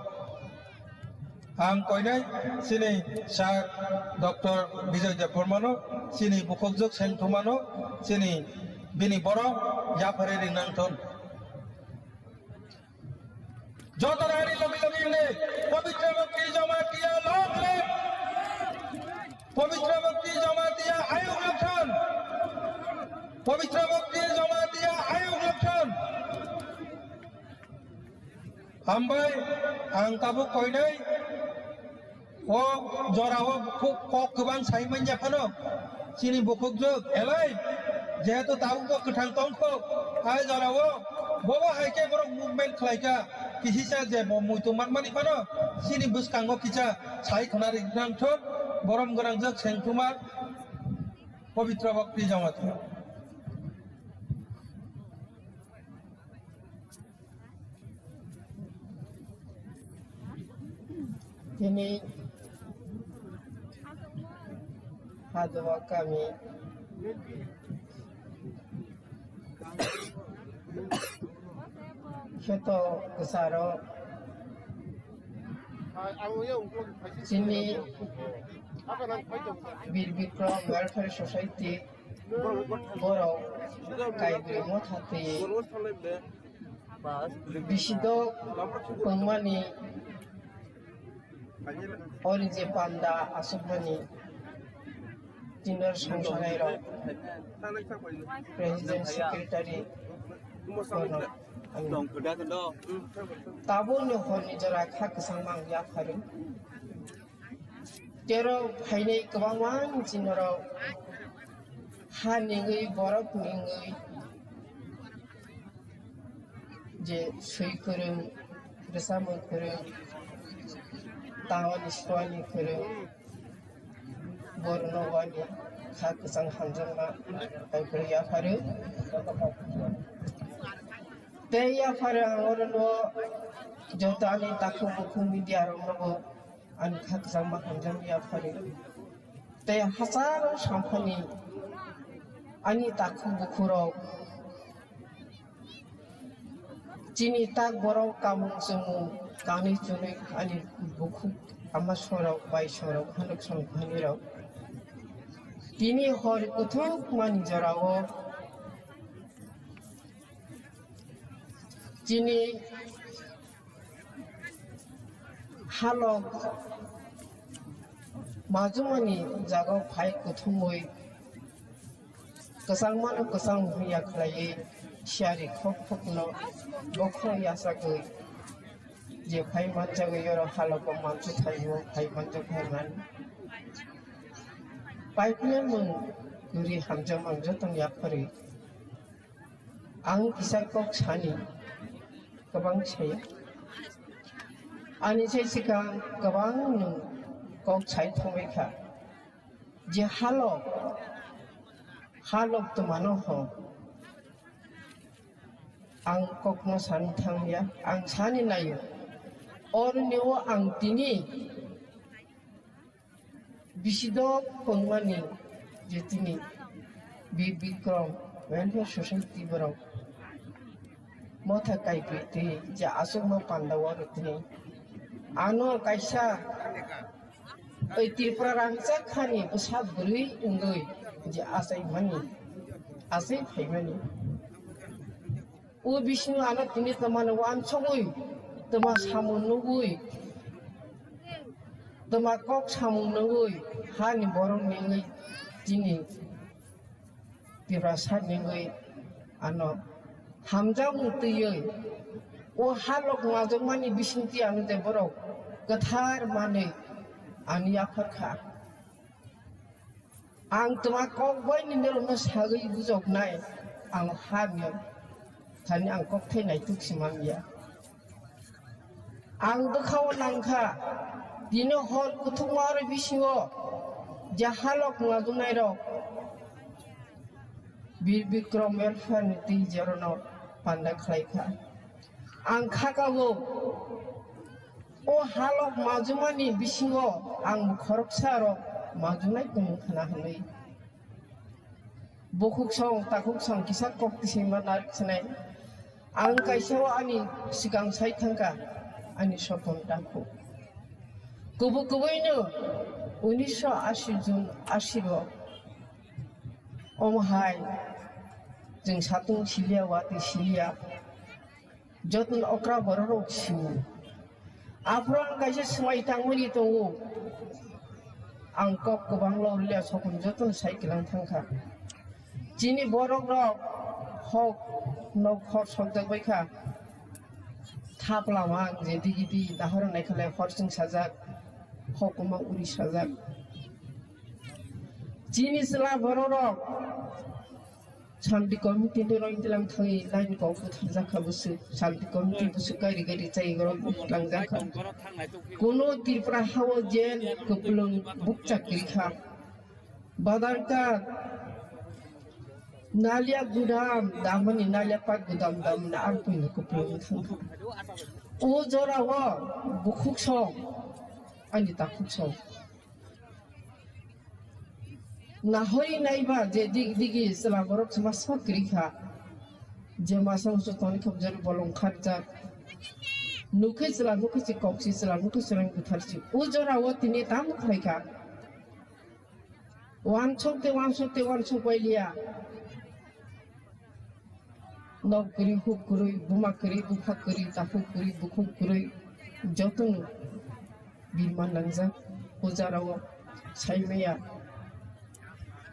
Ang koinai chini sir Doctor Bijoy Debbarmano, chini bukhukjwk sengthumano, chini bini borok yaphari rinang thon. Joto rani logi logi hwnwi Pabitra Bhakti Jamatia long live! Pabitra Bhakti Jamatia ayuk lokthon! Pabitra Bhakti Jamatia ayuk lokthon! Hambai, ang tabuk koinai o jorao kok kwbang sai manya phano chini bukhukjwk elai, jehetu tabuk bo kwthang tongkho, a jorao bobo hai khe borok movement khlaikha, kisisa je bo muitu manmani phano chini bwskango kisa sai khna ri nangthok, borom gwnangjwk sengthuma Pabitra Bhakti Jamatia. Tini Hajupa kami kheto kwcharo chini Bir Bikrom Welfare Society borok kaibrwi motha twi bisidok pungmani ori je panda aswkmani junior songsanai rok, president, secretary, borok ani. Tabukni horni jora kha kwchangma ang yapharwi. Tero phainai kwbangma chini norok ha ningwi, borok ningwi, je swi kwrwng, rwchapmung kwrwng, tangmani suwani kwrwng, borokno wani kha kwchang hamjakma kaibrwi yapharwi. Tei yapharwi ang orono joto ani takhuk bukhuk media rokno bo ani kha kwchangma hamjakma yapharwi. Tei hachalo samphani ani takhuk bukhurok chini tak borok kamung chumung kanwi chunwi ani bukhuk ama sorok bai sorok hanuk sorok hanirok tini hor kuthuk mani jorao chini halok majumani jaga phai kuthumwi kwchangmano kwchang hwnwi ya khlaiwi siyari khok khokno bokhorok yachagwi je phai manjagwi oro halogo manchu thaibo phai manjak hwnwi. Pipeline mung kwrwi hamjakmang jotono yapharwi. Ang kisa kok sani kwbang saya. Ani sai swkang kwbang nwng kok sai thangbai kha. Je halok, halok twmano ho. Ang kokno sani thangya, ang sani naio. Oroni o ang tini Bisidok pungmani je tini Bir Bikrom Welfare Society borok motha kaibrwi twi je aswkma panda o rw tini. Ano kaisa oi Tripura rangchak hani bwsa bwrwi wngwi je achaimani, achai phaimani. O bisingo ano tini twmani wansugwi, twma samung nugwi, Twma kok samung nungwi hani borok nungwi chini Tiprasa nungwi ano hamjakmung twiwi o halok majwkmani bisingtwi ano je borok kwthar manwi ani yaphar kha. Ang twma kok bai ni norokno sagwi bujoknai, ang ha miyam thani ang kok thai naituk si man ya. Ang bwkhao nangkha, tini hor kuthukma aro bisingo je halok majwknairok Bir Bikram welfare ni twi jerono panda khlaikha. Ang khakabo o halok majwkmani bisingo ang khoroksa rok majwknai tongmung khna hwnwi. Bukhuk song, takhuk song, kisa kok tisima narik sinai. Ang kaisa o ani sikang sai thangkha, ani sopon dakhuk. Kubu kubuino unisho ashi jun ashiro. Omo hai, chwng satung siliya, watwi siliya. Jotono okra bororok sio. Aphuru ang kaisa swmai tangmani tongo. Ang kok kwbang lorliya sokon jotono sai kwlang thangkha. Chini borok rok hok nok hor sokjak bai kha. Thap lama ang je digi di dahor nai khalai hor chwng sajak. Hok kwma uri sajak. Chini chwla borok rok Shanti committee ni roi tilang thangwi line kok bwtharjak kha bwswk. Shanti committee bwswk kairi kairi chai gorok bwswk langjak kha. Kuno Tripura hao je kwplwng bukcha kwrwi kha. Badarka nalia gudam damani, nalia pak gudam damani ang puino kwplwng thang kha. O jora o bukhuk song ani takhuk song. Nahori naiba je dig digi chwla borok chwma sok kwrwi kha. Je masa musu toni khobjak bolong kharjak. Nukhe chwla nukhe si kok si chwla nukhe chwla bwthar si. O jora o tini tamo khlai kha. Wansuk te wansuk te wansuk bai liya. Nok kwrwi, huk kwrwi, buma kwrwi, bupha kwrwi, takhuk kwrwi, bukhuk kwrwi, jotono birma nangjak o jora o sai maya.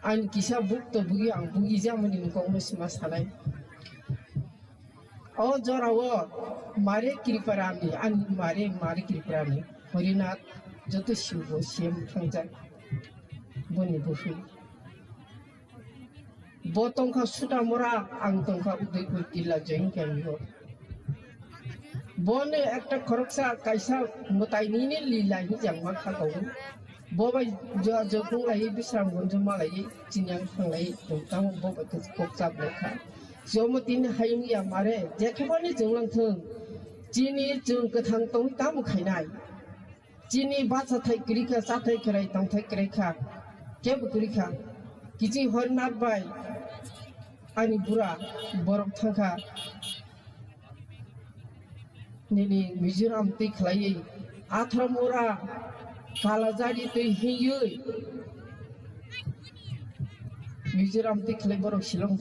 Ani kisa buk to bugi ang bugi jamani ni kok no sima sanai. O jora o mare Kriparani, ani mare, mare Kriparani, Horinath joto sibo siyam thangjak boni buphuru. Bo tongkha Sutamura, ang tongkha Udaipur jilla Join Camp o. Bono ekta khoroksa kaisa mwtai nini lila hinjak ma kha kok. Bo bai jo-, jokung lai Bisramganj malai chini ang thanglai tong tamo bo bai kok chap lai kha. Jomo tini hayung ya mare jekhebani chwng lang thung. Chini chwng kwthang tong tamo khainai. Chini bacha thai kwrwi kha, cha thai kwrai, tong thai kwrai kha, kebo kwrwi kha. Kiching Horinath bai ani bura borok thangkha nini Mizoram twi khlaiwi Atharamura Kalajari twi hiywi Mizoram twi khlai borok Shillong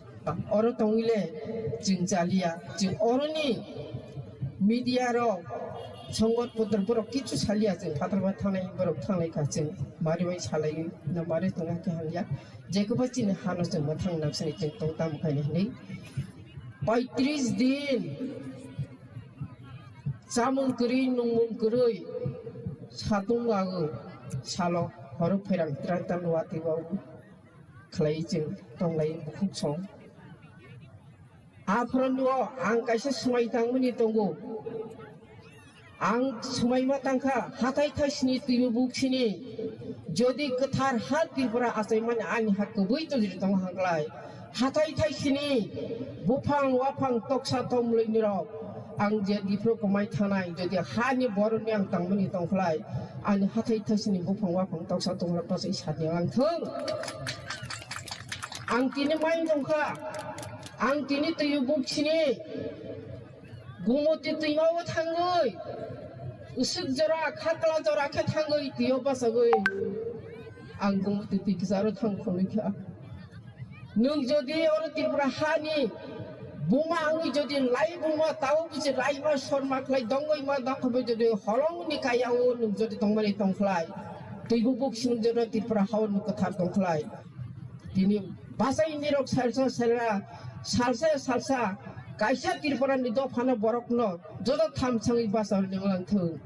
oro tongwile chwng chaliya, chwng oroni media rok, songod potor borok kichu saliya, chwng phatar bai thangnai borok thanglai kha, chwng mari bai salai na mari tongna khe hamya, jekoba chini hano chwng bo thang naksani chwng tong tamo khaini hinwi paitris din chamung kwrwi nungmung kwrwi satung wago salo horo phairang tran tan watwi wago khlai chwng tonglai bukhuk song. Aphuru no ang kaisa swmai tangmani tongo. Ang swmai ma tangkha hathai thaisini twibo buksini. Jodi kwthar ha Tripura achaimani ani ha kwbwi tongiri tongo hangklai. Hathai thaisini buphang waphang toksa tongmlwini rok ang je diphro kwmai thanai jodi hani boroni ang tangmani tongkhlai ani hathai thaisini buphang waphang toksa tongmlai pasai sadi ang thung. Ang tini mai tongkha, ang tini twiwi buksini Gumoti twima o thangwi usuk jora khakla jora khe thangwi twiyo bachagwi ang Gumoti twi kwcharo thang khonwi kha. Nwng jodi oro Tripura hani Buma wngwi jodi lai buma tao bisi laima sorma khlai dongwi ma dongkhobai jodi holongni kayao nwng jodi tongmani tongkhlai, twibo buksing jodi Tripura hao nwng kwthar tongkhlai. Tini bachai nirok salsa salsa, salsa salsa kaisa Tripura ni dophano borokno joto thamsangwi bachai nanglanthung.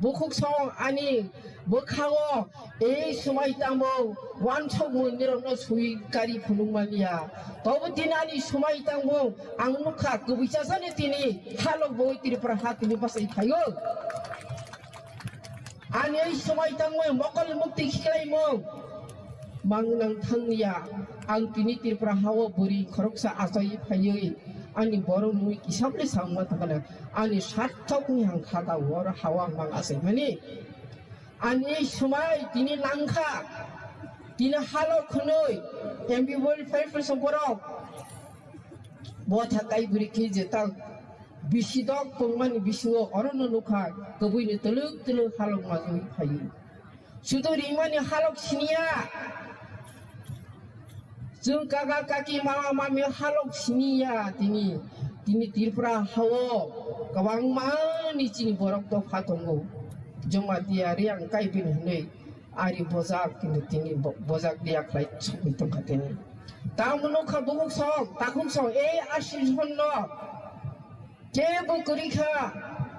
Bukhuk song ani bwkhao ei swmai tamo wansok mwnirokno sui kari phunukmaniya. Tobo tini ani swmai tamo ang nukha kwbwi chasani tini halok boi Tripura ha tini bachai phaio. Ani ei swmai tangwi mokol mukti khiklaimung mangnang thangya. Ang tini Tripura hao bwrwi khoroksa achai phaiwi ani borok mui kisamle samma thangkana ani sarthokni hangkha da wor hawa mang achaimani. Ani swmai tini nangkha, tini halo khwnwi M B welfare person borok bo thakai bwrwi khe je tal bisi dok tongmani bisingo orono nukha kwbwini twlwk twlwk halok majwi phaio. Sudo rimani halok siniya. Chwng kaka kaki mama mami halok siniya tini. Tini Tripura hao kwbangma ni chini borok dopha tongo. Jamatia Reang Kaibin hinwi ari bojak kintu tini bo-, bojak dia khlai sogwi tongkha tini. Tamo nukha bubuk song, takhuk song, ei asison no kebo kwrwi kha,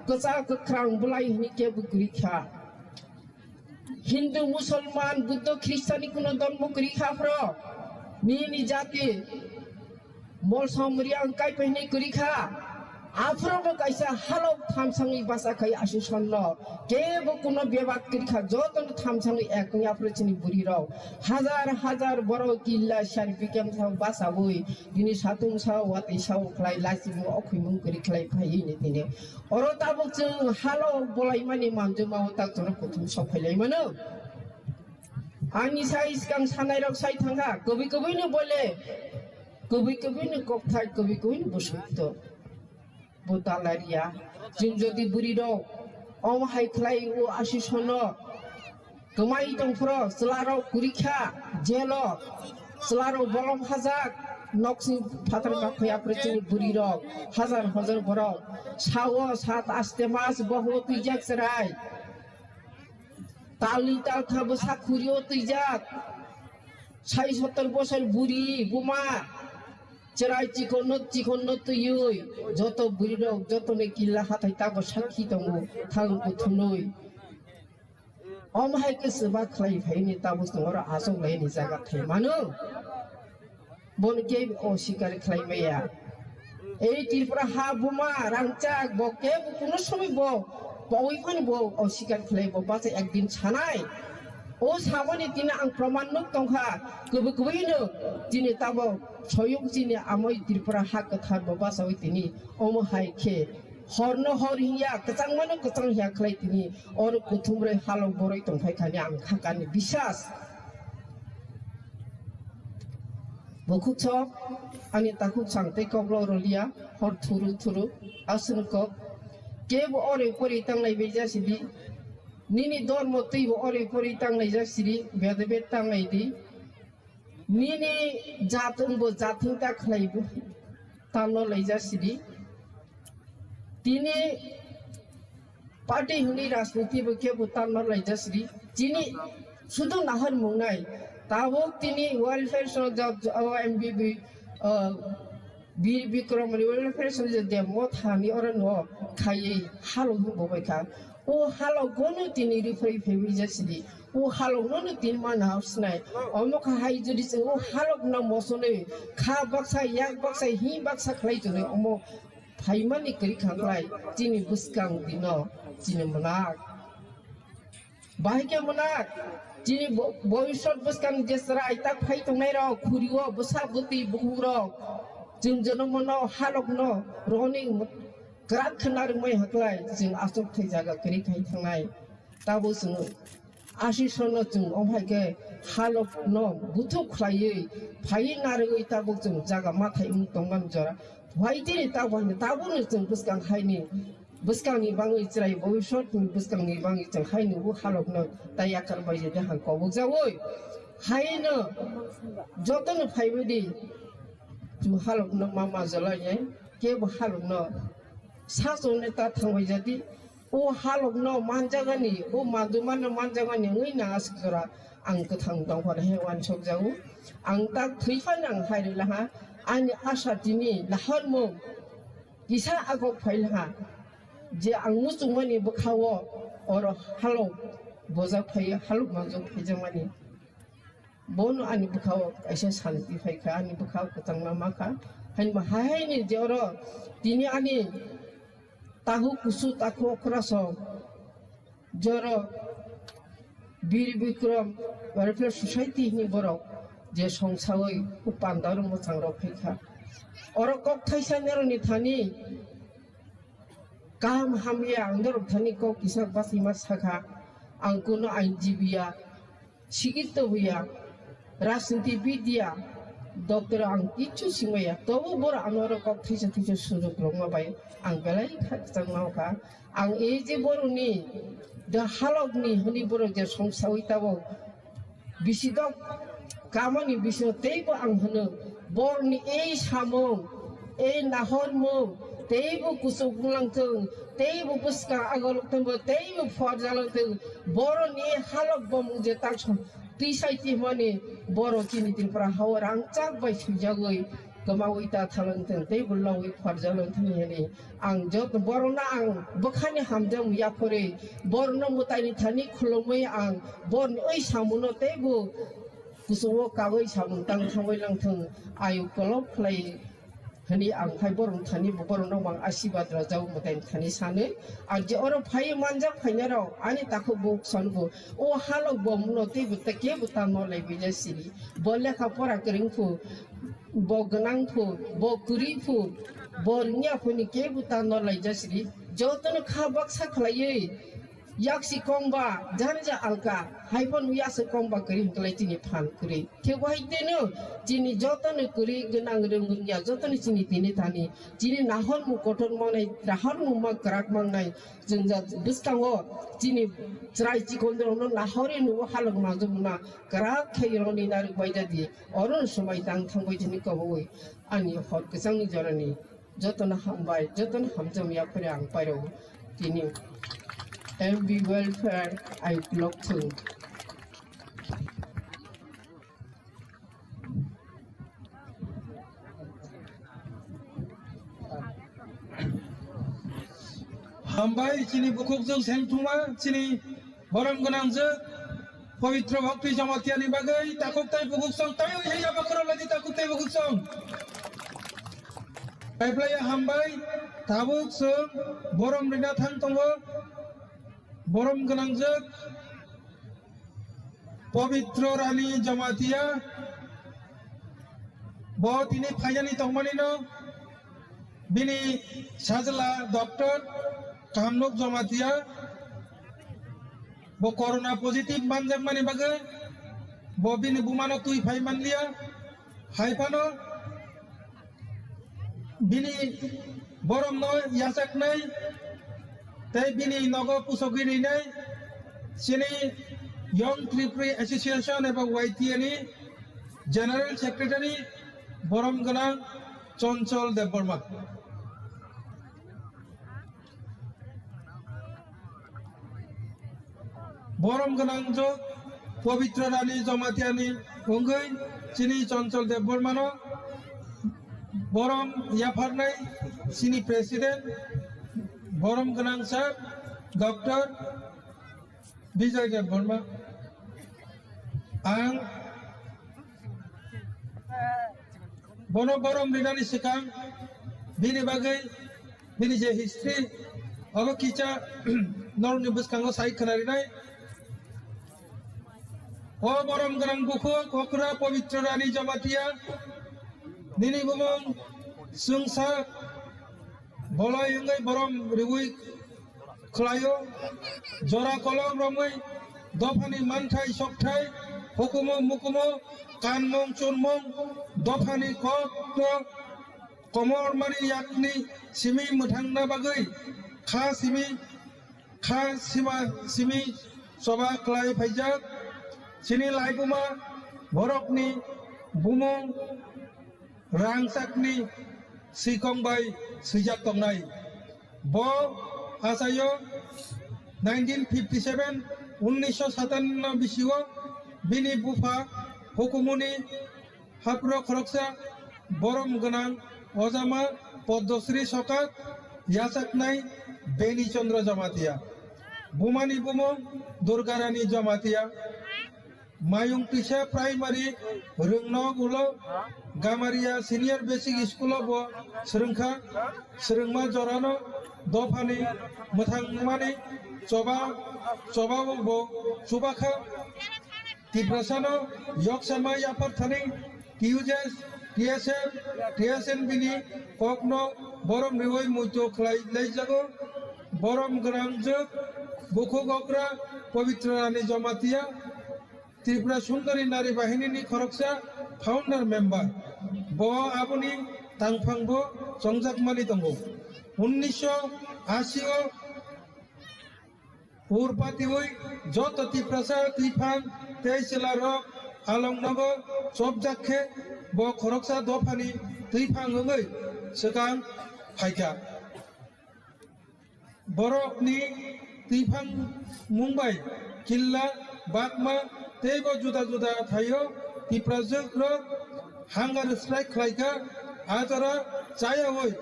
kwchak kwkhrang bwlai hwnwi kebo kwrwi kha. Hindu, Musulman, Buddho, Christian ni kuno dhormo kwrwi kha phro. Nini jati Molsom Reang Kaipai hinwi kwrwi kha. Aphro bo kaisa halok thamsangwi bacha khai asison no. Kebo kuno bebak kwrwi kha, joto no thamsangwi ek wngya phro chini bwrwi rok. Hajar hajar borok killa sar bikem sa bachawi. Bini satung sao, watwi sao khlai, lachimung, okhwimung kwrwi khlai phaiwi ni tini. Oro tabuk chwng halo bolaimani manjuma o tak chwngno kuthum sok phailaimano. Ani sai swkang sanai rok sai thangkha, kwbwi kwbwi ni bole, kwbwi kwbwi ni kokthai, kwbwi kwbwi ni bwswk to. Bo talaria. Chwng jodi bwrwi rok omo hai khlai o asison no. Kwmai tongphro, chwlarok kwrwi kha, jelo, chwlarok bolong hajak, noksing phatar kaphai apre chini bwrwi rok, hajar hajar borok, sao sat aste mas bohwo twijak chwrai, talni talkha bwsa khurio twijak, sai sottor bosor buri buma, chwrai chikonno chikonno twiwi, joto bwrwi rok, joto ni killa hathai tabo sakhi tongo, thang kuthunwi. Omo hai khe chuba khlai phaini tabuk chwng oro achuk laini jaga thai mano. Bono khe oswikar khlai maya. Ei Tripura ha buma rangchak bo kebo kuno somoi bo pawi phano bo oswikar khlai bo bacha ekdin sanai. O samani tini ang proman nuk tongkha, kwbwi kwbwi no tini tabo soyung chini amoi Tripura ha kwthar bo bachawi tini omo hai khe. Horno hor hiya, kwchangmano kwchang hiya khlai tini, oro kuthumrwi halok borwi tongphai khani ang khakani bisas. Bukhuk sok, ani takhuk sang tei koklo roliya, hor thuru thuru, aswk kok. Kebo ore pori tanglai bai jasidi, nini dormo twibo ore pori tanglai jasidi, bede bed tanglai di. Nini jat wngbo jat wngta khlaibo tano laijak sidi. Tini party hwnwi rajniti bo kebo tano laijak sidi. Chini sudu nahar mungnai. Tabuk tini welfare so jat, o M B B, o Bir Bikram ni welfare so je demo thani oro no khaiwi halo hwnbo bai kha. O halok gono tini rifai phaiwi jasidi. O halok nono tini mana hapsnai. Omo kha hai jodi chwng o halok no mosonwi kha baksa, yak baksa, hi baksa khlai tonwi omo phaimani kwrwi kha khlai chini bwskang dino chini mwnak. Bahai khe mwnak chini bo-, bobiswt bwskang je chwrai tak phai tongnai rok, khuri o bwsa bwtwi bukhuk rok, chwng jonomo no halok no roni kwrak khna rwmai haklai chwng achuk thai jaga kwrwi khai thangnai. Tabuk chwng asisonno chwng omo hai khe halokno buthuk khlaiwi phaiwi narwgwi tabuk chwng jaga mathai wng tongmani jora. Phai tini tabuk hai tabukno chwng bwskang haini bwskangni bangwi chwrai bobiswtni bwskangni bangwi chwng haini o halokno tei yakar bai je dehang kobokjawi haino jotono phaibaidi. Chwng halokno ma majalainai, kebo halokno sa chongnai ta thangbai jadi. O halokno manjagani, o manjumano manjagani wngwi nang aswk jora ang kwthang tongphar he uansukjago. Ang tak thwi phano ang hai rwlaha, ani asa tini lahormung kisa agok phailaha, je ang muchungmani bwkhao oro halok bojak phai, halok manjak phaijakmani. Bono ani bwkhao kaisa santi phaikha, ani bwkhao kwchangma makha. Hainba haini je oro tini ani tahu kusu taku okra song, je oro Bir Bikram Welfare Society ni borok je songsawi o pandaro mwchangrok phaikha. Oro kok thaisa neroni thani kaham hamya ang norok thani kok kisa bachima sakha. Ang kuno ainjibiya, sikitto buya, rajniti bidya, doctor ang kichu simaya. Tobo boro ano oro kok thaisa thaisa sujok rokma bai ang belai kha kwchangma kha. Ang e je boroni, da halokni hwnwi borok je songsawi tabok, bisidok kamani bisingo teibo ang hwno, borni ei samung, ei nahormung, teibo kuchuk wnglang thung, teibo bwskang agolok thungbo, teibo pharjalang thung, boroni ei halok bomung je tak song twisai tihmani, boro chini Tripura hao rangchak bai swijagwi kwmawi ta thalang thung, teibo longwi pharjalang thung hwnwi. Ang joto borokno ang bwkhani hamjak yaphori, borokno mwtaini thani khulumwi ang borokni oi samungno teibo kuchungo kagwi samung tang thangwi langthung, ayuk kolok khlai hwnwi ang hai borokni thani bo borokno ang asibad rwjak mwtaini thani sanwi. Ang je oro phaiwi manjak phainai rok ani takhuk bo sango, o halok bo muno teibo kebo ta nolai buija siri, bo lekha pora kwrwng phu, bo gwnang phu, bo kwrwi phu, bo rwngya phuni kebo ta nolai jasiri. Jotono kha baksa khlaiwi yaksi kongba janija alka, hai phano yaksi kongba kwrwi hwnkhlai chini phan kwrwi. Khe wahai teno chini jotono kwrwi gwnang rwng rwngya, jotono chini tini thani, chini nahormung kotor mangnai, nahormung ma kwrak mangnai, chwng ja bwskango chini chwrai chikon rokno nahorwi nugo halok majwk na kwrak khe roni narwk bai jadi. Oro swmai tang thangwi tini kwbangwi ani hor kwchangni jorani jotono hambai, jotono hamjak yaphari ang pairw tini M B welfare ai block thung. Hambai chini bukhuk jwng sengthuma chini borom gwnangjwk Pabitra Bhakti Jamatia ni bagwi takhuk tei bukhuk song tei ui haiya bakhoro ladi takhuk tei bukhuk song. Kaiplaiya hambai tabuk song borom rina thang tongo borom gwnangjwk Pabitra Rani Jamatia. Bo tini phainani tongmani no bini sajla doctor Kahamnuk Jamatia. Bo corona positive manjakmani bagwi bo bini bumano twi phai manliya. Hai phano bini boromno yachaknai tei bini nogo pusogwi rinai chini Young Tripuri Association eba Y T A ni General Secretary borom gwnang Chonchol Debbarma. Borom gwnangjwk Pabitra Rani Jamatia ni wngwi chini Chonchol Debbarma no borom yapharnai chini President borom gwnang sir Doctor Bijoy Debbarma. Ang bono borom rinani swkang bini bagwi bini je history obo kicha norokni bwskango sai khwna rinai. O borom gwnang bukhuk okra Pabitra Rani Jamatia nini bumung chwngsa bolai wngwi borom riwi khlaio. Jora kolom romwi dophani manthai sokthai hukumu mukumu kanmung chunmung dophani kokno komormani yakni simi mwthangna bagwi kha simi kha sima simi choba khlai phaijak. Chini laibuma borokni bumung rangchakni sikong bai swijak tongnai. Bo achaio nineteen fifty seven, unnisho satanno bisio bini bupha hukumuni hapro khoroksa borom gwnang ojama Poddosri Sokat yachaknai Beni Chandra Jamatia. Bumani bumung Durga Rani Jamatia. Mayung Tisa Primary Rwngnok ulo Gamaria Senior Basic School o bo swrwngkha. Swrwngma jorano dophani mwthangmani choba, choba bo chubakha. Tiprasano yoksama yapharthani T U J S, T S F, T S N B ni kokno borom riwi muito khlai laijago. Borom gwnangjwk bukhuk okra Pabitra Rani Jamatia, Tripura Sundari Nari Bahini ni khoroksa founder member. Bo aboni tangphang bo chongjakmani tongo. Unnisho ashi o Urpatiwi joto Tiprasa twiphang tei chwlarok alongnogo chopjak khe bo khoroksa dophani twiphang wngwi swkang phaikha. Borokni twiphang mung bai Killa, Bakma tei bo juda juda thaio Tiprajwkrok hunger strike khlaikha. A jora chayawi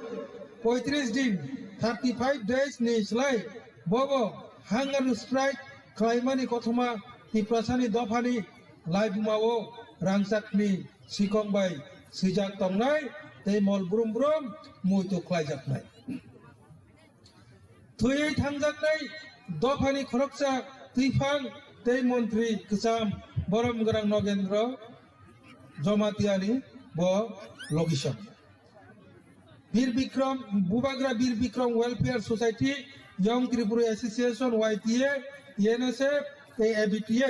poitris din, thirty five days ni slai bobo hunger strike khlaimani kothoma Tiprasani dophani laibumao rangchakni sikong bai swijak tongnai tei mol brum brum muitu khlaijaknai. Thwiwi thangjaknai dophani khoroksa twiphang tei montri kwcham borom gwnang Nogendro Jomatiani bo location. Bir Bikram, Bubagra Bir Bikram Welfare Society, Young Tripura Association, Y T A, E N S F, tei A B T A.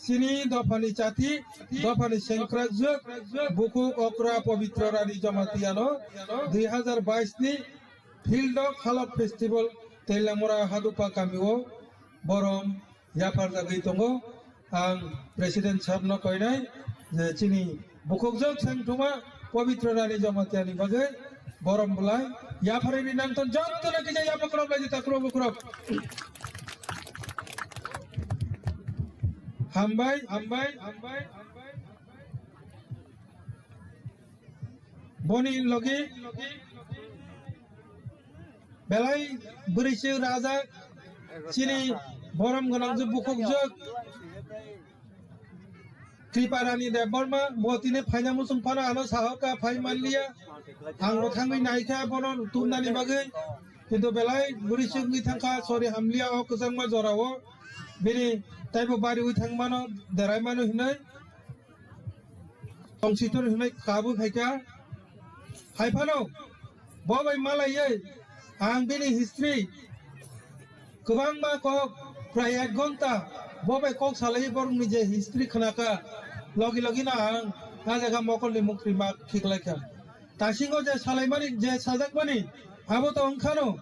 Chini dophani chati, dophani sengkrakjwk, bukhuk okra Pabitra Rani Jomatiano dui hazar bais ni Field of Halak Festival Teilamura Hadupa kamio borom yapharjagwi tongo. Ang President sir no koinai je chini bukhukjwk sengthuma Pabitra Rani Jamatia ni bagwi borom bwlai yapharwi ri nangthon joto no kisa yapha khorok lai di ta khorok khorok. Hambai, hambai, hambai, hambai. Boni logi belai bwrwi se raja chini borom gwnang je bukhuk jwk Kriparani Debbarma bo tini phaina muchung phano ano sahoka phai manliya. Ang bo thangwi naikha bono tumnani bagwi, kintu belai bwrwi se wngwi thangkha, sori hamliya o kwchangma jorao bini taibo bariwi thangmano, deraimano hinwi. Tongsitor hinwi kabwi phaikha. Hai phano bo bai malaiwi ang bini history kwbangma kok prai ek ghonta bo bai kok salaiwi borokni je history khnakha, logi logi no ang a jaga mokolni mukri ma khiklaikha. Tasingo je salaimani, je sajakmani, abo to wngkhano.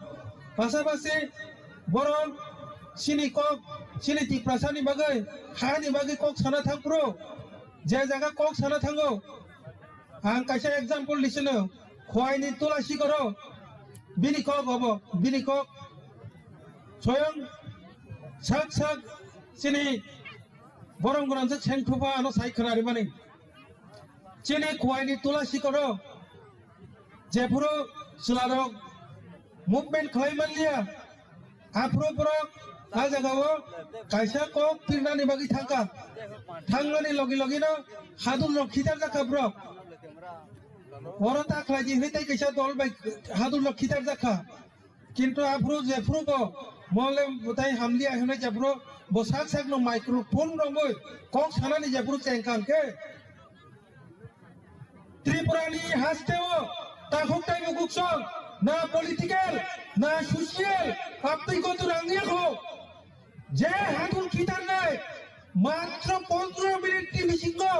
Pasapasi borok chini kok, chini Tiprasani bagwi, hani bagwi kok sana thangphuru, je jaga kok sana thango. Ang kaisa example di sino, Khwaini Tula Sikoro, bini kok obo, bini kok soyong sak sak chini borok gwnang se sengthupha ano sai khwnarimani. Chini Khwaini Tula Sikoro jephuru chwlarok movement khlai manliya, aphuru borok a jagao kaisa kok pirnani bagwi thangkha. Thangmani logi logino hadulrok khitarjakha borok. Oro ta khlaidi hinwi tei kaisa dol bai hadulrok khitarjakha. Kintu aphuru jephuru bo mole bwtai hamliya hinwi jephuru bo sak sakno microphone romwi kok sanani jephuru chengkha hwnkhe, Tripurani hasteo takhuk taibo kuksong, na political, na social, aptwi kotor ang yakho. Je hadul khitarnai, Matro pondro minute ni bisingo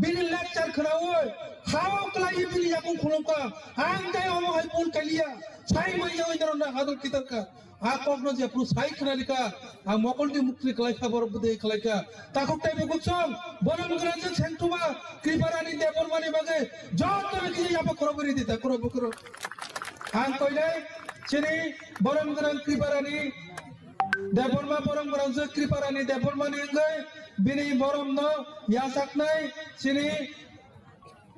bini lecture khnaui hao klaiwi bini yakung khulumkha. Ang tei omo hai bul kaliya. Sai manya oi norok na hadal kitarka. A kokno jephru sai khnalikha. Ang mokolni mukti khlaikha, borok bwtwi khlaikha. Takhuk tei bukuksong borom gwnangjwk Sengtuma Kriparani Debbarmani bagwi jotono kisa yapa khorok bwrwi di ta khorok bukhurok. Ang koinai chini borom gwnang Kriparani Debbarma, borom gwnangjwk Kriparani Debbarmani wngwi bini boromno yachaknai chini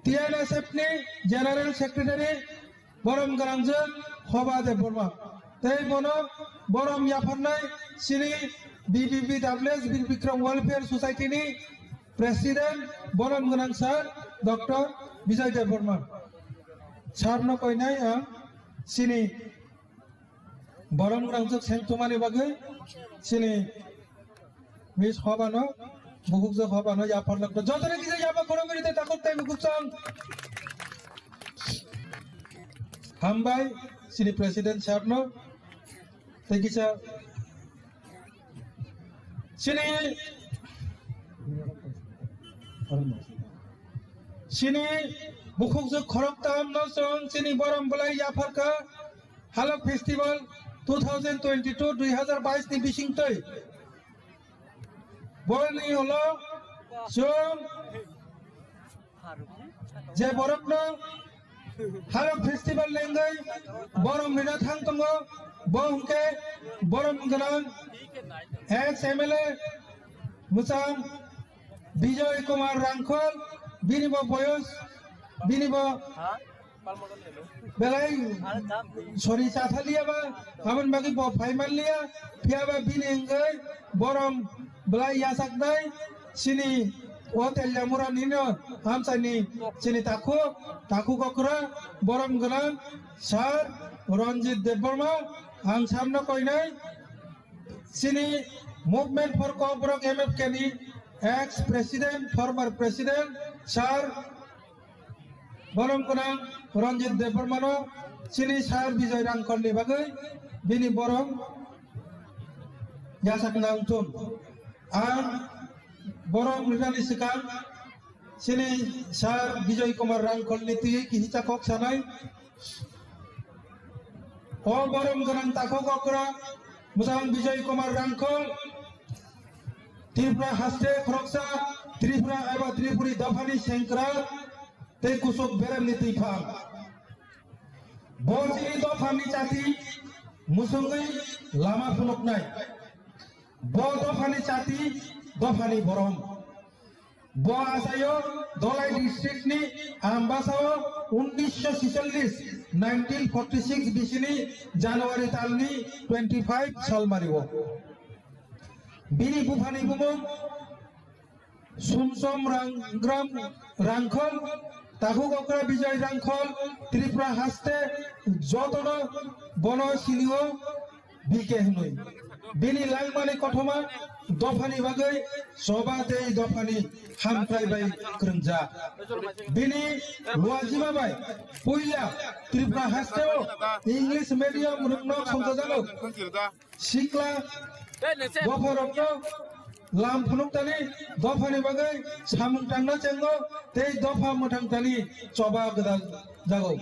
T N S F ni General Secretary borom gwnangjwk Hoba Debbarma. Tei bono borom yapharnai chini B B B W S, Bir Bikram Welfare Society ni President borom gwnang Sir Doctor Bijoy Debbarma. Sir no koinai ang chini borom gwnangjwk Sengtumani bagwi chini Miss Hobano, bukuksong Hobano yapharlak to. Jotono kisa yapa khorok bwrwi tei takhuk tei bukuksong. Hambai, chini President Sir no. Tei kisa chini, chini bukuksong khorok tam no chwng chini borom bwlai yapharkha. Halok Festival two thousand twenty-two, dui hazar bais ni bisingtwi. Boroni ulo chwng je borokno Halok Festival lengwi borom rina thang tongo, bo hwnkhe borom gwnang ex M L A mwchang Bijoy Kumar Rangkhol, bini bo boyos, bini bo belai sori chathalia ba, aboni bagwi bo phaimanlia, phiya ba bini wngwi borom belai yachaknai, chini o Teliamura nino amchaini chini takhuk, takhuk okra, borom gwnang Sir Ranjit Debbarma, ang samno koinai, chini Movement for Kokborok M F K ni ex president, former president, Sir borom gwnang Ranjit Debbarmano chini Sir Bijoy Rangkholni bagwi bini borom yachakna wngthun. Ang borom rinani swkang chini Sir Bijoy Kumar Rangkholni twi kisa kok sanai. O borom gwnang takhuk okra mwchang Bijoy Kumar Rangkhol Tripura haste khoroksa Tripura eba Tripuri dophani sengkrak tei kusuk beremni twiphang. Bo chini dophani chati musungwi lama phunuknai. Bo dophani chati, dophani borom. Bo achaio Dholai district ni Ambasao unnisho sicholish, nineteen forty six bisini January talni twenty five salmario. Bini buphani bumung Sumsom Rangram Rangkhol, takhuk okra Bijoy Rangkhol, Tripura haste jotono bono sinio B K hinwi. Bini langmani kothoma dophani bagwi choba tei dophani hamkrai bai kwrwngjak. Bini luajima bai puila Tripura hasteo English medium rwkno songchajago. Sikla dopharokno lam phunuk tani dophani bagwi samung tangna chengo tei dopha mwthang tani choba gwdal jago.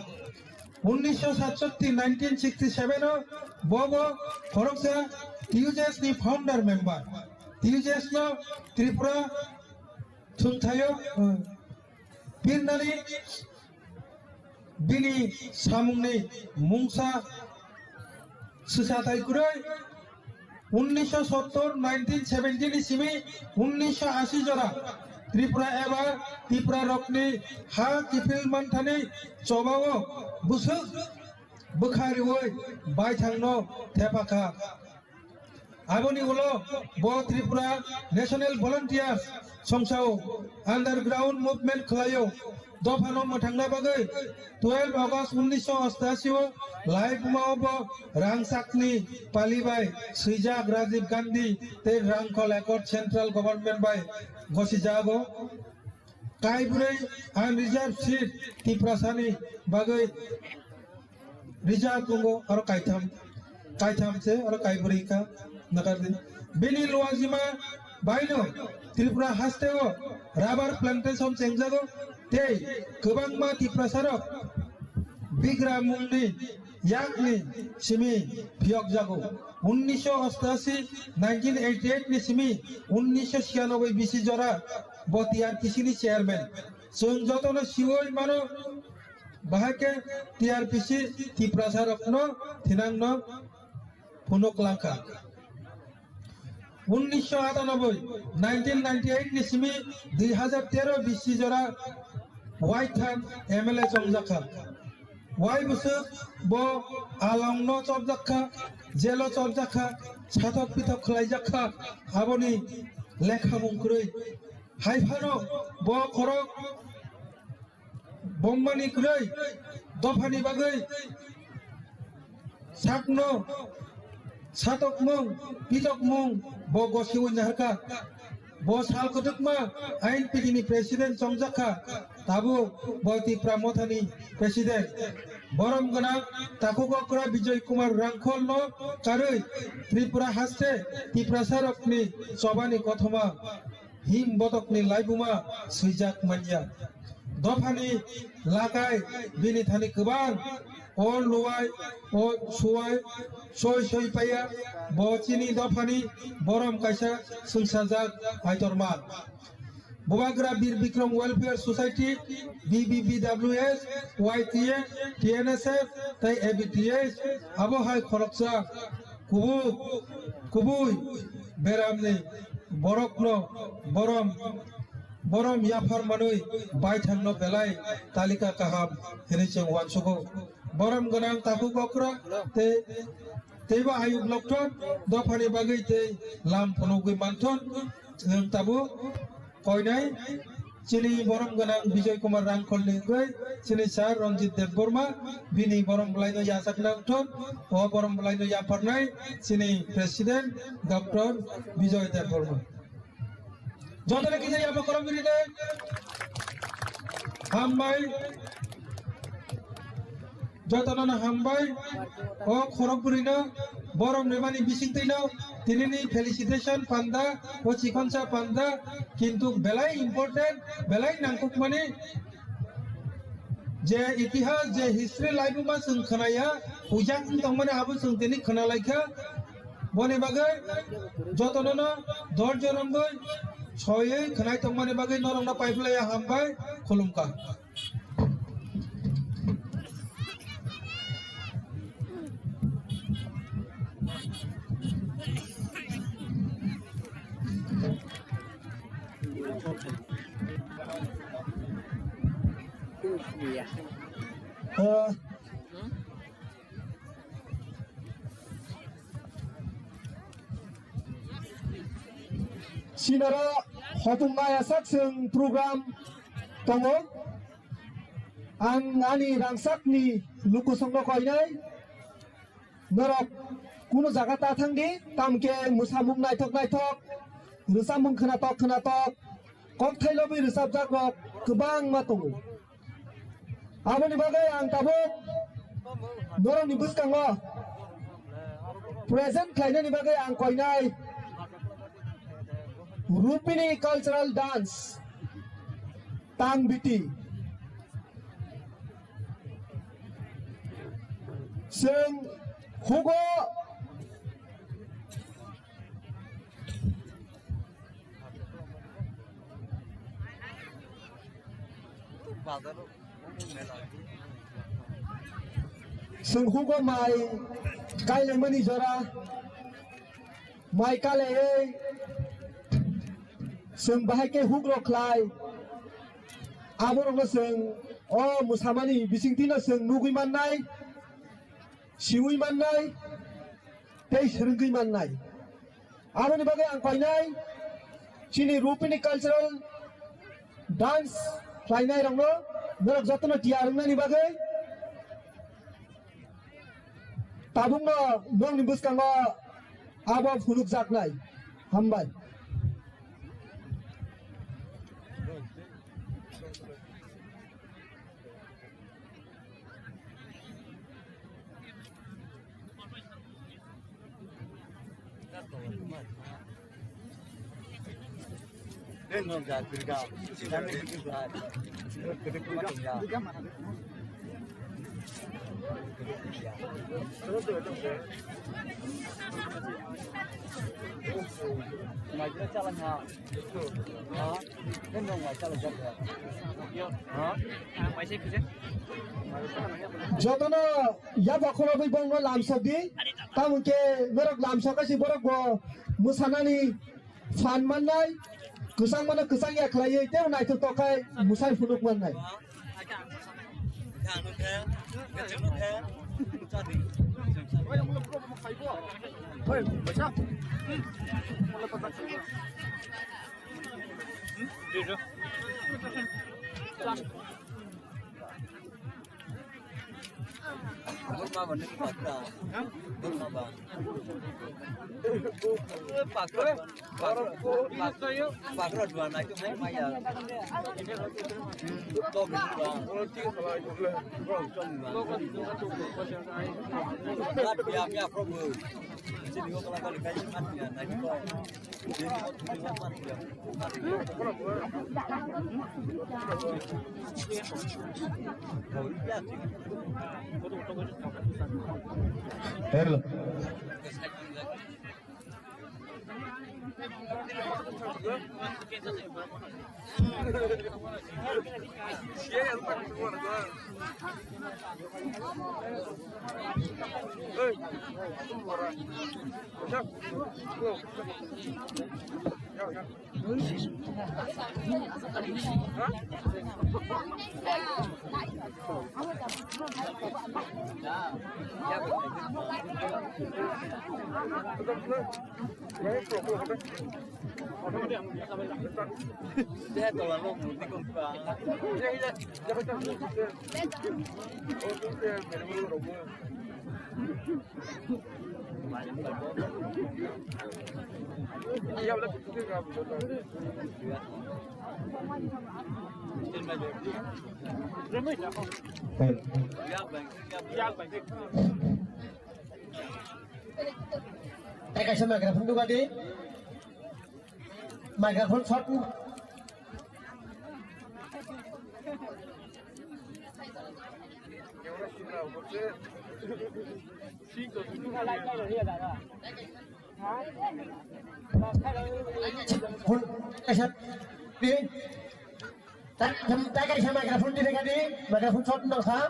Unnisho satsotti, nineteen sixty seven o bobo khoroksa T U J S ni founder member. T U J S no Tripura thumthaio, uh, pirnani bini samungni mungsa swsathai kwrwi. Unnisho sottor, nineteen seventy ni simi unnisho ashi jora Tripura eba Tripura rokni ha kiphil manthani chobao bwswk bwkha riwi baithangno thepakha. Aboni ulo bo Tripura National Volunteers songsao underground movement khlaio. Dophano mwthangna bagwi twelve August unnisho ostashi o Laibuma o bo rangchakni pali bai swijak Rajiv Gandhi tei Rangkhol Accord Central Government bai gosijago. Kaibrwi unreserved seat Tiprasani bagwi reserve tongo, aro kaitham, kaitham se, aro kaibrwi ka nakardi. Bini luajima Baino Tripura hasteo rubber plantation chengjago tei kwbangma Tiprasarok Bigra mungni yakni simi phiyokjago. Unnisho ostashi, nineteen eighty eight ni simi unnisho chiyanoboi bisi jora bo T R P C ni chairman. Chwng jotono siwoi mano, bahai khe T R P C Tiprasarokno thinangno phunuk langkha. Unnisho atanoboi, nineteen ninety eight ni simi dui hazar tero bisi jora Waitham M L A chongjakha. Wai bwswk bo alongno chopjakha, jelo chopjakha, sathok pithok khlaijakha, aboni lekhamung kwrwi. Hai phano bo khorok bommani kwrwi dophani bagwi sakno satokmung, pitokmung bo gosiwi naharkha. Bo sal kwdwkma I N P T ni president chongjakha, tabuk bo Tipra Mothani president. Borom gwnang takhuk okra Bijoy Kumar Rangkholno karwi Tripura haste Tiprasarokni chobani kothoma him botokni laibuma swijak manya. Dophani lakai bini thani kwbang o luwai, o suwai, soi soi paiya, bo chini dophani borom kaisa swngsajak Aitorma. Bubagra Bir Bikram Welfare Society, B B B W S, Y T A, T N S F, tei A B T S, abo hai khoroksa kubuk, kubui beramni borokno borom, borom yaphar manwi baithangno belai talika kaham hinwi chwng uansugo. Borom gwnang takhuk okra tei, teibo ayuk lokthon dophani bagwi tei lam phunugwi manthon chwng tabuk koinai chini borom gwnang Bijoy Kumar Rangkholni wngwi chini sir Ranjit Debbarma bini borom bwlaino yachakna wngthon. O borom bwlaino yapharnai chini president Doctor Bijoy Debbarma. Jotono kisa yabo khorok bwrwi de. Hambai. Jotono no hambai. O khorok bwrwi no borom rimani bisingtwi no tinini felicitation panda o chikonsa panda kintu belai important, belai nangkukmani je itihas, je history laibuma chwng khwnaya, puijak wng tongmani abo chwng tini khwnalaikha. Boni bagwi jotono no dorjo romgwi soywi khwnai tongmani bagwi norokno paiplaiya hambai khulumkha. Sinaro hotung maya sak seng program tongo. Ang ani rangsak ni luku songno koinai. Norok kunu jaga ta thangdi, tamkhe mwsamung naithok naithok, rwchapmung khwnatok khwnatok, kok thailobwi rwchapjak rok kwbangma tongo. Aboni bagwi ang tabuk norokni bwskango present khlainani bagwi ang koinai Rupini Cultural Dance, Tang Biti. Chwng hugo Chwng hugo mai kailaimani jora, mai kalaiwi chwng bahai khe hugrok khlai, aborokno chwng o mwsamani bisingtwino chwng nugwi mannai, siwi mannai, tei swrwngwi mannai. Aboni bagwi ang koinai chini Rupini Cultural Dance khlainai rokno, norok jotono tiyar wngnani bagwi tabukno nokni bwskango abo phunukjaknai. Hambai. Jotono yaphang khoroknwi borokno lamsokdi, tamo khe norok lamsok kaisa borok bo mwsanani phan mannai, kwchang mano kwchang ya khlaiwi tei naithok tok khai mwsai phunuk mannai. Burma ba nung pakra. Burma ba. Pakra. Pakra. Pakra dua na ke mai maya. Tok dua. Tok dua. Mat ya ya probu. Sini ko kala kali kai mat ya na ko. Hello. Tei kaisa microphone duga di. Microphone short. Phone kaisa di. Tak tak kaisa microphone di, di microphone short nang kha.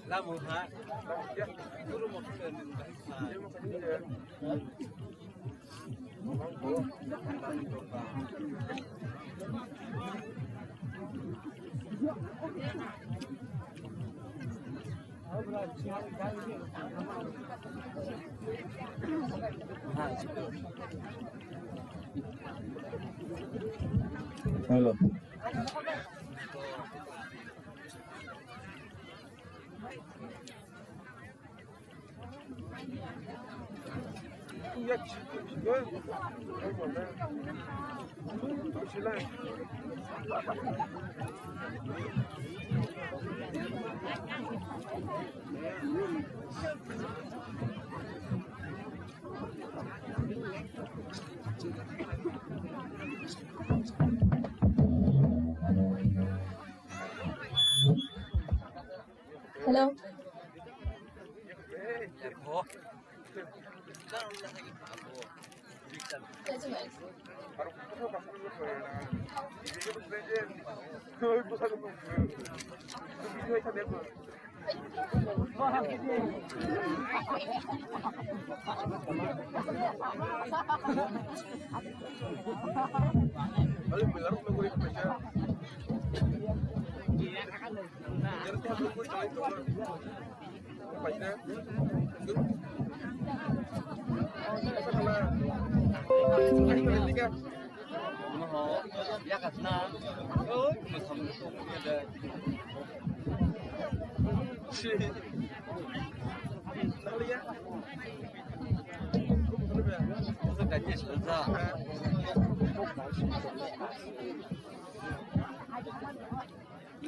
Lamu ha. Guru mo khe nung bai ha. Hello. Hello.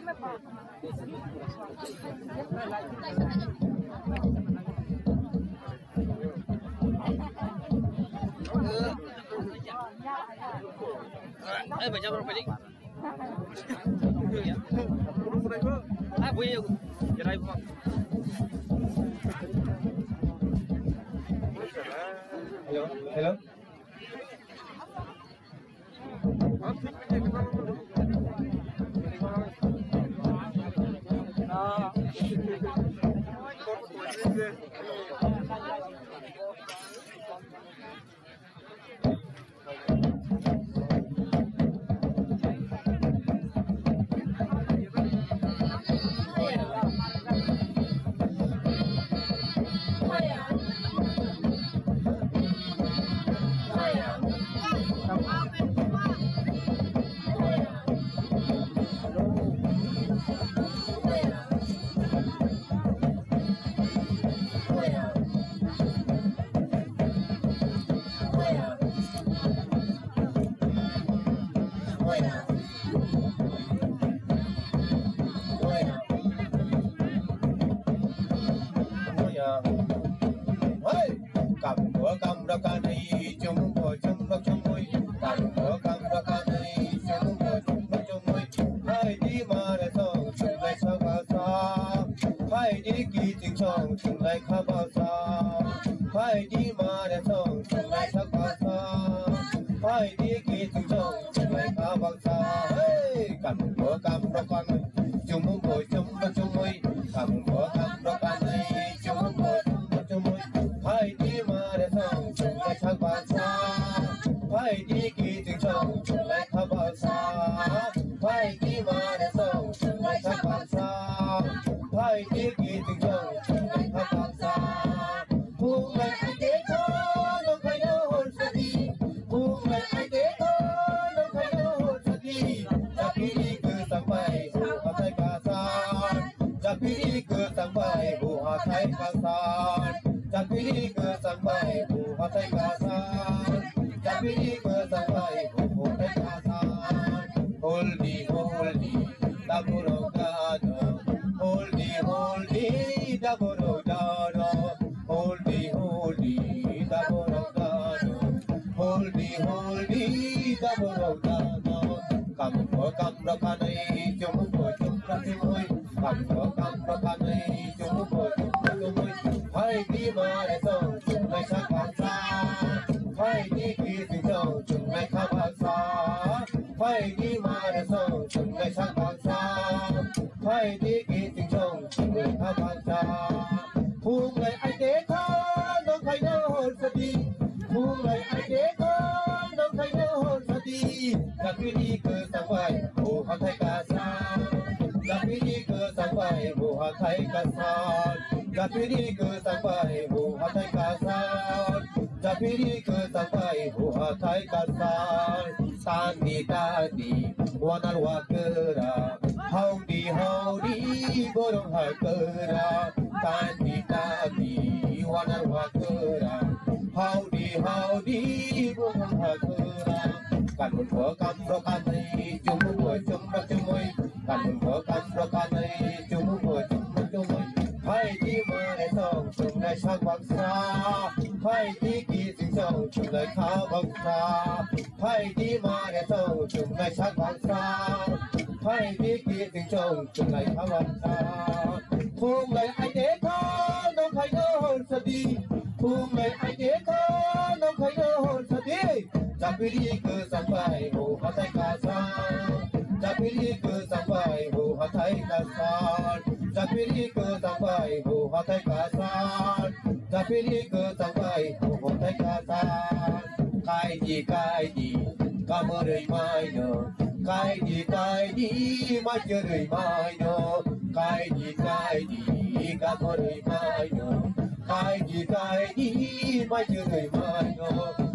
Eh, baca berapa ini? Ah, boleh. Gerai bukan. Hello, hello. Kambo kamra kanai chumbo chumbo chumui. Kambo kamra kanai chumbo chumbo chumui. Hai di mare song chunglai sabasa. Hai di kiting song chunglai khabasa. Hai di mare song chunglai sabasa. Hai di kiting song chunglai khabasa. Hey, kambo kamra kanai chumbo chumbo chumui. Kambo kamra kanai chumbo chumbo chumui. Hai di mare song chunglai khabasa. Hai di kiting song chunglai khabasa. Hai di mare song chunglai khabasa. Hai di kiting song chunglai khabasa. Phunglai aite kho nokhaino hor sadi. Phunglai aite kho nokhaino hor sadi. Chapiri kwcham bai hathai kasa. Chapiri kwcham bai bo hathai kasan. Chapiri kwcham bai bo hathai kasan. Chapiri kwcham bai bo hathai kasan. Holdi, holdi, daborok dano. Holdi, holdi, daborok dano. Holdi, holdi, daborok dano. Holdi, holdi, daborok dano. Kambo kamra kanai chumbo chumbo chumui. Kambo kamra kanai chumbo chumbo chumui. Hai di mare song chunglai sabasa. Hai di kiting song chunglai khabasa. Hai di mare song chunglai sabasa. Hai di kiting song chunglai khabasa. Phunglai aite kho nokhaino hor sadi. Phunglai aite kho nokhaino hor sadi. Chapiri kwcham bai bo hathai kasan. Chapiri kwcham bai bo hathai kasan. Chapiri kwcham bai bo hathai kasan. Chapiri kwcham bai bo hathai kasan. Tandi tandi wanar wakera. Howdi howdi borok hakera. Tandi tandi wanar wakera. Howdi howdi borok hakera. Kanun bo kamro kanai chumbo chumbo chumui. Kanun bo kamro kanai chumbo chumbo chumui. Hai di mare song chunglai sabasa. Hai di kiting song chunglai khabasa. Hai di mare song chunglai sabasa. Hai di kiting song chunglai khabasa. Phunglai aite kho nokhaino hor sadi. Phunglai aite kho nokhaino hor sadi. Chapiri kwcham bai bo hathai kasan. Chapiri kwcham bai bo hathai kasan. Chapiri kwcham bai bo hathai kasan. Chapiri kwcham bai bo hathai kasan. Kaidi kaidi kamoroi maino. Kaidi kaidi macheroi maino. Kaidi kaidi kamoroi maino. Kaidi kaidi macheroi maino.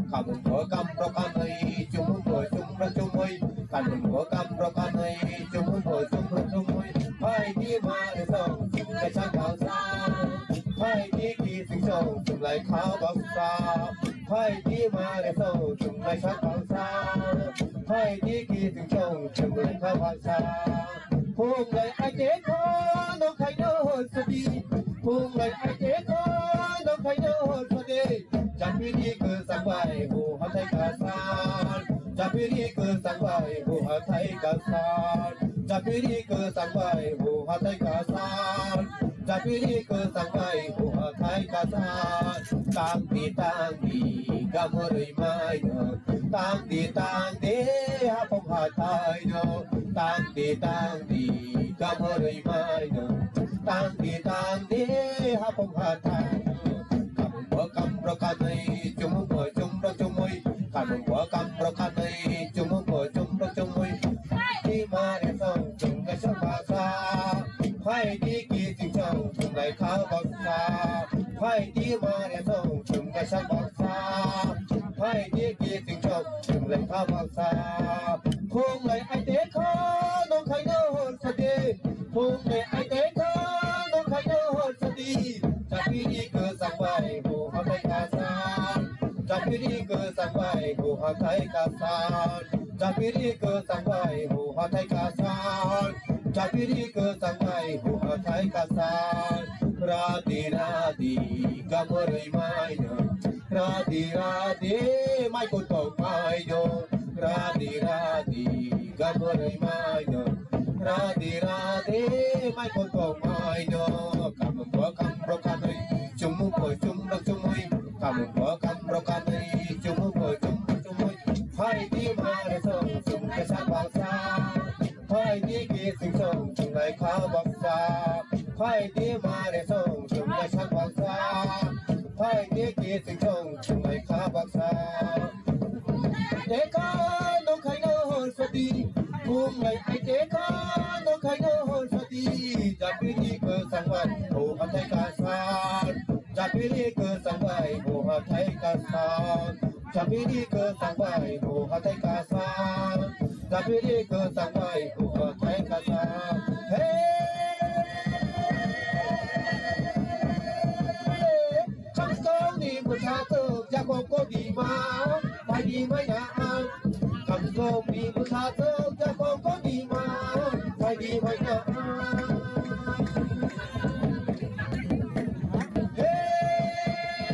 Kamung bo kamro kanai chumung bo chumro chumoi. Kanung bo kamro kanai chumung bo chumro chumoi. Hai di mare song chunglai sabasa. Hai di kiting song chunglai khabasa. Hai di mare song chunglai sabasa. Hai di kiting song chunglai khabasa. Phunglai aite kho nokhaino sadi. Phunglai aite kho nokhaino sadi. Chapiri kwchang bai bo hathai kasan. Chapiri kwchang bai bo hathai kasan. Chapiri kwchang bai bo hathai kasan. Chapiri kwchang bai bo hathai kasan. Tangdi tangdi gamoroi maino. Tangdi tangdi hapong hathai no. Tangdi tangdi gamoroi maino. Tangdi tangdi hapong hathai no. Kamung bo kamro kanai, chumung bo chumro chumui. Kamung bo kamro kanai, chumung bo chumro chumui. Di mare song chungnai song basa. Phai di ki ching chong chungnai kha baksa. Phai di mare song chungnai song baksa. Phai di ki ching chong chungnai kha baksa. Phunglai aite kho nokhaino sadi. Phunglai aite kho nokhaino sadi. Chapiri kwchang bai bo hathai kasan. Chapiri kwchang bai bo hathai kasan. Chapiri kwchang bai bo hathai kasan. Chapiri kwchang bai bo hathai kasan. Radi radi gamoroi maino. Radi radi mai kutok maino. Radi radi gamoroi maino. Radi radi mai kutok maino. Kamung bo kamro kanai. Chumung bo chumro chumui. Kamung bo kamro kanai. Chumung bo chumro chumui. Phai di mare song chungnai song baksa. Phai di ki ching chong chungnai kha baksa. Phai di mare song chungnai song baksa. Phai di ki ching chong chungnai kha baksa. Teka nokhaino sadi. Phunglai aite kho nokhaino sadi. Chapiri kwchang bai bo hathai kasan. Chapiri kwchang bai bo hathai kasan. Chapiri kwchang bai bo hathai kasan. Chapiri kwchang bai bo hathai kasan. Hey! Kamsong ni bwsa tuk jakong kodima, phaidi maina ang. Kamsong ni bwsa tuk jakong kodima, phaidi maina ang. Hey,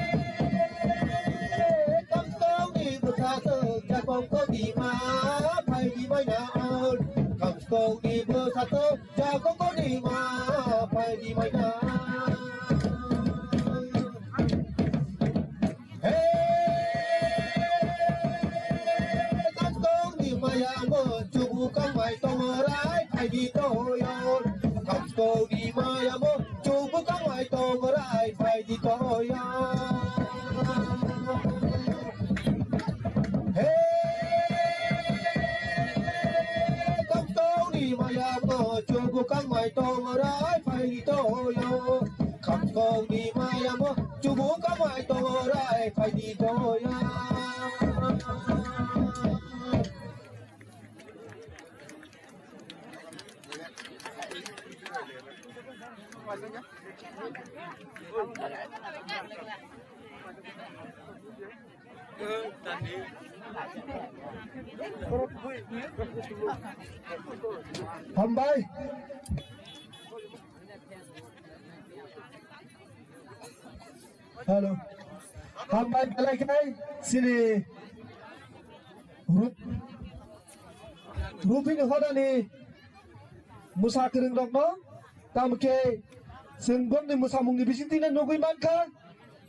kamsong ni bwsa tuk jakong kodima, phaidi maina ang. Kamsong ni bwsa tuk jakong kodima, phaidi maina ang. Hey, kamsong ni maya mo chubu kangmai tongrai phaidi toyo. Kamsong ni maya mo chubu kangmai tongrai phaidi toyo. Hey, kamsong ni maya mo chubu kangmai tongrai phaidi toyo. Kamsong ni maya mo chubu kangmai tongrai phaidi toyo. Hambai. Hello. Hambai belai khe chini Rup-, Rupini hodani mwsa kwrwng rokno, tamo khe chwng bongni mwsamungni bisingtwi nugwi mankha,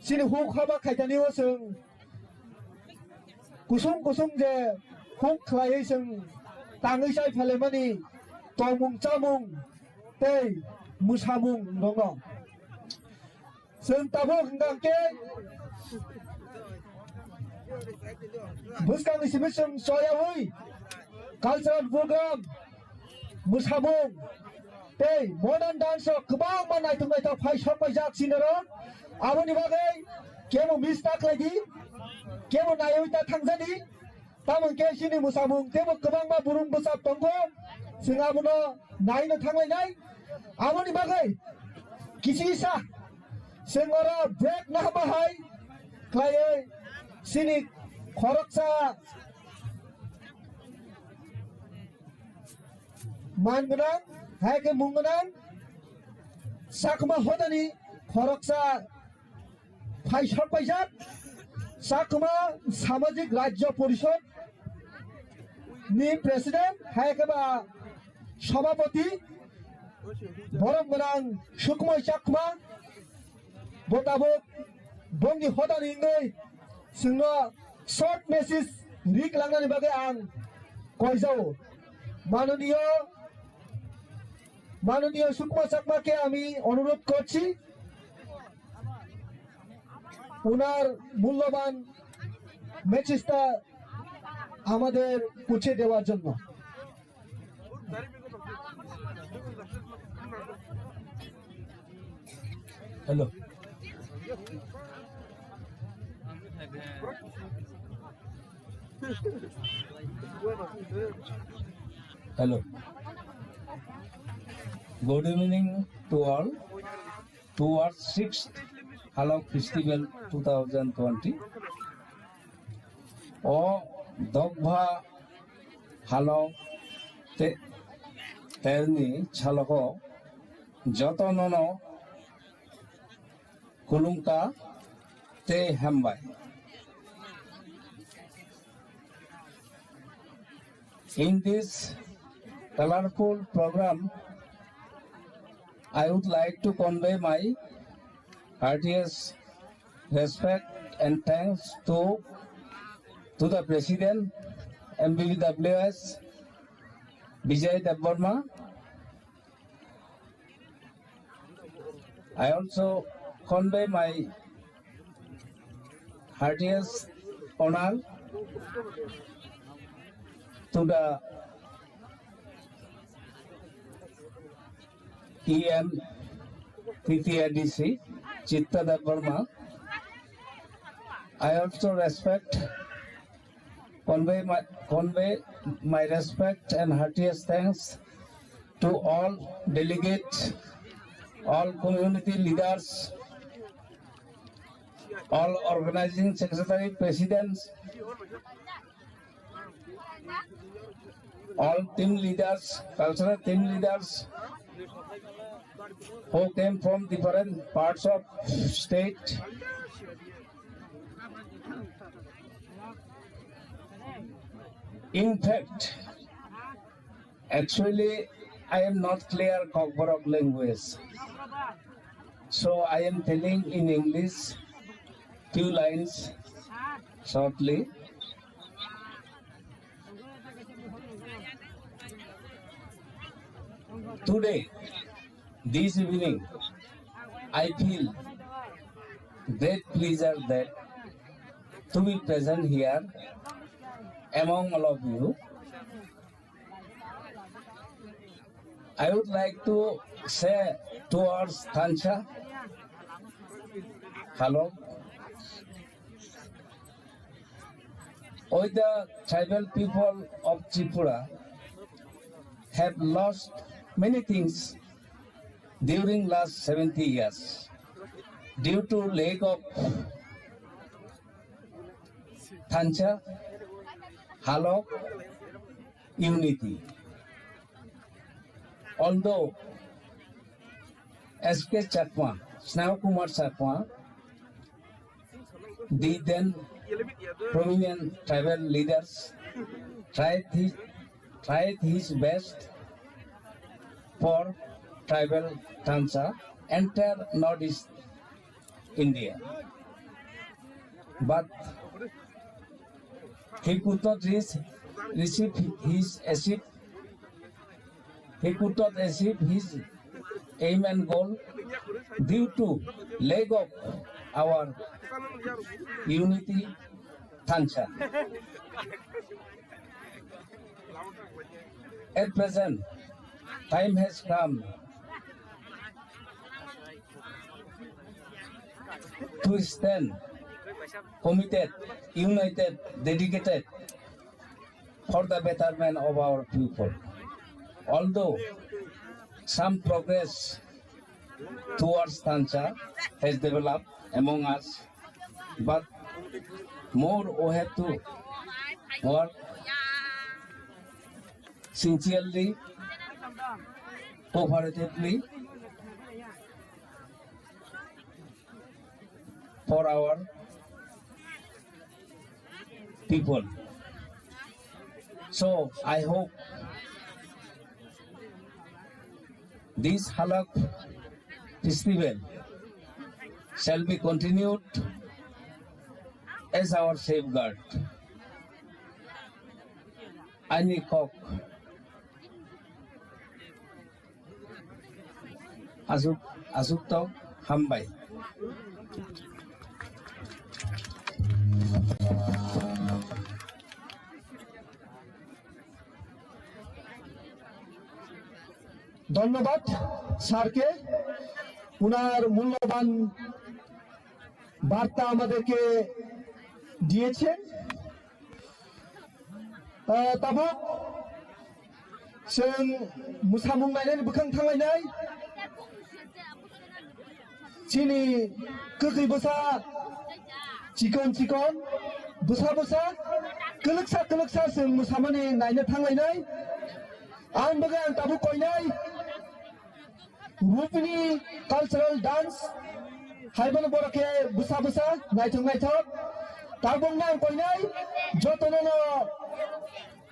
chini huk haba khaitani o chwng kusung kusung je huk khlaiwi chwng tangwi chai phelaimani tongmung chamung tei mwsamung rokno. Chwng tabuk hwnkha khe bwskangni simi chwng choyaui cultural program, mwsamung tei modern dance rok kwbangma naithok naithok phai sok paijak chini rok. Aboni bagwi kebo miss ta khlai di, kebo naiwi ta thangjani. Tamo hwnkhe chini mwsamung teibo kwbangma burung bwchap tongo, chwng abono naino thanglainai. Aboni bagwi kisa kisa chwng oro break nahama hai khlaiwi chini khoroksa man gwnang Hai khe mung gwnang Chakma hodani khoroksa phaisok paijak Chakma Samajik Rajya Porishod ni president, hai khe ba sabhapati, borom gwnang Sukmoi Chakma. Bo tabuk bongni hodani wngwi chwngno short message rik langnani bagwi ang koijao. Manoniyo, মাননীয় সুকুমার চাকমাকে আমি অনুরোধ করছি ওনার মূল্যবান মেসেজটা আমাদের পৌঁছে দেওয়ার জন্য। Hello. Hello. Good evening to all. Towards sixth Halok Festival two thousand twenty. O Dokbha Halok te-, terni salogo jotonono kulumka te hambai. In this colorful program, I would like to convey my heartiest respect and thanks to, to the President, M B B W S, Vijay Debbarma, I also convey my heartiest honor to the E M T T A D C, Chitta Debbarma. I also respect convey my, convey my respect and heartiest thanks to all delegates, all community leaders, all organizing secretary, presidents, all team leaders, cultural team leaders who came from different parts of state. In fact, actually, I am not clear Kokborok language. So I am telling in English few lines shortly. Today, this evening, I feel great pleasure that to be present here among all of you. I would like to say towards Thansa Halok. We, the tribal people of Tripura, have lost many things during last seventy years due to lack of Thansa Halok unity. Although S K Chakma, Snao Kumar Chakma, the then prominent tribal leaders, tried his, tried his best for tribal Thansa, entire Northeast India. But he could not reach, receive his, achieve, he could not achieve his aim and goal due to lack of our unity Thansa. At present, time has come to stand committed, united, dedicated for the betterment of our people. Although some progress towards Thansa has developed among us, but more we have to work sincerely cooperatively for our people. So I hope this Halak festival shall be continued as our safeguard. Ani kok asuk, asuk tok, hambai. ধন্যবাদ স্যারকে ওনার মূল্যবান বার্তা আমাদেরকে দিয়েছেন। Tabuk chwng mwsamung nainani bwkhang thanglainai. Chini kwkwi bwsa chikon chikon, bwsa bwsa, kwlwksa kwlwksa chwng mwsamani naina thanglainai. Ang bagwi ang tabuk koinai. Rupini cultural dance, hai bono borok khe bwsa bwsa, naithok naithok. Tabuk nang koinai, jotono no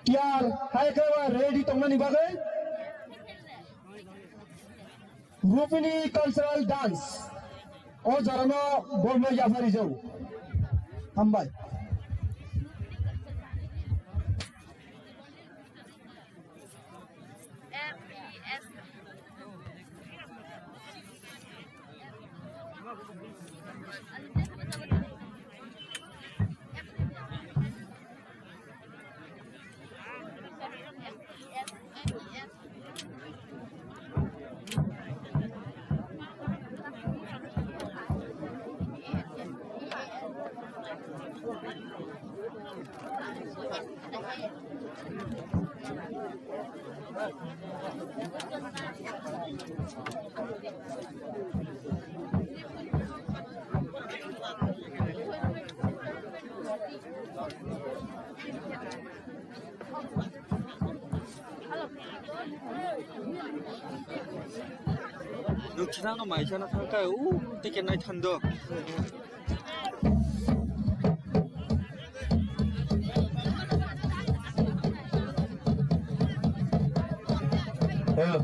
tiyar hai khe ready tongnani bagwi. Rupini cultural dance, o jorano borno yapharijao. Hambai. Nwng khwnano mai kheno thangkha, o ticket nai thando. Hello.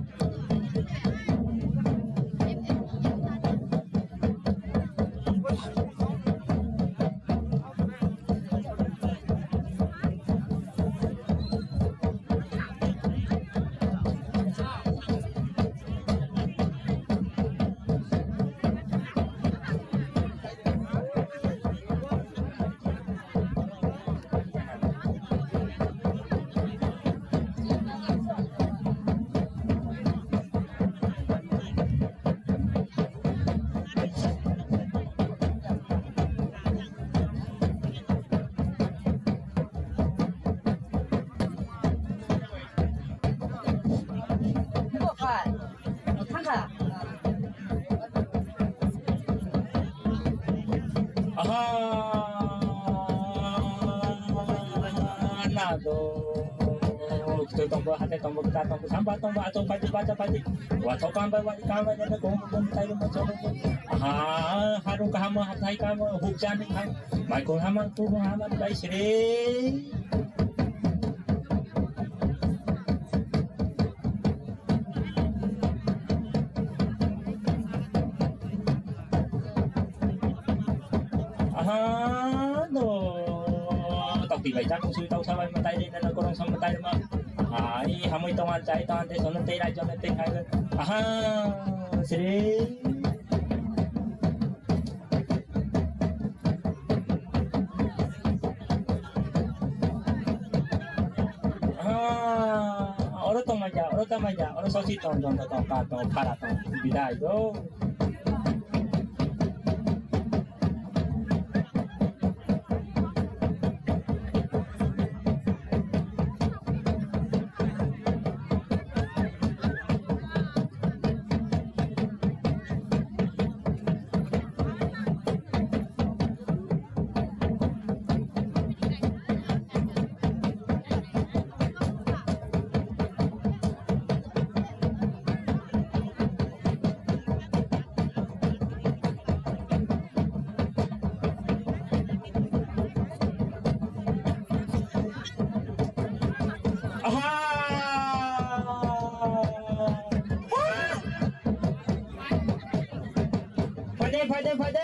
Aha, nado. Kito tongbo, hate tongbo, kita tongbo, sampa tongbo, ato pati, pata pati. Wato kambai, wadi kambai, nene gom gom tai mo cholo. Aha, haru kahama, hatai kama, hukjani kang. Mai ko hama, tu hama, bai sre. Aha, no. Tok ti bai, tak sui tau sabai matai de, na korong sam matai ma. Aha, i hamui tongan chai tongan te sono te rai jone te khai. Aha, sri. Ah, oro tongmai ja, oro tongmai ja, oro sosi tong tong tong ka tong para tong bidai do. Phai de, phai de.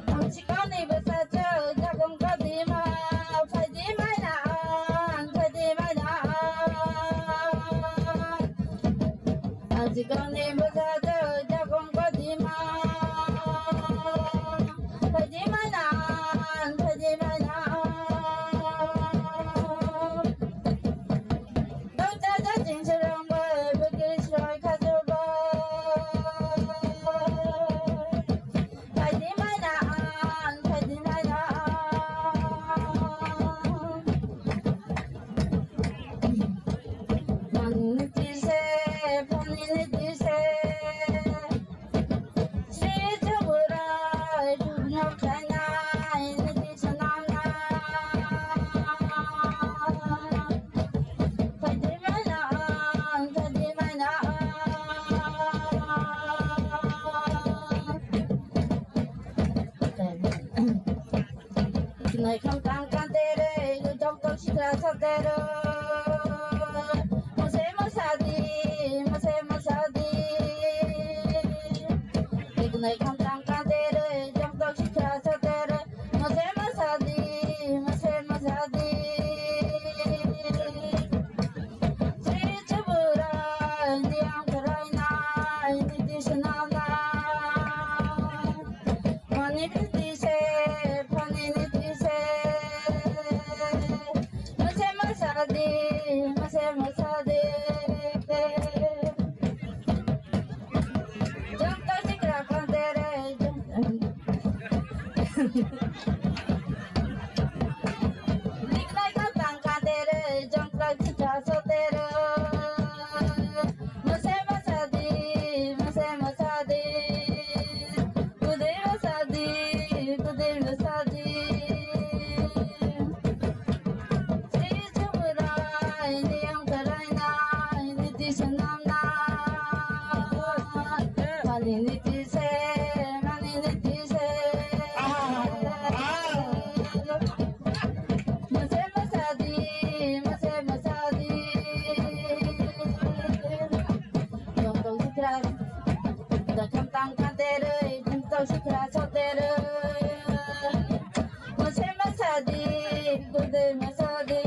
Ang chikoni bwsajwk jagong kodima, phaidi maina, ang phaidi maina. Ang chikoni bwsajwk jagong kodima, phaidi Nai kham tang kan tere, jong tong sikra sa tere. Mose masa di, mose masa di. Nai kham tang kan tere, jong tong sikra sa tere. Mose masa di, mose masa di. Sri Tripura, Indian Karana, Nitish Nana. Mani niti se, pani niti se. Mase masadi, mase masadi. Jom to sikra kandere, jom. Niknai ka tang kandere, jom to sikra sotere. Mase masadi, mase masadi. Kudui masadi, kudui masadi. Sri Chuburai, Niyam Karainai, Niti Sanamna. Mani Niti Se, Mani Niti Se. Mase masadi, mase masadi. Yong tong sikra, da kham tang kandere, yong tong sikra sotere. Mase masadi, kudui masadi.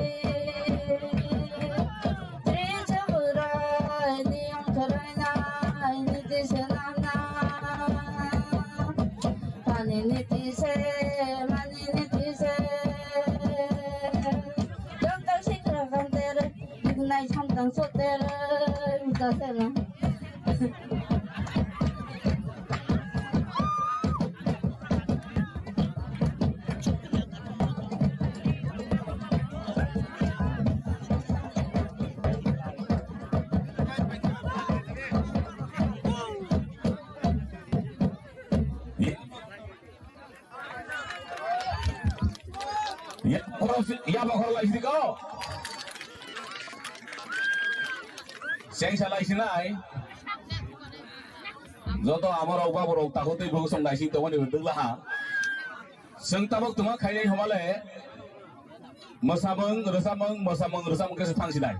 Tri Chuburai, Niyam Karainai, Niti Sanamna. Mani Niti Se, Mani Niti Se. Jom to sikra kandere, nai samtang sotere, uta sela. Ya, khorok si, ya, ba khorok lai sini ko. Seng sa lai sinai. Joto amorok baborok takhuk tei bwswk song naising tongmani hwndwk laha. Chwng tabuk twma khainai hwnmale mwsamung, rwchapmung, mwsamung, rwchapmung khe se thang sinai.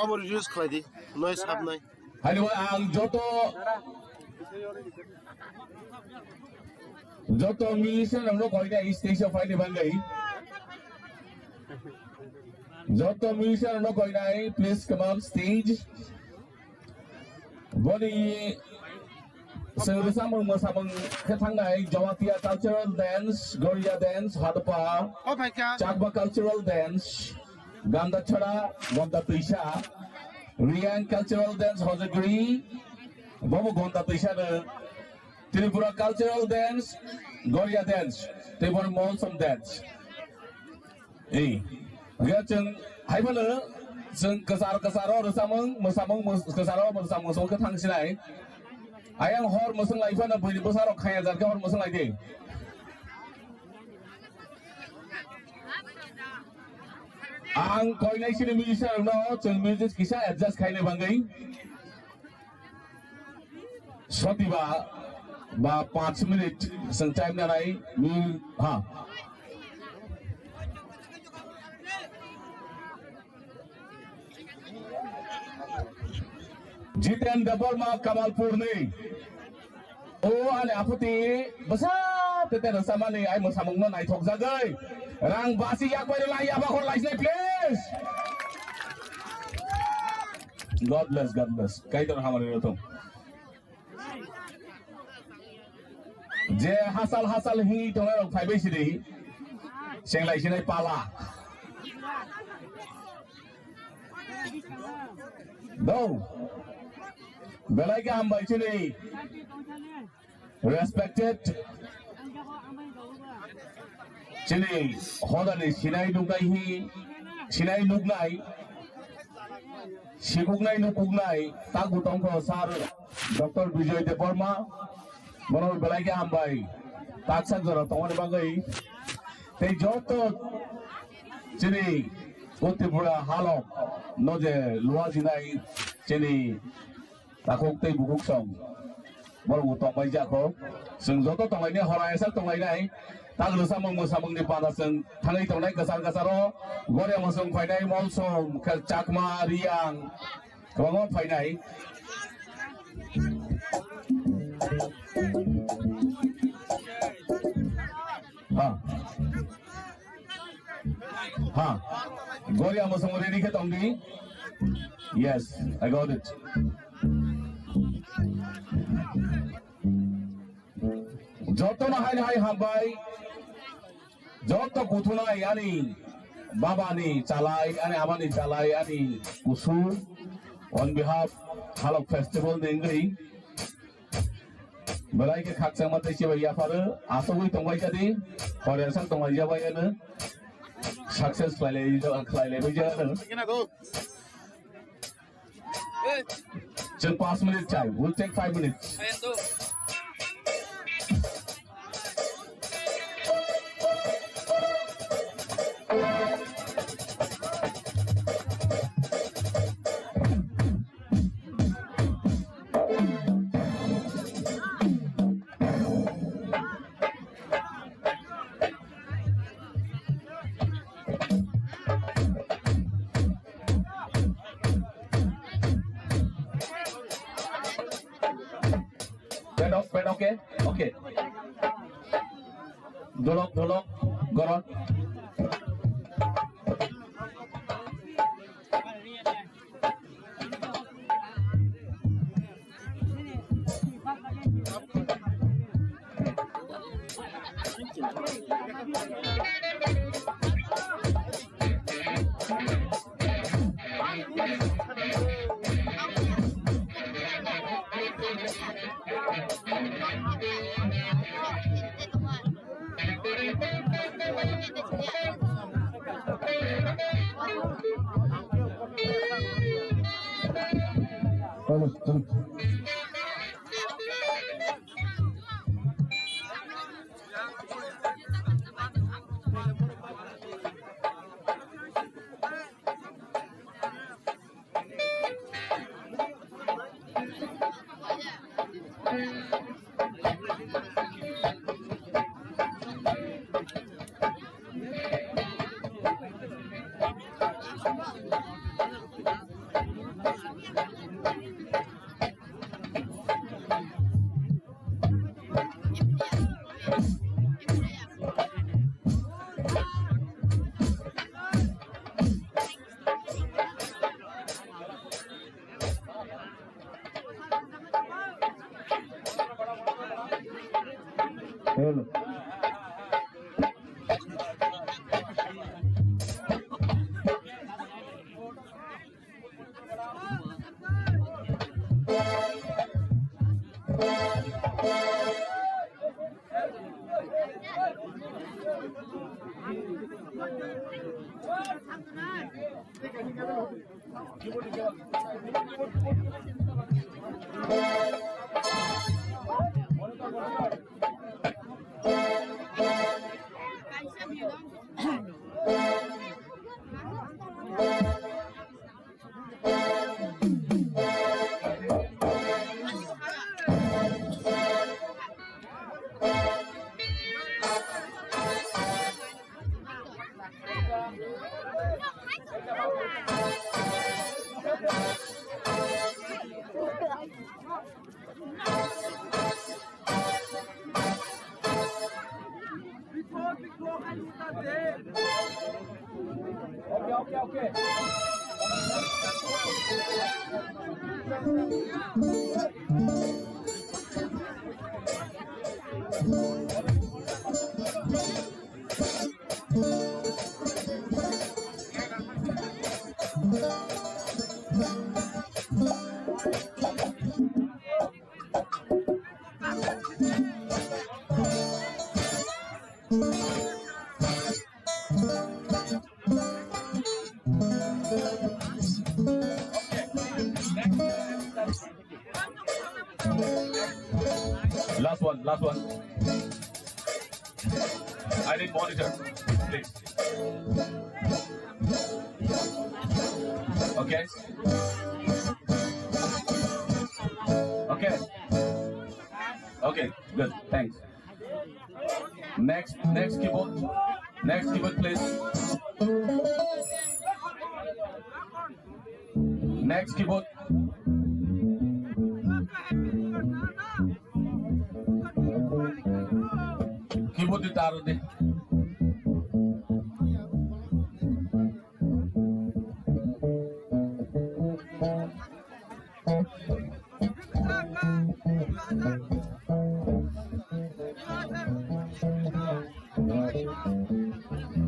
Abo reduce khlai di, noise habnai. Haino ang joto, joto musician rokno koinai stage o phaini bagwi. Joto musician rokno koinai, please come up stage. Boni chwng rwchapmung mwsamung khe thangnai Jamatia cultural dance, Goria dance, Hadapa, O phaikha. Chakma cultural dance, Ganda Chhara, Gonda Twisa, Reang cultural dance, Hojagri, bobo Gonda Twisa no, Tripura cultural dance, Goria dance, tei bono Molsom dance. Ei, hwnkhe chwng hai phano chwng kwchar kwcharo rwchapmung, mwsamung, mws-, kwcharo mwsamung, mwsamung khe thang sinai. Ayang hor mwswng lai phano buini bwsarok khaya jar khe hor mwswng lai di. Ang koinai sini musician no chwng music kisa adjust khaina bagwi. Sotiba ba panch minute chwng time nanai ni ha. Jiten Debbarma Kamalpur ni. O ani aphuti bwsa tete rwchapmani ai mwsamungno naithok jagwi. Rang basi yak bai lai yaba khor lai sinai, please. God bless, God bless. Kaitor hamari rwthung. Je hasal hasal hi tongnai rok phaibai sidi. Senglai sinai pala. Do. Belai khe hambai chini. Respected chini hodani sinai nuknai hi, sinai nuknai, sikuknai nukuknai, tagu tongkho sir Doctor Bijoy Debbarma, bono belai khe hambai, taksa jora tongmani bagwi, tei joto chini o Tripura halok no je luajinai chini takhuk tei bukhuk song. Borok bo tongbai jakho. Chwng joto tonglainai, hora esak tonglainai. Taglu samung musamung ni panda chwng thangwi tongnai kwchar kwcharo. Goria muchung phainai, Molsom, khe Chakma, Riyang, kwbangma phainai. Ha. Ha. Goria muchung ready khe tongdi. Yes, I got it. Jotono hai hai hambai. Joto kuthunai ani baba ni chalai, ani ama ni chalai, ani kusu. On behalf Halok Festival ni wngwi belai khe khakchangma tei chibai yapharo, asogwi tongbai kha di, horiasak tongbai jabai ano, success khlailai, khlailaibai jano. Chwng panch minute chai. We'll take five minutes. Pen ok, pen ok, ok. Dolok, dolok, gorok. Hello, hello. Hello. Okay, okay, okay. Last one, last one. I need monitor, please. Okay. Okay. Okay, good. Thanks. Next, next keyboard. Next keyboard, please. Next keyboard. Keyboard di taruh di.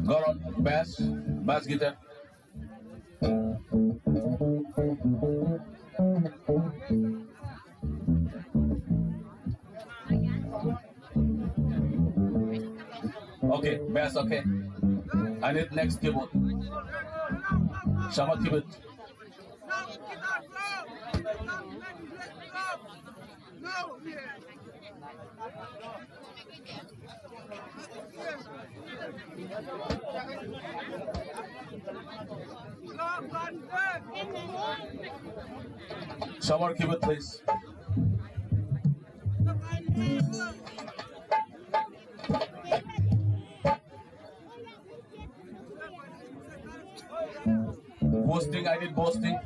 Go on, bass, bass guitar. Okay, bass, okay. I need next keyboard. Sama keyboard. Sama keyboard, please. Boosting, I need boosting.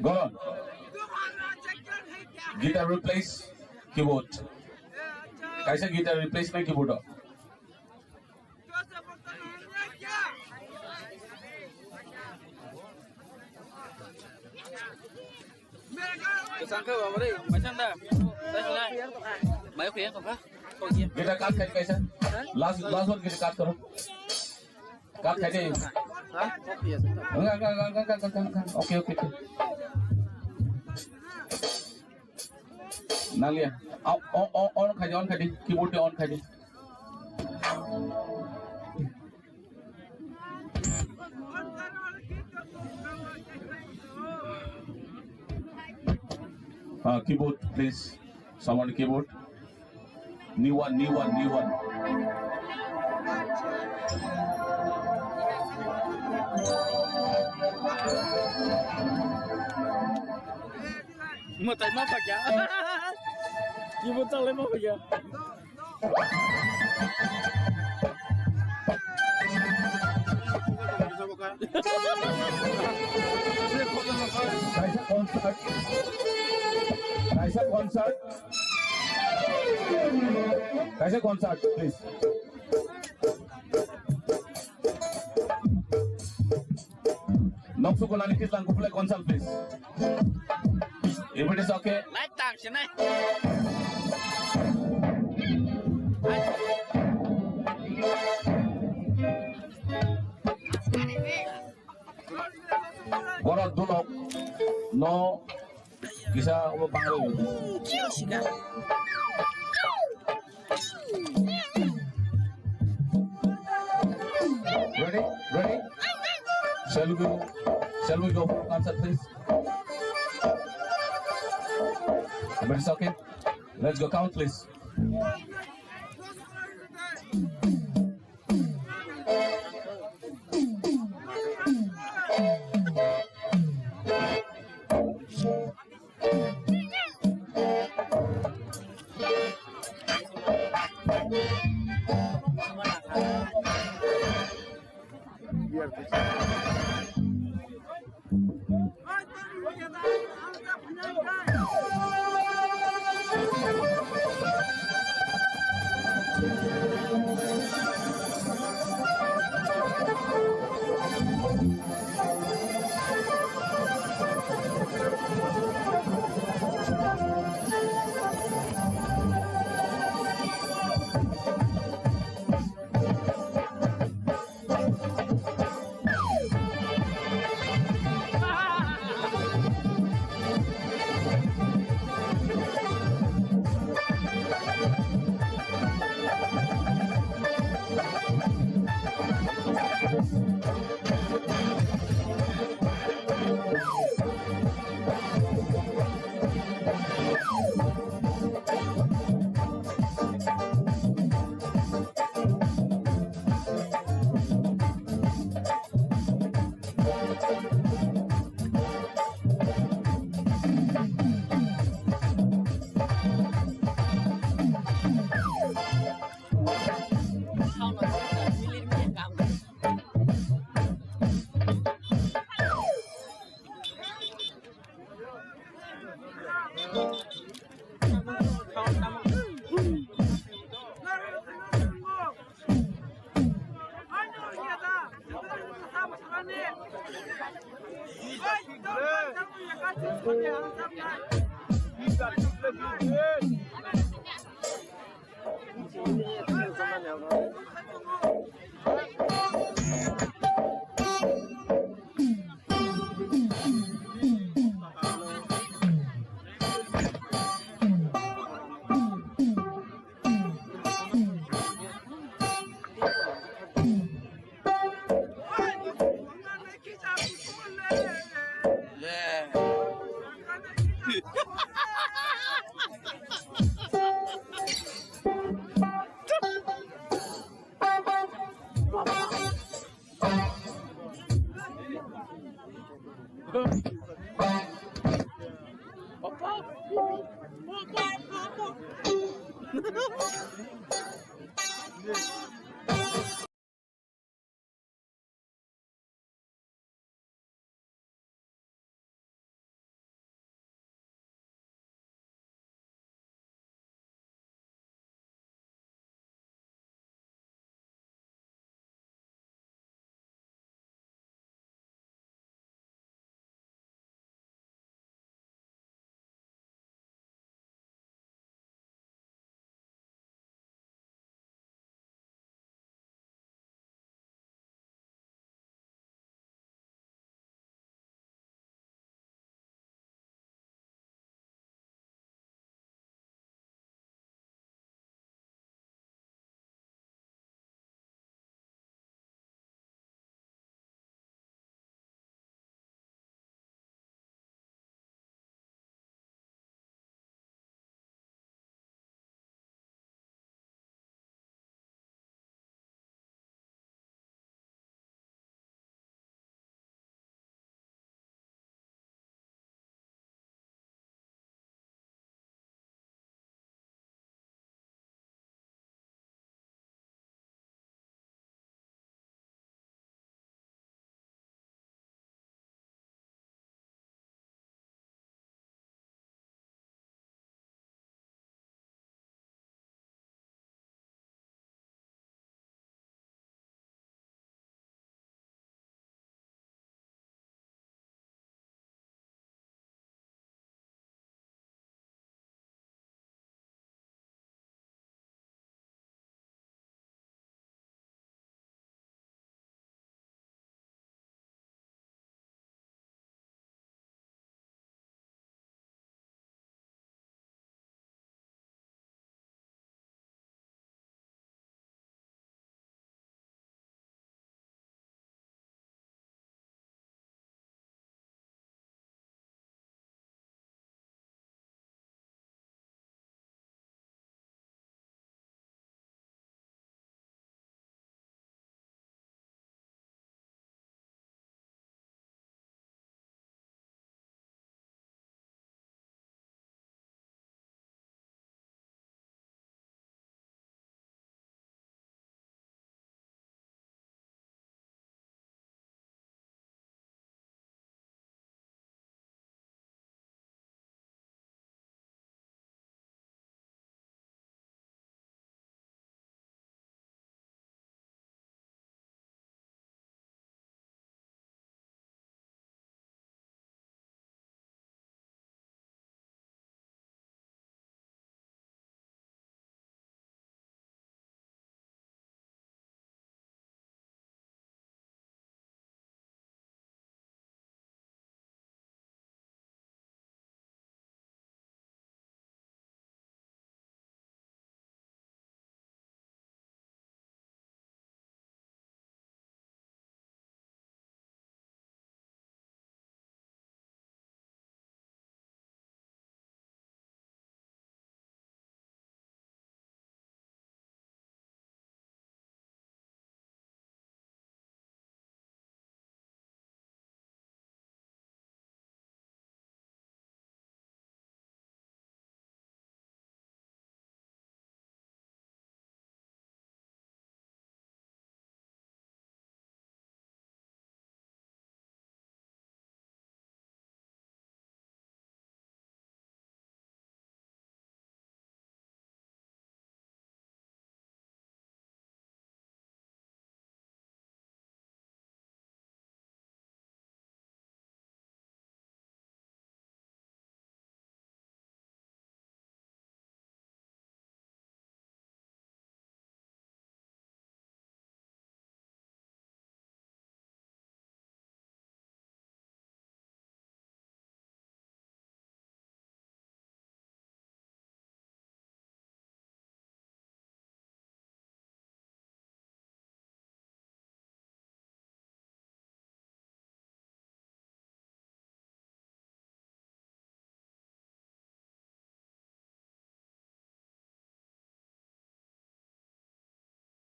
Go on. Guitar replace keyboard. Kaisa guitar replace nai keyboard o. Sangkhe baba re, maisan da. Maisan da. Mai khuya tongkha. Guitar cut khai kaisa. Last, last one guitar cut karo. Cut khai de. Ha? Okay, okay, okay. Okay, okay, okay. Nanglia. Au, au, au, on khai de, on khai de. Keyboard de on khai de. Uh, keyboard, please. Someone keyboard. New one, new one, new one. Mo tai ma pakya. Keyboard chalai ma pakya. Kaisa concert. Kaisa concert. Kaisa concert, please. Noksu kolani kislang kuplai konsal, please. If it is okay. Light tang sinai. Borok dulok no kisa obo bangwi. Ready? Ready? Shall we go? Shall we go for concert, please? But it's okay. Let's go. Count, please.